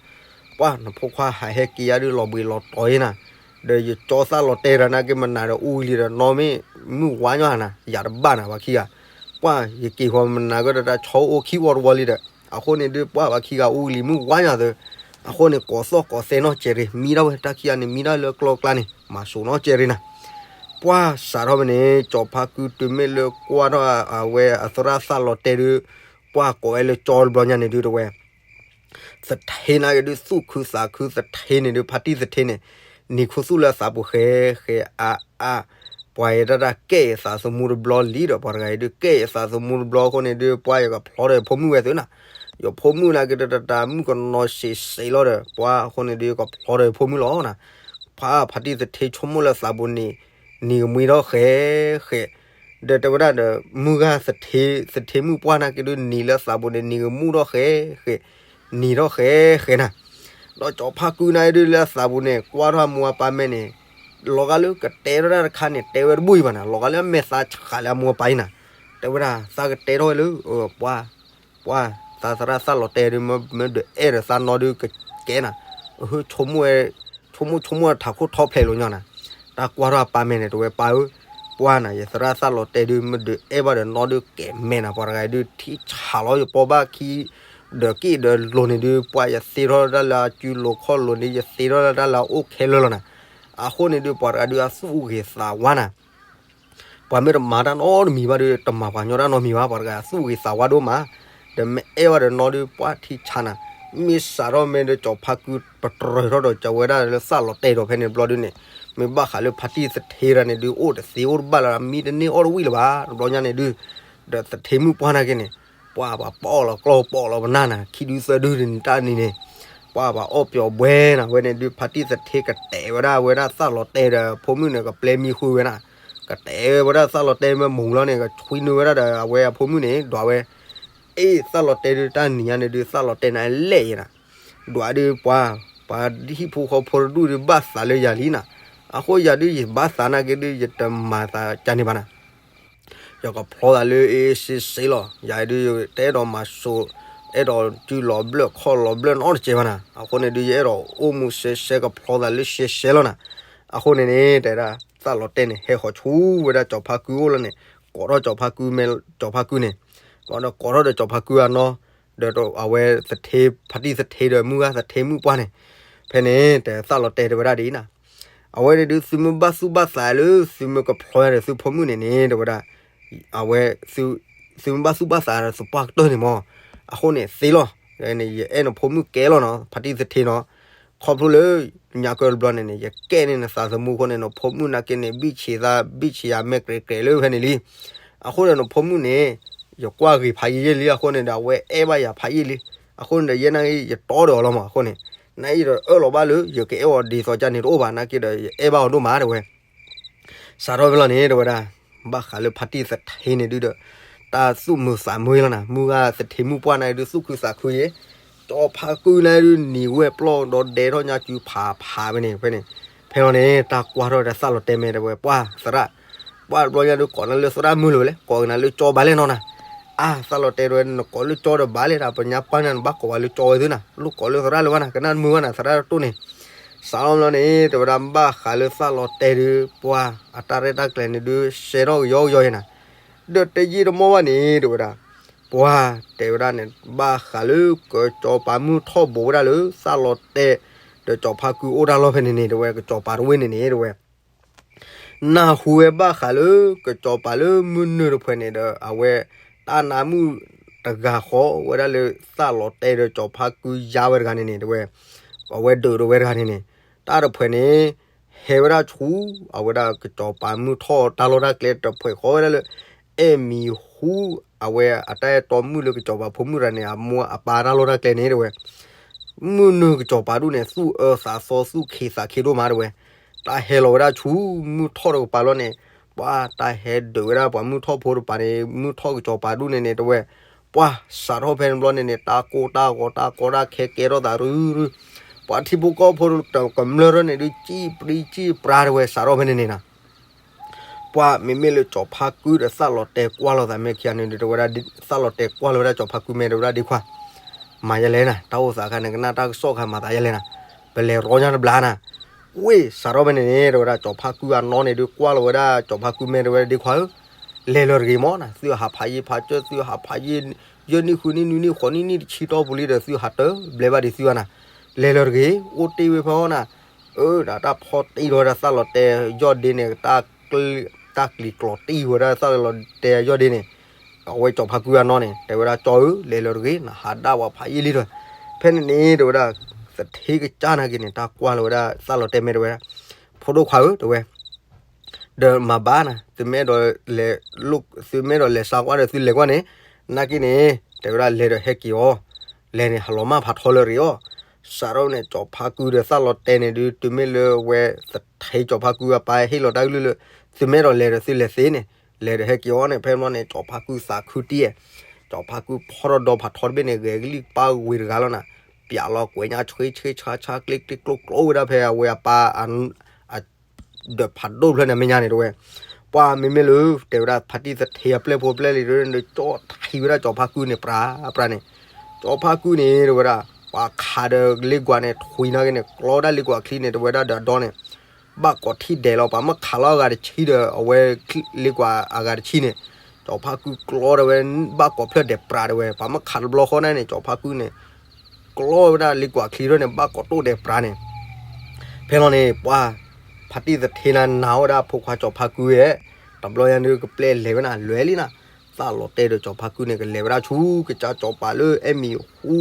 ပှၢ်နဖိခွါဟးဟဲက့ၤယါဒု လီၤဘှံးလီၤတီၤယဲနၤ ဒီးယကၠီသးလီၤတဲာ်ဒီးနာ်က့မနၤဒီး အူလံဒီးနီၢ်မ့ၢ်မုၢ်ဝါညီနၤ ယၤတဘၣ်နၤပှၤခံဂၤ ပှၢ်ယက့ၤဃီမနၤကဒီးတၢ်ဆီအိၣ်ခံဝီတဝီလံဒီး အဃိန့ၣ်ဒု ပှၢ်ပှၤခံဂၤအူလံမုၢ်ဝါညီသု အဃိန့ၣ် ကိးသီၣ်ကိးသဲနီၢ်ကဲးရ့ၣ် မံဒၣ်ဝဲတၢ်ခံဂၤန့ၣ် မံဒၣ်လၢကျီကျါန့ၣ် မၤစိးနီၢ်ကဲးရ့ၣ်နၤ ပှၢ်စးထီၣ်ဖဲန့ၣ် ကၠီၤဖါကုတုၤမ့ၢ်လၢကွၢ်ထီၣ်အဝဲအသရၣ်သးလီၤတဲာ်ဒု ပှၢ်ကိးဝဲလၢကၠီတဘျီညါန့ၣ်ဒုတဲဝဲ သထ့နာ်က့ဒု သူၣ်ခုသးခုသထ့န့ၣ်ဒု ဖါတံၢ်သထ့န့ၣ် နံၤခူသူၣ်လၢအသးပူၤဃဲ ဃဲအါအါ ပှၤယဲတၢ်တၢ်ကဲယသးသမူတဘျီလံဒီး ပှၤတဂၤအံၤဒု ကဲယသးသမူတဘျီအဃိန့ၣ်ဒု ပှၢ်ယကဖျီဒီးယဖိမုၣ်ဝဲသုနၤ ယဖိမုၣ်နာ်က့ဒု တၢ်တၢ်မုၣ်ကနီၤစံးစ့းလီၤဒီး ပှၢ်အဃိန့ၣ်ဒု ယကဖျီဒီးယဖိမုၣ်လီၤနၤ ဖါ ဖါတံၢ်သထ့ဆိကမိၣ်လၢသးပူၤန့ၣ် နံၤကမှံထီၣ်ဃဲ ဃဲ ဒီးတဲဝဲဒၣ်ဒီး မုၢ်ဂၤသထ့ သထ့မုၣ်ပှၢ်နာ်က့ဒု နံၤလၢသးပူၤန့ၣ် နံၤကမူၣ်ထီၣ်ဃဲ ဃဲ နံၤထီၣ်ဃဲ ဃဲနၤ ဒီးကၠီၤဖါကုနာ်က့ဒု လၢသးပူၤန့ၣ် ကွၢ်ထီၣ်အမိၢ်အပၢ်မဲာ်န့ၣ် လီၤဂာ်လၢကတဲထီၣ်တၢ်တခါန့ၣ် တဲဝဲတဘူၣ်အံၤဘၣ်နၤ လီၤဂာ်လၢအမဲာ်သးဆှးလၢအမိၢ်အပၢ်အံၤနၤ တဲဝဲဒၣ် သးကတဲထီၣ်ဝဲလၢ ပှၢ် ပှၢ် သးသရၣ်သးလီၤတဲာ်ဒု မ့ၢ်ဒုးအဲၣ်ဒီးသးနီၢ်ဒုကကဲနၤ အဟၢ ဆိကမိၣ်ဆိကမိၣ်ထးခိၣ်ထီဖျဲးလိာ်ညီနၤ တၢ်ကွၢ်ထီၣ်အပၢ်မဲာ်န့ၣ် တဲဝဲပၢ်ဧၢ ပှၢ်နၤ ယသရၣ်သးလီၤတဲာ်ဒု မ့ၢ်ဒုးအဲၣ်ဘၣ်ဒီးနီၢ်ဒုကဲမဲာ်နၤ ပှၤတဂၤအံၤဒု ထံဆးလီၤယပီဘၣ်ခံ ဒီးက့ၣ်ဒီးလိၤန့ၣ်ဒု ပှၢ်ယသ့ထီၣ်တၢ်လၢအစုလိၤခီၣ်လိၤန့ၣ် ယသ့ထီၣ်တၢ်လၢအအိၣ်ခဲလၢာ်လီၤနၤ အဃိန့ၣ်ဒု ပှၤတဂၤဒု အသူၣ်ဂ့ၤသးဝါနၤ ပှၤမ့ၢ်တမၤတၢ်နီတမံၤဘၣ်ဒီး တမၤပှၤညီတၢ်နီတမံၤဘၣ် ပှၤတဂၤသူၣ်ဂ့ၤသးဝါဒိၣ်မး, ဒီးမ့ၢ်အဲၣ်ဘၣ်ဒီးနီၢ်ဒုး ပှၢ်ထံဆါနၤ, မ့ၢ်စးထီၣ်မ့ၢ်ဒီးကၠီၤဖါကုပတြၢၤထီၣ်ဒီး ကဝဲဒၣ်လၢသးလီၤတဲာ်ဒီးဖဲန့ၣ်တဘျီဒုန့ၣ်, မ့ၢ်ဘၣ်ဃးလၢဖါတံၢ်သထ့တဂၤန့ၣ်ဒုး အိၣ်တသ့အိၣ်တဘၣ်လၢၤ မံတန့ၢ်အီၣ်တဝံၣ်လၢၤဘၣ် တဘျီညါန့ၣ်ဒုး, ဒီးသထ့မုၣ်ပှၢ်နာ်က့န့ၣ်, ပှၢ်ပှၤပီၣ်လီၤကျီၢ်ပီၣ်လီၤပနၢ်နၤ ခံဒုသၢဒုန့ၣ်တၢ်န့ၣ်န့ၣ်, ပှၢ်ပှၤအီၣ်ပျီၤဘှဲနၤ ဝဲန့ၣ်ဒုး ဖါတံၢ်သထ့ကတဲာ်ဝဲဒၣ်ဝဲဒၣ်သးလီၤတဲာ်ဒီးဖိမုၣ်န့ၣ် ကပျဲမံဃုာ်ဝဲနၤ, ကတဲာ်ဝဲဒၣ်သးလီၤတဲာ်မ့ၢ်မုာ်လီၤန့ၣ် ကဆွံနုာ်ဝဲဒၣ်ဒီးအဝဲအဖိမုၣ်န့ၣ် ဒွးဝဲ, အ့ၣ် သးလီၤတဲာ်ဒုးတၢ်နံၤညါန့ၣ်ဒုး သးလီၤတဲာ်နၤလဲၣ်ယဲနၤ, ဒွးဒုးပှၢ်, ပှၤဟံၣ်ဖိဃီဖိတဒူၣ်ဒုးဘၣ်သးလၢယၤလံနၤ, အဃိယၤဒုးယဘၣ်သးနာ်က့ဒုး ယတမၤသးကန့ၣ်ဘၣ်နၤ ယကဖျီသးလၢအ့ၣ်စ့စ့လီၤ, ယၤဒုးတအဲၣ်ဒိးမၤစိး, အဲၣ်ဒိးစုလီၤဘျၢၣ်ခီၣ်လီၤဘျၢၣ်နီတစဲးဘၣ်နၤ, အဃိန့ၣ်ဒုး ယအဲၣ်ဒိးအိၣ်မူစဲစဲကဖျီသးလၢစဲစဲလီၤနၤ, အဃိန့ၣ်န့ၣ် တဲဒၣ် သးလီၤတဲာ်န့ၣ် ဟဲဃီၤဆူဝဲဒၣ်ကၠီၤဖါကုအိၣ်လီၤန့ၣ်, ကိးထီၣ်ကၠီၤဖါကုမ့ၢ်ကၠီၤဖါကုန့ၣ်, ဒီးကိးထီၣ်ဒီးကၠီၤဖါကုအနီၢ် ဒီးအဝဲသထ့ ဖါတံၢ်သထ့ဒီးမုၢ်ဂၤသထ့မုၣ်ပှၢ်န့ၣ်, ဖဲန့ၣ် တဲသၣ်လီၤတဲာ်တဲဝဲဒၣ်ဒ်အံၤနီၤ, အဝဲန့ၣ်ဒုး သုမ့ၢ်ဘၣ်သူၣ်ဘၣ်သးလၢ သုမ့ၢ်ကဖျီဒီးသုဖိမုၣ်န့ၣ်န့ၣ် တဲဝဲဒၣ်, အဝဲ သုမ့ၢ်ဘၣ်သူၣ်ဘၣ်သးဒီးသပှၢ်ကတၢၢ်န့ၣ်မၢ်, အဃိန့ၣ်သ့လီၤ, ယအဲၣ်နဖိမုၣ်ကဲလီၤနီၤ ဖါတံၢ်သထ့နီၤ, ခီဖျိလၢ ညါကၢတဘျီန့ၣ်န့ၣ် ယကဲန့ၢ်နသးသမူအဃိန့ၣ် နဖိမုၣ်နာ်က့န့ၣ် ဘံၣ်ဆံးသး ဘံၣ်ဆံးယၤမဲာ်ကြဲးကြဲးလၢဖဲန့ၣ်လံ, အဃိဒီးနဖိမုၣ်န့ၣ် ယကွၢ်ဂ့ၤဖးယံာ်ယံာ်လံအဃိန့ၣ်ဒီး အဝဲအဲၣ်ဘၣ်ယၤဖးယံာ်လံ, အဃိန့ၣ်ဒီး ယဲနာ်က့ ယတီဒီးအီၤလီၤမၢ် အဃိန့ၣ်, နာ်အံၤဒီးအၢၣ်လီၤဘၣ်လၢ ယကအဲၣ်အီၤဒ်သိးကန့ၣ်တအိၣ်ဘၣ် နာ်က့ဒီး ယအဲၣ်ဘၣ်အီၤဒိၣ်မး တဲဝဲ စးထီၣ်ဖဲလီၤန့ၣ် တဲဝဲဒၣ်, ဘၣ်ဃးလၢဖါတံၢ်သထ့န့ၣ်ဒုးဒီး တၢ်သူၣ်မုာ်သးမုာ်လီၤနီၤ, မုၢ်ဂၤသထ့မုၣ်ပှၢ်န့ၣ်ဒုး သူၣ်ခုသးခုယဲ, ကၠီၤဖါကုန့ၣ်ဒုး နံၤဝဲၢ်ပျီၢ်ဒီး ဒဲးထီၣ်ညါစုဖးဖးဝဲန့ၣ် ဖဲန့ၣ်, ဖဲလီၤန့ၣ် တၢ်ကွၢ်ထီၣ်ဒီးသၣ်လီၤတဲာ်မဲာ်တဲဝဲ ပှၢ်သရၣ်, ပှၢ်တဘျီညါဒုး ကိးနၤလၢသရၣ်မုၣ်လၢၤဝဲလဲၣ်, ကိးကနၤလၢကၠီၤဘၣ်လဲၣ်နီၤနၤ, အါ သၣ်လီၤတဲာ်တဲဝဲ နကိးလၢကၠီၤဒီးဘၣ်လဲၣ်ဒီး ပညါပှၢ်န့ၣ် နဘၣ်ကိးဝဲလၢကၠီၤဝဲသုနီၤ, လိၣ်ကိးလၢသရၣ်လၢၤဘၣ်နီၤ, ကနၣ်မုာ်ဝဲနီၤ သရၣ်တတိၢ်န့ၣ်, စးထီၣ်ဖဲလီၤန့ၣ် တဲဝဲဒၣ် ဘၣ်ဃးလၢသၣ်လီၤတဲာ်ဒုး ပှၢ်အတၢ်ရဲၣ်တၢ်ကျဲၤန့ၣ်ဒုး ရှဲထီၣ်ကယီကယီယဲနီၤ, ဒီးတယံာ်တမီၢ်ဘၣ်န့ၣ် တဲဝဲဒၣ်, ပှၢ်တဲဝဲဒၣ်န့ၣ် ဘၣ်ဃးလၢ ကၠီၤပၤမုၢ်ထီၣ်ဘိးဝဲဒၣ်လၢ သၣ်လီၤတဲာ် ဒီးကၠီၤဖါကုအိၣ်တၢ်လီၢ်ဖဲန့ၣ်န့ၣ် တဲဝဲ ကၠီၤပၤတဝ့ၢ်န့ၣ်န့ၣ် တဲဝဲ နၢ်ဟူဝဲဘၣ်ဃးလၢ ကၠီၤပၤလၢမုၢ်နုာ်တဖှဲးန့ၣ်ဒီး အဝဲ တၢ်နါမုၣ်တဂၤဃီဝဲဒၣ်လၢ သၣ်လီၤတဲာ်ဒီးကၠီၤဖါကုယါဝဲတဂၤန့ၣ်န့ၣ် တဲဝဲ, အဝဲဒုးဒီးဝဲတဂၤန့ၣ်န့ၣ်, တၢ်တဖှဲးန့ၣ် ဟဲဝဲဒၣ်ဆူ အဝဲဒၣ်ကၠီၤပၤမုၢ်ထီၣ်တၢ်လီၢ်တၢ်ကျဲတဖှဲးဃီဝဲဒၣ်လၢ အဲၣ်မံၤဟူ အဝဲအတၢ်အဲၣ်တီမုၣ်လၢကၠီၤပၤဖိမုၣ်တဂၤန့ၣ် အမိၢ်အပၢ်တၢ်လီၢ်တၢ်ကျဲန့ၣ် တဲဝဲ မုၢ်နုာ်ကၠီၤပၤဒူၣ်န့ၣ် သူၣ်အၢသးသီ သူၣ်ခံးသးခံဒိၣ်မး တဲဝဲ, တၢ်ဟဲလီၤဝဲဒၣ်ဆူ မုၢ်ထီၣ်တကပၤလီၤန့ၣ်, ပှၤတၢ်ဟဲဒုးဝဲဒၣ်ပှၤမုၢ်ထီၣ်ဖိတကပၤန့ၣ် မုၢ်ထီၣ်ကၠီၤပၤဒူၣ်န့ၣ်န့ၣ် တဲဝဲ, ပှၤစးထီၣ်ဖဲန့ၣ်ဘျီန့ၣ်န့ၣ် တၢ်ကိၢ်တၢ်ဂီၤ တၢ်ကီတၢ်ခဲကဲထီၣ်သးရုရု, ပှၤထံဖိကီၢ်ဖိတကမျၢၢ်ထီၣ်န့ၣ်ဒုး စံၣ်ပြံစံၣ်ပြါ တဲဝဲ စးထီၣ်ဖဲန့ၣ်န့ၣ်နီၤ ပှၤမ့မ့ၢ်လၢကၠီၤဖါကုဒီးသၣ်လီၤတဲာ်ကွၢ်လိာ်သးမဲာ်ခံဂၤန့ၣ် တဲဝဲဒၣ် သၣ်လီၤတဲာ်ကွၢ်လိာ်ဝဲဒၣ်ကၠီၤဖါကုမဲာ် တဲဝဲဒၣ်ဒ့ခွါ, မၤယဲလဲၣ်နၤ တၢ်အိၣ်သးခါန့ၣ် ကနၣ်တၢ်ကစီၣ်ခါမၤသးယဲလဲၣ်နၤ, ပလဲၤရီညါတဘျါနၤ, ဝ့ၢ်စးထီၣ်ဖဲန့ၣ်န့ၣ် တဲဝဲဒၣ် ကၠီၤဖါကုအနီၢ်န့ၣ်ဒုးကွၢ်လိာ်ဝဲဒၣ်ကၠီၤဖါကုမဲာ် တဲဝဲဒၣ်ဒ့ခွါဧၢ, လဲၤလၢၤတဂ့ၤမၢ်နၤ သုဟးဖးယံာ်ဖးကၢၢ် သုဟးဖးယံာ် ယဲၢ်နံၣ်ဃုနံၣ်နွံနံၣ်ဃိးနံၣ်နံၣ်တဆံတီၢ်ပူၤလံဒီး သုဟးတဘျဲဘၣ်ဒံးသုဧါနၤ, လဲၤလၢၤတဂ့ၤ အိၣ်တ့ၢ်ဝဲဖဲအီၤနၤ, အၢ ဒီးတၢ်ဖီၣ်တ့ၢ်ထီၣ်ဝဲဒၣ်သၣ်လီၤတဲာ်ယီၢ်ဒ့န့ၣ် တၢ်ကျံၤကျိၤတ့ၢ်ဝဲဒၣ်သၣ်လီၤတဲာ်ယီၢ်ဒ့န့ၣ်, အဝဲကၠီၤဖါကုအနီၢ်န့ၣ် တဲဝဲဒၣ်ကၠီၤဧၢ လဲၤလၢၤတဂ့ၤ နဟးဒၣ်ဝဲဖးယံာ်လံဒီး, ဖဲန့ၣ်န့ၣ် တဲဝဲဒၣ် သထ့ကစၢ်နာ်က့န့ၣ် တၢ်ကွၢ်လီၤဝဲဒၣ်သၣ်လီၤတဲာ်မဲာ် တဲဝဲဒၣ်, ဖိဒိၣ်ခွါဧၢ တဲဝဲ ဒီးမၤဘၣ်နၤ သုမ့ၢ်အဲၣ်ဒိးလဲၤ သုမ့ၢ်အဲၣ်ဒိးလဲၤစါကွၢ်ဒီးသုလဲၤကွၢ်န့ၣ်, နာ်က့န့ၣ် တဲဝဲဒၣ်လဲၤဒီးဟဲက့ၤအီၤ, လဲၤန့ၣ် ဟးလီၤမၢ်ဖးထီလၢၤတဂ့ၤအီၤ, စးထီၣ်န့ၣ် ကၠီၤဖါကုဒီးသၣ်လီၤတဲာ်န့ၣ်ဒုး တုၤမ့ၢ်လၢဝဲသထ့ကၠီၤဖါကုအပၢ်ဟ့ၣ်လီၤတၢ်ကလုၢ်လၢ သုမ့ၢ်အဲၣ်ဒိးလဲၤဒီးသုလဲၤသ့န့ၣ်, လဲၤဒီးဟဲက့ၤအီၤန့ၣ် ဖဲန့ၣ်ဘျီန့ၣ် ကၠီၤဖါကုသးခုတံၢ်ဧဲ, ကၠီၤဖါကုဖီၣ်ထီၣ်ဒီဖးထီတဘ့ၣ်န့ၣ် ဂဲၤကလံၣ်ပၢ်ဝ့ၤတဂၤလီၤနၤ, ပျးလီၤကွဲးညါဆှ့ဆှ့ဆှါဆှါကျ့ကျ့ကျိကျိဝဲဒၣ်ဖဲအဝဲအပၢ် ဒီးဖးဒိၣ်တဖျၢၣ်န့ၣ် မဲာ်ညါန့ၣ် တဲဝဲ, ပှၤမ့မ့ၢ်လၢ တဲဝဲဒၣ် ဖါတံၢ်သထ့အပျဲၢ်ဖိပျဲၢ်လံၤဒီး ကၠီထံဝဲဒၣ်ကၠီၤဖါကုန့ၣ် ပြးပြးန့ၣ်, ကၠီၤဖါကုန့ၣ် တဲဝဲဒၣ် ပှၤခးဒီးလ့ကွၢ်န့ၣ် ထွံးနာ်က့န့ၣ် ကျီဒၣ်လ့ကွၢ်ချံန့ၣ် တဲဝဲဒၣ်ဒီးအဒီန့ၣ် ဘၣ်ကိးထံၣ်ဒဲးလီၤ ပှၤမ့ၢ်ခးလီၤအဂၤတဆံဒီး အဝဲလ့ကွၢ်အဂၤတဆံန့ၣ်, ကၠီၤဖါကုကျီဒီးဝဲ ဘၣ်ကိးဖျၢၣ်ဒဲးပြးတဲဝဲ ပှၤမ့ၢ်ခးတဘျီဃီန့ၣ်န့ၣ် ကၠီၤဖါကုန့ၣ် ကျီဝဲဒၣ်လ့ကွၢ်ချံထီၣ်န့ၣ် ဘၣ်ကိးတိၢ်ဒဲးပြးန့ၣ်, ဖဲလီၤန့ၣ် ပှၤ ဖါတံၢ်သထ့နၤ နာ်ဝဲဒၣ်ဖိခွါကၠီၤဖါကုဧဲ, တဘျီညါဒုးကပျဲလဲၤဝဲနၤ လဲၤလံနၤ, သၣ်လီၤတဲာ်ဒီးကၠီၤဖါကုန့ၣ် ကလဲၤဝဲဒၣ်ဆူ ကစၢ်ကၠီၤပၤလၢအဲၣ်မံၤဟူ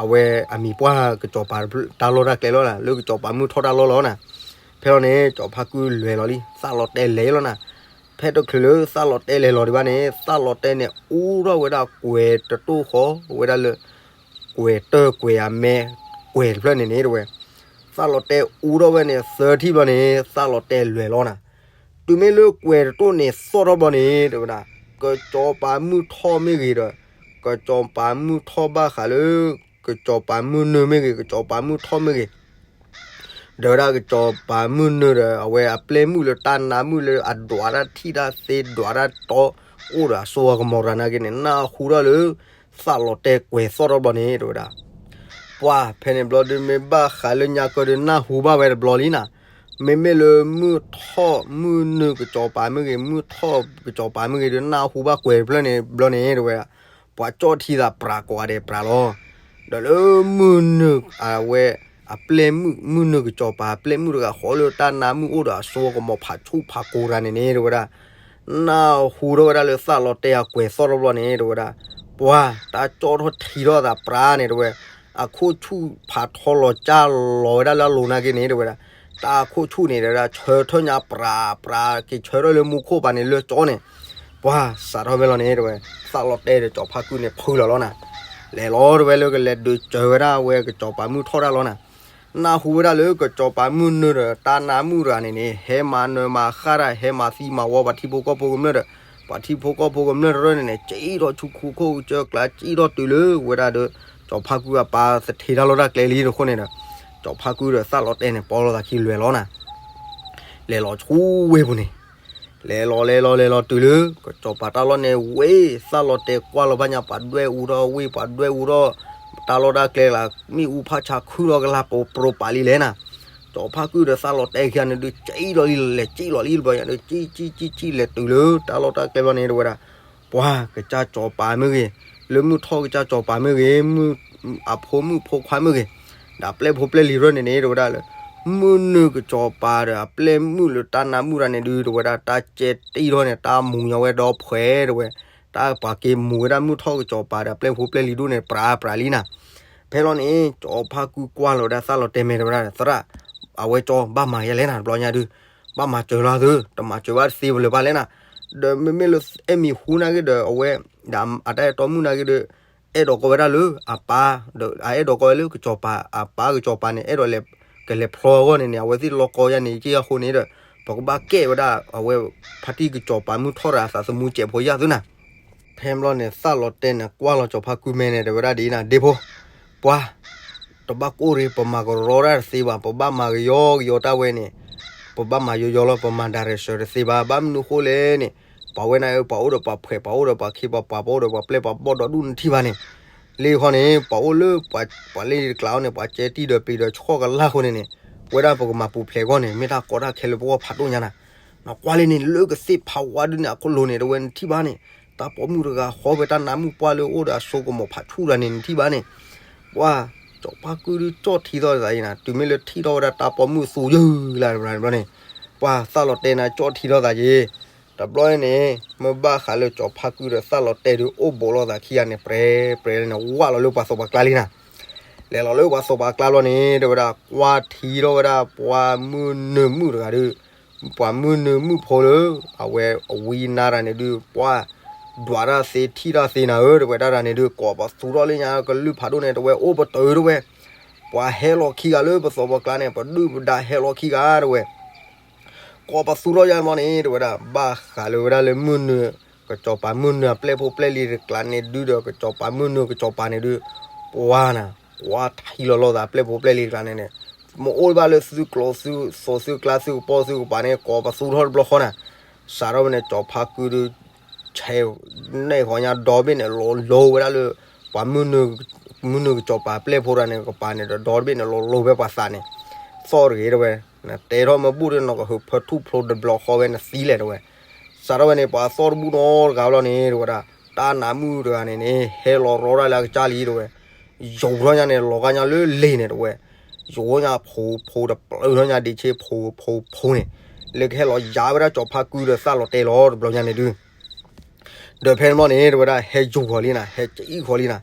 အဝဲအမံၤပှၢ်ကစၢ်ကၠီၤပၤတၢ်လီၢ်တၢ်ကျဲလီၤနၤ လၢကစၢ်ကၠီၤပၤမုၢ်ထီၣ်တၢ်လီၢ်လီၤနၤ, ဖဲလီၤန့ၣ် ကၠီၤဖါကုလဲၤလီၤလံ သၣ်လီၤတဲာ်လဲၤလီၤနၤ, ဖဲတချုးလၢသၣ်လီၤတဲာ်လဲၤလီၤဒံးဘၣ်န့ၣ် သၣ်လီၤတဲာ်န့ၣ် အူထီၣ်ဝဲဒၣ်ကွဲၤတတိၢ်ဃီ ဝဲဒၣ်လၢ ကွဲၤတၢၢ်ကွဲၤအမဲ ကွဲၤတဖျၢၣ်န့ၣ်န့ၣ်တဲဝဲ, သၣ်လီၤတဲာ်အူထီၣ်ဝဲန့ၣ် သၢထံၣ်ဘျီန့ၣ် သၣ်လီၤတဲာ်လဲၤလီၤနၤ, တုၤမ့ၢ်လၢကွဲၤတတိၢ်န့ၣ်သီၣ်ထီၣ်ဘျီန့ၣ် တဲဝဲဒၣ် ကစၢ်ကၠီၤပၤမုၢ်ထီၣ်မ့ၢ်ဂ့ၤဒီး ကစၢ်ကၠီၤပၤမုၢ်ထီၣ်ဘၣ်ဃးလၢ ကစၢ်ကၠီၤပၤမုၢ်နုာ်မ့ၢ်ဂ့ၤ ကစၢ်ကၠီၤပၤမုၢ်ထီၣ်မ့ၢ်ဂ့ၤ ဒီးဝဲဒၣ်ကစၢ်ကၠီၤပၤမုၢ်နုာ်ဒီး အဝဲအပျဲၢ်မုၣ်လၢတၢ်နါမုၣ်လၢအဒွးတၢ်ထံၣ်တၢ်သ့ဒွးတၢ်တီ အိၣ်ဒီးအစိအကမီၤတဂၤနာ်က့န့ၣ် နၢ်ဟူထီၣ်လၢ သၣ်လီၤတဲာ်ကွဲၤသီၣ်ထီၣ်ဘျီန့ၣ် တဲဝဲဒၣ် ပှၤဖဲန့ၣ်ဘျီဒုးမ့ၢ်ဘၣ်ဃးလၢညါကၢဒုး နၢ်ဟူဘၣ်ဝဲတဘျီလံနၤ, မ့မ့ၢ်လၢမုၢ်ထီၣ်မုၢ်နုာ်ကစၢ်ကၠီၤပၤမ့ၢ်ဂ့ၤ မုၢ်ထီၣ်ကစၢ်ကၠီၤပၤမ့ၢ်ဂ့ၤဒုး နၢ်ဟူဘၣ်ကွဲၤတဖျၢၣ်န့ၣ်ဘျီန့ၣ် တဲဝဲဒၣ် ပှၤကၠီၣ်ထံသးပြးကိးဂၤဒဲးပြးလီၤ. ဒီးလၢမုၢ်နုာ်အဝဲ အပျဲၢ်မုၣ် မုၢ်နုာ်ကစီၤပၤ အပျဲၢ်မုၣ်တဂၤဃီလၢတၢ်နါမုၣ်အိၣ်ဒီးအစိကမီၤဖးဆူၣ်ဖးကိၤတဂၤန့ၣ်န့ၣ် တဲဝဲဒၣ် နၢ်ဟူထီၣ်ဝဲဒၣ်လၢသးလီၤတဲာ်အကွဲၤသီၣ်ထီၣ်ဘျီန့ၣ် တဲဝဲဒၣ် ပှၤတၢ်ကၠီၣ်ထီၣ်ထံထီၣ်သးပြးန့ၣ် တဲဝဲ အခိၣ်ဆူၣ်ဖးထီလီၤကၢ်လီၤဝဲဒၣ်လၢအလိၤနာ်က့န့ၣ် တဲဝဲဒၣ် တၢ်အခိၣ်ဆူၣ်န့ၣ် တဲဝဲဒၣ် ဆၢထၢၣ်ညါပြးပြးက့ၤဆၢထၢၣ်လၢမူခိၣ်ပၤန့ၣ်လၢကၠီန့ၣ် ပှၤစးထီၣ်ဖဲလီၤန့ၣ် တဲဝဲ သးလီၤတဲာ်ဒီးကၠီၤဖါကုန့ၣ်ဖုလီၤလီၤနၤ, လဲၤလီၤတဲဝဲလၢကလဲၤဒုးစၢၤဝဲဒၣ်အဝဲကစီၤပၤမုၢ်ထီၣ်တၢ်လီၤနၤ, နၢ်ဟူဝဲဒၣ်လၢကစီၤပၤမုၢ်နုာ်ဒီးတၢ်နါမုၣ်တဂၤန့ၣ်န့ၣ် ဟဲမၤနၢၤမၤဃၣ်တၢ် ဟဲမၤသံမၤဝီပှၤထံဖိကီၢ်ဖိကမျၢၢ်ဒီး ပှၤထံဖိကီၢ်ဖိကမျၢၢ်တရၢန့ၣ်န့ၣ် ကၠံၣ်ထီၣ်ဆူခိၣ်ခိၣ်ကစၢၢ်ကျါ ကၠံၣ်ထီၣ်တုၤလၢဝဲဒၣ်ဒီး ကစီၤဖါကုအပၢ်သထ့တၢ်လီၢ်တၢ်ကျဲလံတဃိန့ၣ်ဒီး ကစီၤဖါကုဒီးသးလီၤတဲာ်န့ၣ် ပီလီၤသးခံလွဲၤလီၤနၤ လဲၤလီၤဆူဝ့ၢ်ပူၤန့ၣ်, လဲၤလီၤလဲၤလီၤလဲၤလီၤတုၤလၢ ကစီၤပၤတၢ်လီၢ်န့ၣ်ဝ့ၢ် သးလီၤတဲာ်ကွၢ်လီၤဘၣ်ညါ ပှၤဒွဲၣ်အူထီၣ်ဝ့ၢ် ပှၤဒွဲၣ်အူထီၣ် တၢ်လီၢ်တၢ်ကျဲလၢ မ့ၣ်အူဖးဆါခုထီၣ်ကလၤပူၤပြိပာ်လံလဲၣ်နၤ, ကစီၤဖါကုဒီးသးလီၤတဲာ်ခံဂၤန့ၣ်ဒုး ကၠံၣ်လီၤလံ လဲၤကၠံၣ်လီၤလံတဘျီညါဒီး ကၠံၣ်ကၠံၣ်ကၠံၣ်ကၠံၣ်လဲၤတုၤလၢတၢ်လီၢ်တၢ်ကျဲဘျီန့ၣ် တဲဝဲဒၣ် ပှၤကစၢ်စီၤပၤမ့ၢ်ဂ့ၤ, လၢမုၢ်ထီၣ်ကစၢ်စီၤပၤမ့ၢ်ဂ့ၤ, အဖိမုၣ်ဖိခွါမ့ၢ်ဂ့ၤ, ဒီးအပျဲၢ်ဖိပျဲၢ်လံၤရၢၢ်န့ၣ်န့ၣ် တဲဝဲဒၣ်လၢ မုၢ်နုာ်ကစီၤပၤဒီးအပျဲၢ်မုၣ်လၢတၢ်နါမုၣ်တဂၤန့ၣ်ဒုး တဲဝဲဒၣ် တၢ်ကဲတံၢ်ထီၣ်န့ၣ် တၢ်မူညီဝဲဒီဖှဲး တဲဝဲ, တၢ်ပှၤက့ၤမူၤဝဲဒၣ်မုၢ်ထီၣ်ကစီၤပၤဒီးအပျဲၢ်ဖိပျဲၢ်လံၤဒိၣ်န့ၣ် ပြးပြးလံနၤ, ဖဲလီၤန့ၣ် စီၤဖါကုကွၢ်လီၤဝဲဒၣ်သးလီၤတဲာ်မဲာ် တဲဝဲဒၣ် သရၣ်, အဝဲကၠီဘၣ်မၤယဲလဲၣ်နၤ တဘျီညါဒုး, ဘၣ်မၤစၢၤလီၤသု, တမၤစၢၤဘၣ်တသ့ပလၢၤဘၣ်လဲၣ်နၤ, ဒီးမ့မ့ၢ်လၢအဲၣ်မံၤဟူနာ်က့ဒီး အဝဲ ဒီးအတၢ်အဲၣ်တီမုၣ်နာ်က့ဒီး အဲၣ်ဒိးကီဝဲဒၣ်လၢအပၢ်, ဒီးအအဲၣ်ဒိးကီဝဲလၢကစီၤပၤ အပၢ်ကစီၤပၤန့ၣ် အဲၣ်ဒိးလဲၤ ကလဲၤဖျီအဂီၢ်န့ၣ်န့ၣ် အဝဲသ့ၣ်လီၤကီယါန့ၣ် က့ၢ်အဃိန့ၣ်ဒီး ပကဘၣ်ကဲဝဲဒၣ်အဝဲ ဖါတံၢ်ကစီၤပၤမုၢ်ထီၣ်တဂၤအသးသမူစဲးဖိယၢ်သုနၤ ဖဲဘျီန့ၣ် သးလီၤတဲာ်န့ၣ် ကွၢ်လီၤစီၤဖါကုမဲာ်န့ၣ် တဲဝဲဒၣ်ဒ်အံၤနၤ ဒ့ဖိ, ပှၤ တဘၣ်ကိၢ်ရ့ ပမၤကရီတၢ်တသ့ဘၣ်, ပဘၣ်မၤကယီကယီတၢ်ဝဲန့ၣ်, ပဘၣ်မၤယီယီလီၤ, ပမၤဒၣ်ရဲၣ်စၢၤတသ့ဘၣ်, ဘၣ်မနုၤဃိလဲၣ်န့ၣ်, ပှၤဝဲန့ၣ် ပှၤအိၣ်ဒီးပှၤဖှဲး, ပှၤအိၣ်ဒီးပှၤခ့ပှၤပှၤ, ပှၤအိၣ်ဒီးပှၤပျဲၢ်ပှၤဘီၣ်ဒီးဒူၣ်နထံၣ်ဘၣ်န့ၣ်, လၢဃီန့ၣ် ပှၤအိၣ်လၢ ပှၤလၢတကျးအီၤန့ၣ် ပှၤကဲတံၢ်ဒီးပ့ၤဒီးဆှီၣ်ကလၢ်အဃိန့ၣ်န့ၣ်, ဝဲဒၣ်ပကမၤပူၤဖျဲးအဂီၢ်န့ၣ် မ့ၢ်တၢ်ကီတၢ်ခဲလၢပဂီၢ်ဖးဒိၣ်ညါနၤ နကွၢ်လံန့ၣ် လၢကသ့ၣ်ဖးဝါဒုန့ၣ် အခိၣ်လိၤန့ၣ် တဝဲနထံၣ်ဘၣ်န့ၣ်, တၢ်ပိာ်မုၣ်တဂၤဃီဖဲတၢ်နါမုၣ်ပှၢ်လၢအိၣ်ဒီးအစိကမီၤဖးဆူၣ်တဂၤန့ၣ် နထံၣ်ဘၣ်န့ၣ်, ပှၤ စီၤဖါကုဒုးကၠီၣ်ထံထီၣ်သးအံၤနၤ, တုၤမ့ၢ်လၢထံၣ်ထီၣ်ဝဲဒၣ်တၢ်ပိာ်မုၣ်သူယုၢ်လၢ်တဘျီန့ၣ်, ပှၤသးလီၤတဲာ်နၤ ကၠီၣ်ထံထီၣ်သးက့ၤ, တဘျီန့ၣ် မ့ၢ်ဘၣ်ဃးလၢစီၤဖါကုဒီးသးလီၤတဲာ်ဒုး အိၣ်ဘူးလိာ်သးခံဂၤန့ၣ် ပြဲပြဲန့ၣ် ဝၢ်လီၤလၢပှၤသးပှၢ်ကျါလံနၤ လဲၤလီၤလၢပှၤသးပှၢ်ကျါလီၤန့ၣ် တဲဝဲဒၣ် ကွၢ်ထံထီၣ်ဝဲဒၣ်ပှၤမုၢ်နုာ်မုၣ်တဂၤဒုး, ပှၤမုၢ်နုာ်မုၣ်ဖိလၢ အဝဲအဝံနါတဂၤန့ၣ်ဒုး ပှၤ ဒွးတၢ်သ့ထံၣ်တၢ်သ့နၤဧၢ တဲဝဲ တၢ်တဂၤန့ၣ်ဒုး ကိးပသူထီၣ်လၢညါကလုၢ်ဖးဒိၣ်န့ၣ် တဲဝဲ အိၣ်ပတုာ်တဲဝဲ, ပှၤဟဲလီၤခံဂၤလၢပသးပှၢ်ကျါန့ၣ် ပဒုၣ်ပဒါဟဲလီၤခံဂၤ တဲဝဲ ကိးပသူထီၣ်ယါဘျီန့ၣ် တဲဝဲဒၣ် ဘၣ်ဃးလၢဝဲဒၣ်လၢမုၢ်နုာ် ကစီၤပၤမုၢ်နုာ်အပျဲၢ်ဖိပျဲၢ်လံၤတကျါန့ၣ်ဒုးဒီး ကစီၤပၤမုၢ်နုာ်ကစီၤပၤန့ၣ်ဒုး ပှၤနၤ ကွၢ်ထံလီၤလိာ်သးအပျဲၢ်ဖိပျဲၢ်လံၤတကျါန့ၣ်န့ၣ် မ့ၢ်အိၣ်ဘၣ်လၢသုကျိၤသုသိးသုကျါသုကပီၤသုကပၤန့ၣ် ကိးပသူထီၣ်တဘျီဃီနၤ, စးထီၣ်ဝဲန့ၣ် စီၤဖါကုဒုး ဆဲး နဲၣ်ဃီညါဒီဘ့ၣ်န့ၣ်လီၤလိၤဝဲဒၣ်လၢ ပှၤမုၢ်နုာ် မုၢ်နုာ်ကစီၤပၤပျဲၢ်ဖိတဂၤန့ၣ် ကပၤန့ၣ်ဒီး ဒီတဘ့ၣ်န့ၣ်လီၤလိၤဝဲပှၤသးန့ၣ်, သီၣ်တဂ့ၤတဲဝဲ, နတဲထီၣ်မ့ၢ်ဘူၣ်ဒီးနီၢ်ကဟုးဖၢထူၣ်ဖျိတဘျီဃီဝဲနသံလဲၣ်တဲဝဲ, စးထီၣ်ဝဲန့ၣ် ပှၤသီၣ်တဘူၣ်နီတဂၤဘျီန့ၣ် တဲဝဲဒၣ် တၢ်နါမုၣ်တဂၤန့ၣ်န့ၣ် ဟဲလီၤရီတၢ်လၢအကစၢ်လံတဲဝဲ, ယိၤထီၣ်ညါန့ၣ် လီၤဂာ်ညါလၢလ့ၢ်န့ၣ်တဲဝဲ, ယိၤထီၣ်ညါဖိဖိတပျၢၤထီၣ်ညါဒံးဆ့ဖိဖိဖိန့ၣ်, လၢကဟဲလီၤယါဝဲဒၣ်စီၤဖါကုဒီးသးလီၤတဲာ်လီၤတဘျီညါန့ၣ်ဒုး ဒီးဖဲန့ၣ်ဘျီန့ၣ် တဲဝဲဒၣ် ဟဲယူၤဃီၤလံနၤ ဟဲကံၣ်ဃီၤလံနၤ,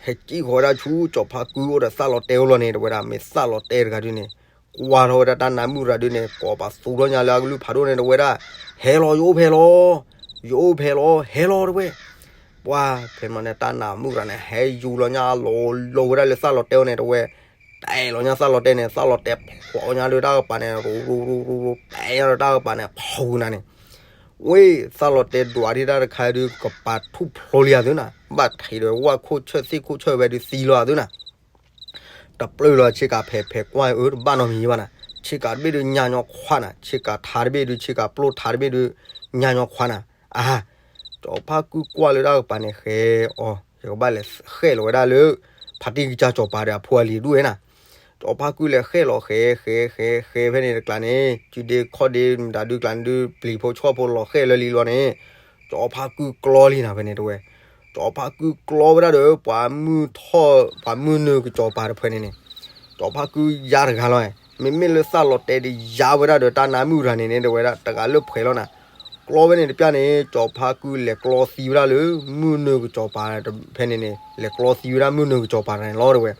ဟဲကံၣ်ဃီၤဝဲဒၣ်ဆူစီၤဖါကုအိၣ်ဒီးသးလီၤတဲာ်အိၣ်လီၤန့ၣ် တဲဝဲဒၣ် မ့ၢ်သးလီၤတဲာ်တဂၤဒုးန့ၣ် ကွၢ်ထီၣ်ဝဲဒၣ်တၢ်နါမုၣ်တဂၤဒုးန့ၣ် ကိးပသူထီၣ်ညါလၢအကလုၢ်ဖးဒိၣ်န့ၣ် တဲဝဲဒၣ် ဟဲလီၤ ယအိၣ်ဖဲလီၤ, ယအိၣ်ဖဲလီၤ ဟဲလီၤတဲဝဲ, ပှၤဖဲန့ၣ်ဘျီန့ၣ် တၢ်နါမုၣ်တဂၤန့ၣ် ဟဲယူၤလီၤညါလီၤလိၤဝဲဒၣ်လၢသးလီၤတဲာ်အိၣ်န့ၣ် တဲဝဲ တဲလီၤညါသးလီၤတဲာ်န့ၣ် သးလီၤတဲာ်ဖျိညါလၢတၢ်ကပၤန့ၣ် ရူၤရူၤရူၤရူၤ တဲညါလၢတၢ်ကပၤန့ၣ် ဖုနၤန့ၣ်, ဝ့ၢ်သးလီၤတဲာ်ဒွးဒံးတၢ်တခါဒုး ကပၤထူၣ်ဖျိလံဧါသုနၤ, ဘၣ်ထံးဒီးဝၣ်ခိၣ်ဆၢၣ်သ့ၣ်ခိၣ်ဆၢၣ်ဝဲဒုးသံလီၤဧါသုနၤ တပျၢၢ်လီၤဆ့ကၤဖဲးဖဲးကွၢ်အၢ တဘၣ်နီတမံၤဘၣ်နၤ, ဆ့ကၤတဘ့ၣ်ဒုးညါညီခွါနၤ, ဆ့ကၤထါတဘ့ၣ်ဒုး ဆ့ကၤပျိထါတဘ့ၣ်ဒုး ညါညီခွါနၤ, အါ, စီၤဖါကုကွၢ်လၢတၢ်ကပၤန့ၣ် ဃဲအီၤ ယကဘၣ်လဲၤဃဲလီၤဝဲဒၣ်လၢ ဖါတံၢ်ကစၢ်စီၤပၤဒီးအဖိအလံၤဒူၣ်ဝဲနၤ, စီၤဖါကုလဲၤဃဲလီၤဃဲဃဲဃဲဃဲဖဲန့ၣ်တကျါန့ၣ် စုဒ့ခီၣ်ဒ့မတၤဒုးကျါန့ၣ်ဒုး ပျံၤဖိဆှီၣ်ဖိလီၤဃဲလၢလံလီၤန့ၣ်, စီၤဖါကုကျီလံနၤဖဲန့ၣ်တဲဝဲ, စီၤ ကၠီၤဖါကုကျီဝဲဒၣ်ဒီး ပှၤမုၢ်ထီၣ် ပှၤမုၢ်နုာ်ကစီၤပၤတဖုန့ၣ်န့ၣ်, ကၠီၤဖါကုယါတဂၤလီၤ. မ့မ့ၢ်လၢသးလီၤတဲာ်ဒီးယါဝဲဒၣ်ဒီး တၢ်နါမုၣ်တဂၤန့ၣ်န့ၣ် ဒီးဝဲဒၣ်တဂၤလၢဖှဲးလီၤနၤ. ကျီဝဲန့ၣ်တပျၢ်န့ၣ် ကၠီၤဖါကုလဲၤကျီသံဝဲဒၣ်လၢ မုၢ်နုာ်ကစီၤပၤတဖဲန့ၣ်န့ၣ် လဲၤကျီသံဝဲဒၣ်မုၢ်နုာ်ကစီၤပၤတဂၤန့ၣ်လီၤ တဲဝဲ.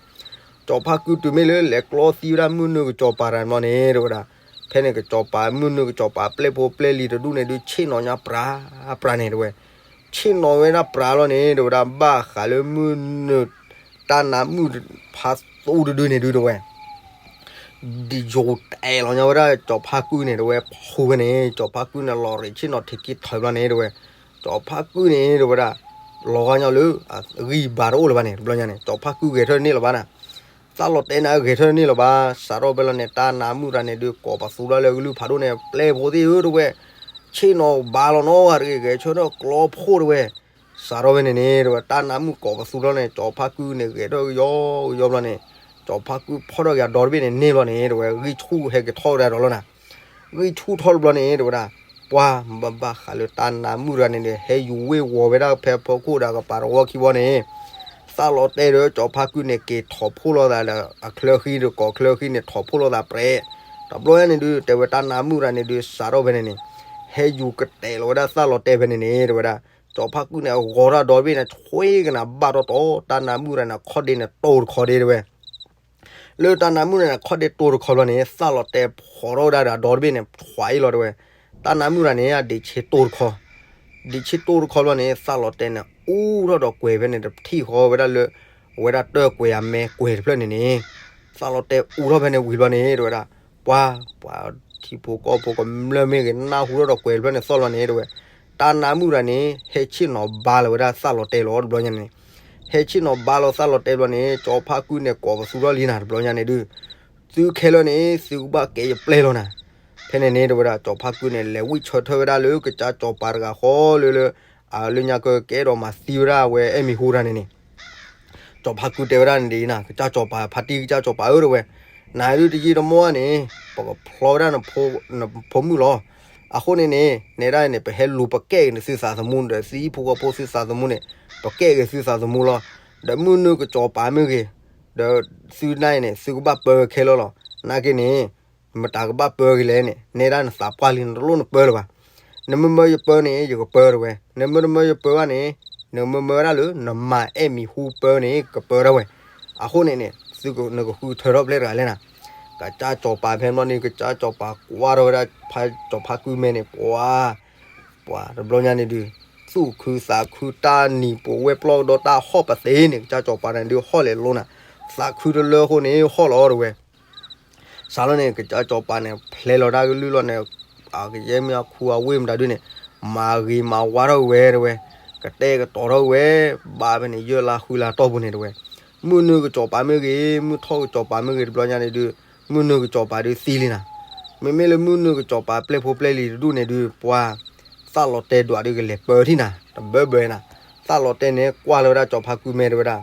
ကၠီၤဖါကုတုၤမ့ၢ်လၢလဲၤကျီသံဝဲဒၣ်မုၢ်နုာ်ကစီၤပၤတဂၤန့ၣ်လီၤန့ၣ် တဲဝဲဒၣ်. ဖဲန့ၣ်ကစီၤပၤ မုၢ်နုာ်ကစီၤပၤ ပျဲၢ်ဖိပျဲၢ်လံၤတဒူၣ်န့ၣ်ဒုး ဆ့ၣ်နီၤညါပြးပြးန့ၣ် တဲဝဲ. ဆ့ၣ်နီၤဝဲဒၣ်ပြးလီၤန့ၣ် တဲဝဲဒၣ် ဘၣ်ဃးလၢမုၢ်နုာ် တၢ်နါမုၣ်ဖးသူတဒုန့ၣ်ဒုး တဲဝဲ ဒ်ယိၤတဲာ်လီၤညါဝဲဒၣ် ကၠီၤဖါကုန့ၣ် တဲဝဲ ဖှူဝဲန့ၣ် ကၠီၤဖါကုန့ၣ် လီၤရံးဆ့ၣ်နီၤထံးက့ထီၣ်ဘျီန့ၣ် တဲဝဲ. ကၠီၤဖါကုန့ၣ် တဲဝဲဒၣ် လီၤဂာ်ညီလၢ ဂံၢ်ဘါတအိၣ်လၢၤဘၣ်န့ၣ် တဘျီညါန့ၣ် ကၠီၤဖါကုဂဲၤထၢၣ်န့ၣ်လီၤဘၣ်နၤ. သးလီၤတဲာ်န့ၣ် ဂဲၤထၢၣ်န့ၣ်လီၤဘၣ် စးထီၣ်ဖဲလီၤန့ၣ် တၢ်နါမုၣ်တဂၤန့ၣ်ဒုး ကိးပသူလီၤလၢကလုၢ်ဖးဒိၣ်န့ၣ် ပျဲၢ်ဖိသ့ၣ်ဧၢ တဲဝဲ. ဆ့ၣ်နီၤဘါလီၤနီတဂၤတဂ့ၤ ဂဲၤဆၢထၢၣ်ကျီဖှိၣ် တဲဝဲ. စးထီၣ်ဖဲန့ၣ်န့ၣ် တဲဝဲ တၢ်နါမုၣ်ကိးပသူလီၤန့ၣ် ကၠီၤဖါကုန့ၣ် ဂဲၤထၢၣ်ကယီကယီဘျီန့ၣ် ကၠီၤဖါကုဖီၣ်ထီၣ်က့ၤအဒီတဘ့ၣ်န့ၣ်န့ၢ်ဘျီန့ၣ် တဲဝဲ ဂံၢ်ဆူၣ်ဟဲက့ၤထီၣ်ကဒါဒီးလီၤနၤ. ဂံၢ်ဆူၣ်ထီၣ်တဘျီန့ၣ် တဲဝဲဒၣ် ပှၤဘၣ်ဘၣ်ဃးလၢတၢ်နါမုၣ်တဂၤန့ၣ်ဒီး ဟဲယူၤဝ့ၢ်ဝီၤဝဲဒၣ်ဖဲဖီခိၣ်ဒီးကပၤတဝီခံဘီန့ၣ် သးလီၤတဲာ်ဒီးကၠီၤဖါကုန့ၣ် က့ၤထီၣ်ဖှိၣ်လိာ်သးလၢအချၢဃံဒီးကိးချၢဃံန့ၣ် ထီၣ်ဖှိၣ်လိာ်သးပြဲး. တဘျီညါန့ၣ်ဒုး တဲဝဲတၢ်နါမုၣ်တဂၤန့ၣ်ဒုး စးထီၣ်ဖဲန့ၣ်န့ၣ် ဟဲယူၤကတဲာ်လီၤဝဲဒၣ်သးလီၤတဲာ်ဖဲန့ၣ်န့ၣ် တဲဝဲဒၣ် ကၠီၤဖါကုန့ၣ် အဂီၤထီၣ်ဒီတဘ့ၣ်န့ၣ် ဆွ့ကနၤဘၣ်တီတီ တၢ်နါမုၣ်တဂၤန့ၣ် ခီၣ်ဒ့န့ၣ်တိၢ်တခီဒ့ တဲဝဲ. လၢတၢ်နါမုၣ်တဂၤန့ၣ် ခီၣ်ဒ့တိၢ်တခီဘျီန့ၣ် သးလီၤတဲာ်ဖီၣ်ထီၣ်ဝဲဒၣ်ဒီးအဒီတဘ့ၣ်န့ၣ် ဆွးအံၤလီၤ တဲဝဲ. တၢ်နါမုၣ်တဂၤန့ၣ် အဒ့းဆ့တိၢ်တခီ ဒ့းဆ့တိၢ်တခီဘျီန့ၣ် သးလီၤတဲာ်န့ၣ် အူထီၣ်ဒီးကွဲၤဖဲန့ၣ် တထံၣ်ဃီဝဲဒၣ်လၢ အဝဲဒၣ်တၢၢ်ကွဲၤအမဲကွဲၤတဖျၢၣ်န့ၣ်န့ၣ် သးလီၤတဲာ်အူထီၣ်ဖဲန့ၣ်ဝံၤဘျီန့ၣ် တဲဝဲဒၣ် ပှၤ ပှၤထံဖိကီၢ်ဖိကမျၢၢ်မ့ၢ်ဂ့ၤ နၢ်ဟူထီၣ်ဒီးကွဲၤတဖျၢၣ်န့ၣ်သီၣ်လီၤန့ၣ် တဲဝဲ. တၢ်နါမုၣ်တဂၤန့ၣ် ဟဲဆ့ၣ်နီၤဘါလီၤဝဲဒၣ်သးလီၤတဲာ်လီၤ တဘျီညါန့ၣ် ဟဲဆ့ၣ်နီၤဘါလီၤသးလီၤတဲာ်ဘျီန့ၣ် ကၠီၤဖါကုန့ၣ် ကိးပသူထီၣ်လံနၤ တဘျီညါန့ၣ်ဒုး သုခဲလၢာ်န့ၣ် သုကဘၣ်ကဲယပျဲၢ်လီၤနၤ. ဖဲန့ၣ်န့ၣ် တဲဝဲဒၣ် ကၠီၤဖါကုန့ၣ် လဲၤဝံၣ်ဆၢထၢၣ်ဝဲဒၣ်လၢကစၢ်ကၠီၤပၤတဂၤဃီလၢလၢ အလၢညါကကဲဒီးမၤသံဝဲဒၣ်အဝဲအဲၣ်မံၤဟူတဂၤန့ၣ်န့ၣ် ကၠီၤဖါကုတဲဝဲဒၣ်န့ၣ်ဒ်အံၤနၤ ကစၢ်ကၠီၤပၤ ဖါတံၢ်ကစၢ်ကၠီၤပၤဧၢ တဲဝဲ, နဒုးတယံာ်တမီၢ်န့ၣ် ပကဖျီဝဲဒၣ်နဖိမုၣ်လီၤ. အဃိန့ၣ်န့ၣ် နဲဒၣ်န့ၣ် ပဟဲလူၤပကဲက့ၤနသုသးသမူဒီး သံဖိကီၢ်ဖိသုသးသမူန့ၣ် ပကဲက့ၤသုသးသမူလီၤ. ဒီးမုၢ်နုာ်ကစီၤပၤမ့ၢ်ဂ့ၤ, ဒီးသုနၢ်အံၤန့ၣ် သုကဘၣ်ပၢခဲလၢာ်လီၤ. နာ်က့န့ၣ် မတၤကဘၣ်ပၢက့ၤလဲၣ်န့ၣ် နဲဒၣ်နသးပှၢ်လံ နတလိၣ်နပၢလၢၤဘၣ်. နမ့ၢ်မၢယပၢန့ၣ် ယကပၢတဝဲ, နမ့ၢ်တမၢယပၢဘၣ်န့ၣ် နမ့ၢ်မၢဝဲဒၣ်လၢ နမၤအဲၣ်မံၤဟူပၢန့ၣ် ကပၢဒၣ်ဝဲ. အဃိန့ၣ်န့ၣ် သုနကဃုထၢထီၣ်ဖျဲၣ်တဂၤလဲၣ်နၤ. ကစၢ်ကၠီၤပၤဖဲန့ၣ်ဘျီန့ၣ် ကစၢ်ကၠီၤပၤကွၢ်ထီၣ်ဝဲဒၣ် ဖါကၠီၤဖါကုမဲန့ၣ် ပှၤ ပှၤတဘျီညါန့ၣ်ဒုး သူၣ်ခုသးခု တၢ်နံၤပူၤဝဲပျီကဒီး တၢ်ဟီၣ်ပသ့န့ၣ် ကစၢ်ကၠီၤပၤန့ၣ်ဒုး ဟီၣ်လဲၤလိၤနၤ, သးခုတလၢအဃိန့ၣ် ဟီၣ်လီၤတဝဲ. စးလီၤန့ၣ် ကစၢ်ကၠီၤပၤန့ၣ် ဖျဲလီၤတၢ်ကလုၢ်လီၤန့ၣ် အကယဲၢ်မ့ၢ်အခူအဝ့ၢ်မတၤဒုးန့ၣ် မၤဂ့ၤမၤဝါထီၣ်ဝဲတဝဲ, ကတဲာ်ကတီၤထီၣ်ဝဲ, ဘၣ်ဖဲန့ၣ် ယဲၢ်လါဃုလါတီၢ်ပူၤန့ၣ်တဝဲ, မုၢ်နုာ်ကစီၤပၤမ့ၢ်ဂ့ၤ, မုၢ်ထီၣ်ကစီၤပၤမ့ၢ်ဂ့ၤ တဘျီညါန့ၣ်ဒုး မုၢ်နုာ်ကစီၤပၤဒုးသံလံနၤ. မ့မ့ၢ်လၢမုၢ်နုာ်ကစီၤပၤပျဲၢ်ဖိပျဲၢ်လံၤတဒူၣ်န့ၣ်ဒုး ပှၤ သးလီၤတဲာ်ဒွးဒုးကလဲၤပၢထံၣ်နၤ တဘၢဘၢနၤ. သးလီၤတဲာ်န့ၣ် ကွၢ်လီၤဝဲဒၣ်ကၠီၤဖါကုမဲတဝဲဒၣ်,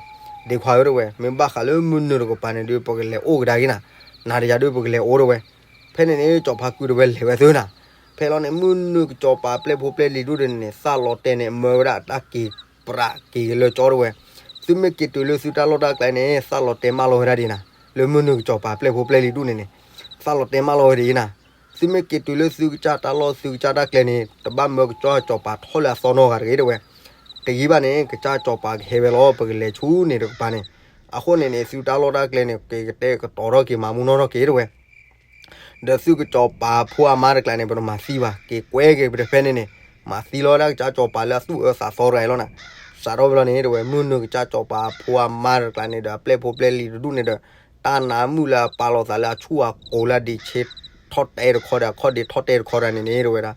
ဒ့ခွါဧၢတဝဲ, မ့ၢ်ဘၣ်ဃးလၢမုၢ်နုာ်တကပၤန့ၣ်ဒုး ပကလဲၤအိၣ်ကဒါက့ၤနၤ, နၤဒီးယၤဒုးပကလဲၤအိၣ်တဝဲ. ဖဲန့ၣ်န့ၣ် ကၠီၤဖါကုတဝဲလဲၤဝဲသ့နၤ. ဖဲလီၤန့ၣ် မုၢ်နုာ်ကစီၤပၤပျဲၢ်ဖိပျဲၢ်လံၤဒူၣ်န့ၣ် သးလီၤတဲာ်န့ၣ် မၢဝဲဒၣ်တၢ်က့ၤပြးက့ၤလၢကၠီတဝဲ. သုမ့ၢ်က့ၤတုၤလၢသုတၢ်လီၢ်တၢ်ကျဲန့ၣ် သးလီၤတဲာ်မၢလီၤဝဲဒၣ်ဒ်နၤ, လၢမုၢ်နုာ်ကစီၤပၤပျဲၢ်ဖိပျဲၢ်လံၤဒူၣ်န့ၣ်န့ၣ် သးလီၤတဲာ်မၢလီၤဝဲဒၣ်ဒ်နၤ. သုမ့ၢ်က့ၤတုၤလၢသုကစၢ်တၢ်လီၢ်သုကစၢ်တၢ်ကျဲန့ၣ် တဘၣ်မၢကစၢ်ကၠီၤပၤထီၣ်လၢအသီနီတဂၤတဂ့ၤတဝဲ. တယံာ်ဘၣ်န့ၣ် ကစၢ်ကၠီၤပၤကဟဲဝဲလီၤ ပကလဲၤဆူန့ၣ်တကပၤန့ၣ်. အဃိန့ၣ်န့ၣ် သုတၢ်လီၢ်တၢ်ကျဲန့ၣ် က့ၤကတဲာ်ကတီၤထီၣ်က့ၤမၤမူနီၢ်ထီၣ်က့ၤတဝဲ. ဒီးသုကစီၤပၤဖိအမါတကျါန့ၣ် ပတမၤသံဘၣ်, က့ၤကွဲက့ၤပတဖဲန့ၣ်န့ၣ် မၤသံလီၤဝဲဒၣ်ကစၢ်ကၠီၤပၤလၢအသူၣ်အၢသးသီတဂၤအံၤလီၤနၤ. စးထီၣ်ဝဲလီၤန့ၣ်တဝဲ မုၢ်နုာ်ကစၢ်ကၠီၤပၤဖိအမါတကျါန့ၣ်ဒီး အပျဲၢ်ဖိပျဲၢ်လံၤတဒူၣ်န့ၣ်ဒီး တၢ်နါမုၣ်လၢအပာ်လီၤသးလၢအဆူၣ်အကိၤလၢအဒံးဆ့ထီၣ်တဲတခီဒီး အခီၣ်ဒ့ထီၣ်တဲတခီတဂၤန့ၣ်န့ၣ်တဝဲဒၣ်.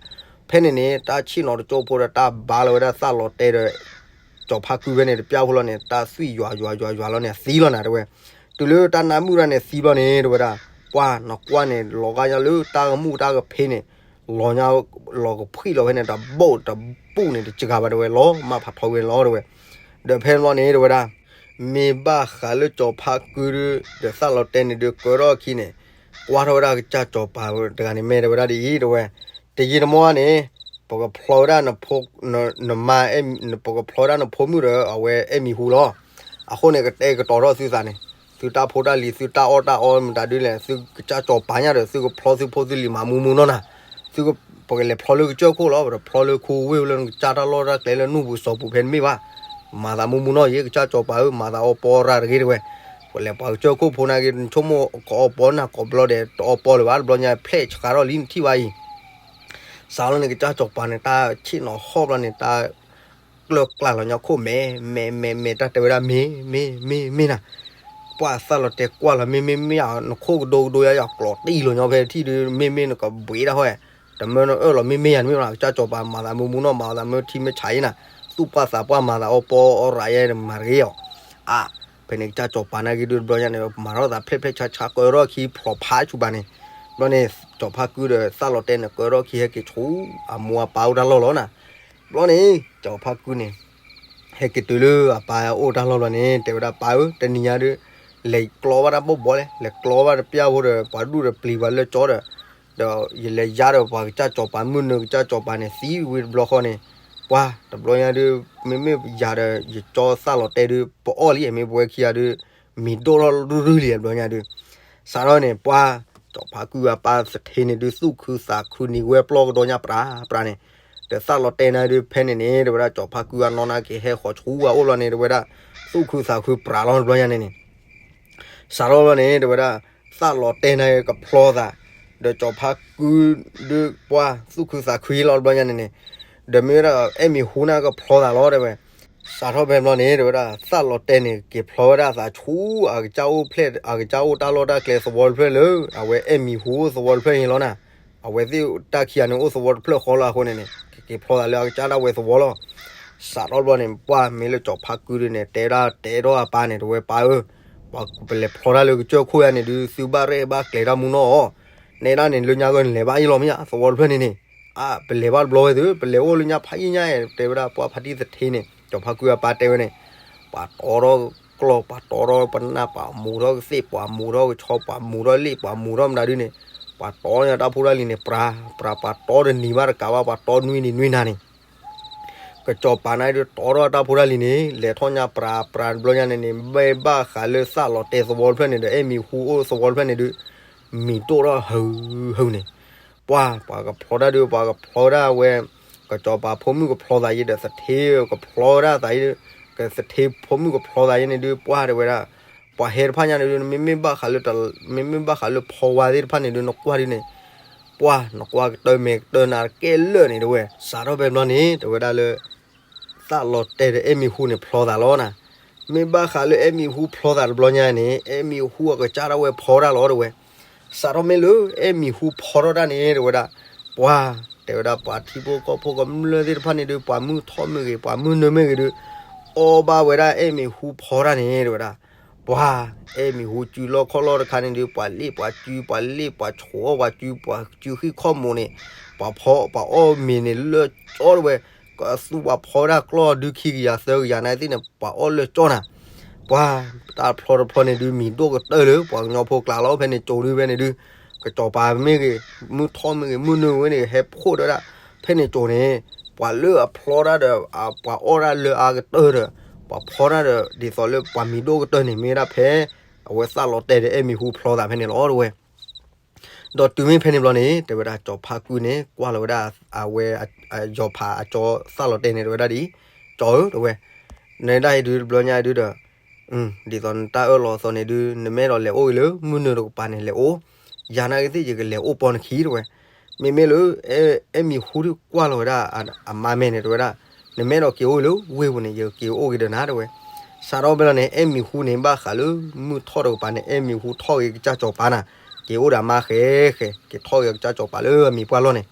ဖဲန့ၣ်န့ၣ် တၢ်ဆ့ၣ်နီၤတကၠိၢ်ဖိဒီးတၢ်ဘါလီၤဝဲဒၣ်သးလီၤတဲာ်ဒီး ကၠီၤဖါကုဖဲန့ၣ်တပျၢ်ဖိလီၤန့ၣ် တၢ်သွံၣ်ယွၤယွၤယွၤယွၤလီၤန့ၣ် အသံလီၤနၤတဝဲ. တုၤလၢတၢ်နါမုၣ်တၢ်န့ၣ်သံဘျီန့ၣ်တဝဲဒၣ် ပှၤနကွၢ်န့ၣ် လီၤဂာ်ညါလၢတၢ်ကမူၣ်တၢ်ကဖ့န့ၣ် လီၤညါ လီၤကဖှံၣ်လီၤဖဲန့ၣ် တဘိၣ်တဘူၣ်န့ၣ် တစှၤဘၣ်တဝဲ လီၤမၢ်ဖးထီဝဲလီၤတဝဲ. ဒီးဖဲန့ၣ်ဘျီန့ၣ်တဝဲဒၣ် မ့ၢ်ဘၣ်ဃးလၢကၠီၤဖါကုဒု ဒီးသးလီၤတဲာ်န့ၣ်ဒုး ကၢထီၣ်အခံန့ၣ် ကွၢ်ထီၣ်ဝဲဒၣ်ကစၢ်ကၠီၤပၤတဂၤန့ၣ် မဲာ်တဝဲဒၣ်ဒ်အံၤတဝဲ, တယံာ်တမီၢ်န့ၣ် ပကဖျီဝဲဒၣ်နဖိ, နမါ, ပကဖျီဝဲဒၣ်နဖိမုၣ်ဒီး အဝဲအဲၣ်မံၤဟူလီၤ. အဃိန့ၣ် ကတဲကတီၤထီၣ်သုသးန့ၣ်, သုတၢ်ဖိတၢ်လံၤ သုတၢ်အီၣ်တၢ်အီမတၤဒုလဲၣ်, သုကစၢ်စီၤပၤညါဒီး သုကဖျီသုဖိသုလံၤမးမူမူနီၢ်နၤ, သုပကလဲၤဖျီလၢကစၢၢ်ခိၣ်လီၤ, ပတဖျီလၢခူဝ့ၢ်လၢနကစၢ်တၢ်လီၢ်တၢ်ကျဲလၢနူၢ်ပူၤစီၤပူၤဖဲန့ၣ်မ့ၢ်ဘၣ်. မၤသးမူမူနီၢ်ယဲ ကစၢ်စီၤပၤဧၢ, မၤသးအီပီရၤတဂ့ၤတဝဲ. ပလဲၤပှၤကစၢၢ်ခိၣ်ဖိနာ်က့ နဆိကမိၣ်ကအီပီနၤကိးဘျီဒဲး တအီပီလၢၤဘၣ်, တဘျီညါဖျဲၣ်ဆှးထီၣ်လံနထံၣ်ဘၣ်အံၤ စးထီၣ်န့ၣ် ကစၢ်စီၤပၤန့ၣ် တၢ်ဆ့ၣ်နီၤဟီၣ်ဘျီန့ၣ် တၢ်ကျၢၢ်ကျါလီၤညါခိၣ် မဲ မဲ မဲ မဲ တၢ်တဲဝဲဒၣ် မ့ၢ် မ့ၢ် မ့ၢ် မ့ၢ်နၤ. ပှၢ်သၣ်လီၤတဲာ်ကွၢ်လီၤ မ့ၢ် မ့ၢ် မ့ၢ်ဧါ, နခိၣ်ကဒိကဒိယၤ ယကျိးတံၢ်လီၤညါဖဲထံၣ်ဒုး မ့ၢ် မ့ၢ်နကဘှံးတၢ်ဟီၣ်ဧါ, တမၢနအၢၣ်လီၤ မ့ၢ် မ့ၢ်ယၤ နမ့ၢ်နၤ ကစၢ်စီၤပၤမၤသးမူမူနီၢ် မၤသးမၢထံမ့ၢ်ဆးယဲနၤ, သူၣ်ပှၢ်သးပှၢ်မၤသးအီပီအီရၤယဲ နမၤတဂ့ၤအီၤ အါ ဖဲန့ၣ် ကစၢ်စီၤပၤနာ်က့ဒုး တဘျီညါန့ၣ် မၤထီၣ်သးဖျဲၣ်ဖျဲၣ်ဆါဆါ ကၢထီၣ်ခံဖျိးဖးဆူၣ်ဘၣ်န့ၣ်, ဘျီန့ၣ် စီၤဖါကုဒီးသၣ်လီၤတဲာ်န့ၣ် ကၢထီၣ်ခံ ဟဲက့ၤဆူအမိၢ်အပၢ်အိၣ်တၢ်လီၢ်လီၤနၤ. ဘျီန့ၣ် စီၤဖါကုန့ၣ် ဟဲက့ၤတုၤလၢအပၢ်အိၣ်တၢ်လီၢ်ဘျီန့ၣ် တဲဝဲဒၣ် ပၢ်ဧၢ, တနံၤညါဒုး လဲၤကျီဘၣ်တၢ်ဘီၣ်ဘီလဲၣ်, လဲၤကျီဘၣ်တပျၢ်ဖိဒီး ပှၤဒူၣ်ဒီးပျံၤပှၤလၢကၠီဒီး ဒီးယလဲၤယါဒီးပှၤကစၢ်စီၤပၤမုၢ်နုာ်ကစၢ်စီၤပၤန့ၣ် သံဝံၤတဘျီဃီန့ၣ်, ပှၢ် တဘျီညါဒုး မ့မ့ၢ်ယၤဒီး ယကၠီသၣ်လီၤတဲာ်ဒုး ပအီၣ်လံ မ့ၢ်ပဝဲခံဂၤဒုး မံၤဒိၣ်ထီၣ်ရုၢ်ရုၢ်လံ တဘျီညါဒုး. စးထီၣ်န့ၣ် ပှၢ် စီၤဖါကုအပၢ်သထ့န့ၣ်ဒုး သူၣ်ခုသးခုနံၤဝဲပျီကဒီညါပြးပြးန့ၣ်, ဒီးသၣ်လီၤတဲာ်န့ၣ်ဒုး ဖဲန့ၣ်န့ၣ် တဲဝဲဒၣ် စီၤဖါကုအနီၢ်နာ်က့ၤဟဲဃီၤဆူအအိၣ်လီၤန့ၣ် တဲဝဲဒၣ် သူၣ်ခုသးခုပြးလီၤ တဘျီညါန့ၣ်န့ၣ် စးထီၣ်ဘျီန့ၣ် တဲဝဲဒၣ် သၣ်လီၤတဲာ်န့ၣ်ကဖျီသး, ဒီးစီၤဖါကုဒုး ပှၢ် သူၣ်ခုသးခုလီၤ တဘျီညါန့ၣ်န့ၣ်, ဒီးမ့ၢ်ဝဲဒၣ်အဲၣ်မံၤဟူန့ၣ်ကဖျီသးလီၤ တဲဝဲ. စးထီၣ်ဖဲဘျီန့ၣ် တဲဝဲဒၣ် သၣ်လီၤတဲာ်န့ၣ် က့ၤဖျီဝဲဒၣ်သးဆူ အကစၢ်အိၣ်ဖျဲၣ် အကစၢ်အိၣ်တၢ်လီၢ်တၢ်ကျဲသဝီတဖျၢၣ်လၢ အဝဲအဲၣ်မံၤဟူအိၣ်သဝီတဖျၢၣ်န့ၣ်လီၤနၤ. အဝဲသ့ၣ်တၢ်ခံဂၤန့ၣ် အိၣ်သဝီတဖျၢၣ်ဃီလီၤအဃိန့ၣ်န့ၣ် ကက့ၤဖျီသးလၢအကစၢ်ဒၣ်ဝဲသဝီလီၤ. စးထီၣ်ဘျီန့ၣ် ပှၢ် မ့ၢ်လၢစီၤဖါကုဒုးန့ၣ် တဲဒၣ်တဲထီၣ်အပၢ်န့ၣ် တဲဝဲ ပၢ်ဧၢ, ပလဲၤဖျီတၢ်လၢကစၢၢ်ခိၣ်ယါန့ၣ်ဒုး သုဘၣ်ရဲၣ်ဘၣ်ကျဲၤတၢ်မူနီၢ်အီၤ, နဲဒၣ်န့ၣ် လၢညါဂီၢ်န့ၣ် လဲၤဘၣ်ယံလီၤမ့ၢ်ဧါ သဝီတဖျၢၣ်န့ၣ်န့ၣ်, အါ ပလဲၤဘၣ်တဘျီဝဲသု ပလဲၤအိၣ်လၢညါဖးယံာ်ညါ တဲဝဲဒၣ် ပှၢ်ဖါတံၢ်သထ့န့ၣ် စီၤဖါကုအပၢ်တဲဝဲန့ၣ်, ပှၤတီထီၣ်ကျီၢ် ပှၤတီထီၣ်ပနၢ် ပှၤမူၤထီၣ်ကသ့ၣ် ပှၤမူၤထီၣ်ကဆီ ပှၤမူၤထီၣ်လ့ၣ် ပှၤမူၤထီၣ်မတၤဒုးန့ၣ်, ပှၤတီညါတၢ်ဖိတၢ်လံၤန့ၣ် ပြး ပြး ပှၤတီတနံၤဘၣ်တကးဘၣ် ပှၤတီနွံနံၤနွံနၤန့ၣ် ကစီၤပၤန့ၣ်ဒုး တီထီၣ်တၢ်ဖိတၢ်လံၤန့ၣ် လဲၤထီၣ်ညါပြး ပြးတဘျီညါန့ၣ်န့ၣ် မ့ၢ်ဘၣ်ဃးလၢသၣ်လီၤတဲာ်သဝီတဖျၢၣ်န့ၣ်ဒီး အဲၣ်မံၤဟူအိၣ်သဝီတဖျၢၣ်န့ၣ်ဒုး မံၤဒိၣ်ထီၣ်ဟုၣ်ဟုၣ်န့ၣ်, ပှၢ် ပှၤကဖျီတၢ်ဒုး ပှၤကဖျီဝဲဒၣ်ဝဲ ကစီၤပၤဖိမုၣ်ကဖျီသးယဲဒီး သထ့ကဖျီဝဲဒၣ်သးယဲဒီး ကသထ့ဖိမုၣ်ကဖျီသးယဲန့ၣ်ဒုး ပှၢ် တဲဝဲဒၣ် ပှၤဟဲတဖၣ်ညါန့ၣ်ဒုး မ့မ့ၢ်ဘၣ်ဃးလၢ မ့မ့ၢ်ဘၣ်ဃးလၢဖီဝါသ့ၣ်တဖၣ်န့ၣ်ဒုး နကွၢ်ဒုးန့ၣ် ပှၢ် နကွၢ်ကတၢၢ်မဲာ်ကတၢၢ်နၤတကဲလၢာ်န့ၣ် တဲဝဲ. စးထီၣ်ဖဲဘျီန့ၣ် တဲဝဲဒၣ်လၢ သၣ်လီၤတဲာ်ဒီးအဲၣ်မံၤဟူန့ၣ်ဖျီသးလီၤနၤ. မ့ၢ်ဘၣ်ဃးလၢအဲၣ်မံၤဟူဖျီသးတဘျီညါန့ၣ် အဲၣ်မံၤဟူအကစၢ်ဒၣ်ဝဲဖီတၢ်လီၤ တဲဝဲ. စးထီၣ်မ့ၢ်လၢအဲၣ်မံၤဟူဖီထီၣ်တၢ်န့ၣ် တဲဝဲဒၣ် ပှၢ် တဲဝဲဒၣ် ပှၤထံဖိကီၢ်ဖိကမျၢၢ်သ့ၣ်တဖၣ်န့ၣ်ဒုး ပှၤမုၢ်ထီၣ်မ့ၢ်ဂ့ၤ ပှၤမုၢ်နၢၤမ့ၢ်ဂ့ၤဒုး အီၣ်ဘၣ်ဝဲဒၣ်အဲၣ်မံၤဟူဖီတၢ်န့ၣ် တဲဝဲဒၣ် ပှၢ် အဲၣ်မံၤဟူစုလီၢ်ခီၣ်လီၢ်တခါန့ၣ်ဒုး ပှၤလ့ၣ်ပှၤစု ပှၤလ့ၣ်ပှၤဆိးအီၣ်ပှၤစု ပှၤစုဃံၣ်ခီၣ်မူးန့ၣ် ပှၤဖီ ပှၤအီၣ်မ့ၤန့ၣ်လၢကၠီတဲဝဲ, ကသူပှၤဖီဝဲဒၣ်ကျီၢ်ဒုခံကယၤသၢကယၤန့ၣ်သ့ၣ်န့ၣ် ပှၤအီၣ်လၢကၠီနၤ. ပှၢ် တၢ်ဖျီတဖျီန့ၣ်ဒုး မံၤဒိၣ်ကတၢၢ်လၢပှၤကညီဖိကျါလီၤ ဖဲန့ၣ်ကၠီဒုး ဖဲန့ၣ်ဒုး ကစီၤပၤမ့ၢ်ဂ့ၤ မုၢ်ထီၣ်မ့ၢ်ဂ့ၤ မုၢ်နုာ်ဝဲန့ၣ် ဟဲဖှိၣ်တဲဝဲဒၣ် ဖဲန့ၣ်ကၠီန့ၣ် ပှၤလၢအဖျီတၢ်ဒီး ပှၤအီၣ်တၢ်လၢအါကတၢၢ်ဒီး ပှၤဖီတၢ်ဒီး ဒ်သိးလၢပှၤမံၤဒိၣ်ကတၢၢ်န့ၣ် မ့ၢ်ဝဲဒၣ်ဖဲ အဝဲသၣ်လီၤတဲာ်ဒီးအဲၣ်မံၤဟူဖျီသးဖဲန့ၣ်လီၤ တဲဝဲ. ဒီးတုၤမ့ၢ်ဖဲန့ၣ်ဘျီန့ၣ် တဲဝဲဒၣ် စီၤဖါကုန့ၣ် ကွၢ်လီၤဝဲဒၣ် အဝဲ ယီၤဖးအကၠီသၣ်လီၤတဲာ်န့ၣ် တဲဝဲဒၣ်ဒ်အံၤ, ကၠီဧၢ တဲဝဲ, နဲဒၣ်အံၤဒုးတဘျီညါဒုးဒီး ဒ်သိးနတၢ်အၢၣ်လီၤအသိးန့ၣ်ဒုး နမ့ၢ်အဲၣ်ဒိးလဲၤအိၣ်ဂ့ၤလၢ မုၢ်နုာ်တကပၤန့ၣ် လဲၤအိၣ်, ယၤနာ်က့သ့ၣ် ယကလဲၤအိၣ်ပိာ်နခံ တဲဝဲ. မ့မ့ၢ်လၢ အဲၣ်မံၤဟူဒုးကွၢ်လီၤဝဲဒၣ် အမါမဲာ်န့ၣ် တဲဝဲဒၣ်, နမ့ၢ်အဲၣ်ဒိးက့ၤအိၣ်ဂ့ၤလၢဝ့ၢ်ပူၤန့ၣ် ယကက့ၤအိၣ်ဂ့ၤဒီးနၤ တဲဝဲ. စးထီၣ်ဖဲလီၤန့ၣ် အဲၣ်မံၤဟူန့ၣ် ဘၣ်ဃးလၢမုၢ်ထီၣ်တကပၤန့ၣ် အဲၣ်မံၤဟူထီၣ်က့ၤကစၢ်စီၤပၤနၤ, က့ၤအိၣ်ဒီးအမါဃဲဃဲ က့ၤထီၣ်က့ၤကစၢ်စီၤပၤလၢအမံၤပှၢ်လီၢ်န့ၣ်.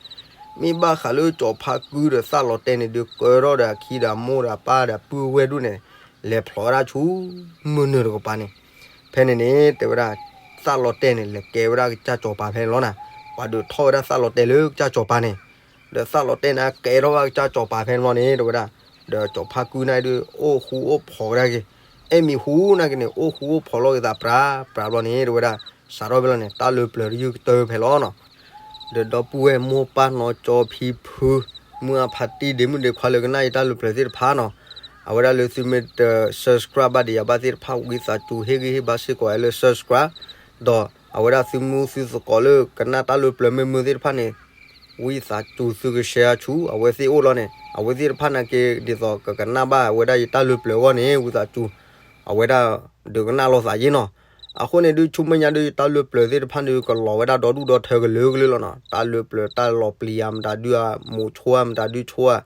မ့ၢ်ဘၣ်ဃးလၢစီၤဖါကုဒီးသၣ်လီၤတဲာ်န့ၣ်ဒုး ကၢထီၣ်ဒီးအခံဒီးအမိၢ်ဒီးအပၢ်ဒီးပုၢ်ဝဲၢ်ဒူၣ်န့ၣ် လဲၤဖျိးဝဲဒၣ်ဆူ မုၢ်နုာ်တကပၤန့ၣ်. ဖဲန့ၣ်န့ၣ် တဲဝဲဒၣ် သၣ်လီၤတဲာ်န့ၣ် လဲၤကဲဝဲဒၣ်ကစၢ်စီၤပၤဖဲန့ၣ်လီၤနၤ. ပှၤဒုးထီၣ်ဝဲဒၣ်သၣ်လီၤတဲာ်လၢကစၢ်စီၤပၤန့ၣ်, ဒီးသၣ်လီၤတဲာ်န့ၣ် ကဲထီၣ်ဘၣ်ကစၢ်စီၤပၤဖဲန့ၣ်လီၤန့ၣ် တဲဝဲဒၣ်, ဒီးစီၤဖါကုန့ၣ်ဒုး အိၣ်ဃူအိၣ်ဖိးကဒါက့ၤ, အဲၣ်မံၤဟူနာ်က့န့ၣ် အိၣ်ဃူအိၣ်ဖိးလိာ်က့ၤသးပြးပြးဘျီန့ၣ် တဲဝဲဒၣ်, စးထီၣ်ဖဲလီၤန့ၣ် တၢ်လၢပျၢၤတယုၢ်ကတၢၢ်ဖဲလီၤနီၤ. ဒီးဒီပုၢ်ဝဲၢ်မိၢ်ပၢ်နီၢ်ကၠီဖံဖု, မုၢ်အဖါတံၢ်ဒ့မုၣ်ဒ့ခွါလၢကနၣ်ယတၢ်လၢပျၢၤသ့ၣ်တဖၣ်နီၤ, အဝဲဒၣ်လၢသုမ့ၢ်တ subscribe ဘၣ်ဒံးယၤဘၣ်သ့ၣ်တဖၣ် ဝံသးစူၤဟ့ၣ်ဂံၢ်ဟ့ၣ်ဘါစ့ၢ်ကီးဝဲလၢ subscribe, ဒီးအဝဲဒၣ်သုမုၢ်သုသကိးလၢကနၣ်တၢ်လၢပျၢၤမ့ၢ်မုၢ်သ့ၣ်တဖၣ်န့ၣ် ဝံသးစူၤသုက share ဆူအဝဲသ့ၣ်အိၣ်လီၤန့ၣ် အဝဲသ့ၣ်တဖၣ်န့ၣ်က့ ဒ်သိးကကနၣ်ဘၣ်ဝဲဒၣ်ယတၢ်လၢပျၢၤအဂီၢ်န့ၣ် ဝံသးစူၤ အဝဲဒၣ်ဒုးကနၣ်လိာ်သးယ့ၢ်နီၤ. အဃိန့ၣ်ဒုး ဆူမဲာ်ညါဒုး ယတၢ်လၢပျၢၤသ့ၣ်တဖၣ်န့ၣ် ကလီၤဝဲဒၣ်ဒီဒူၣ်ဒီထၢကလုာ်ကလုာ်လီၤနီၤ. တၢ်လၢပျၢၤတၢ်လီၤပျံၤဧါ မတၤဒုးဧါ, မိၤဆိဧါ မတၤဒုးဆိဧါ,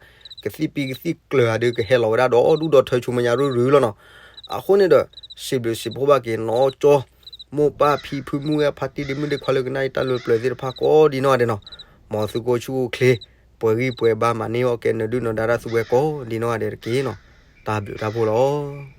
ကသံၣ်ပံကသံၣ်ကျၢၤဧါဒုး ကဟဲလီၤဝဲဒၣ်ဒီဒူၣ်ဒီထၢဆူမဲာ်ညါရုၢ်ရုၢ်လီၤနီၤ. အဃိန့ၣ်ဒီး စံးဘျုးစံးဖှိၣ်ဘၣ်က့ၤနီၢ်ကၠီ မိၢ်ပၢ်ဖံဖုမုၢ်ဂဲၤဖါတံၢ်ဒ့မုၣ်ဒ့ခွါလၢကနၣ်ယတၢ်လၢပျၢၤသ့ၣ်တဖၣ်ကိးဒံနီၢ်ဂၤဒဲးနီၤ. မ်သုကအိၣ်ဆူၣ်အိၣ်ချ့ ပှဲၤဂံၢ်ပှဲၤဘါ မၤန့ၢ်အီၣ်ကဲနၢၤဒုၣ်နၢၤဒါတၢ်သုဝဲကိးဒံနီၢ်ဂၤဒဲးတက့ၢ်နီၤ. တၢ်ဘျုးတၢ်ဖှိၣ်လီၤ.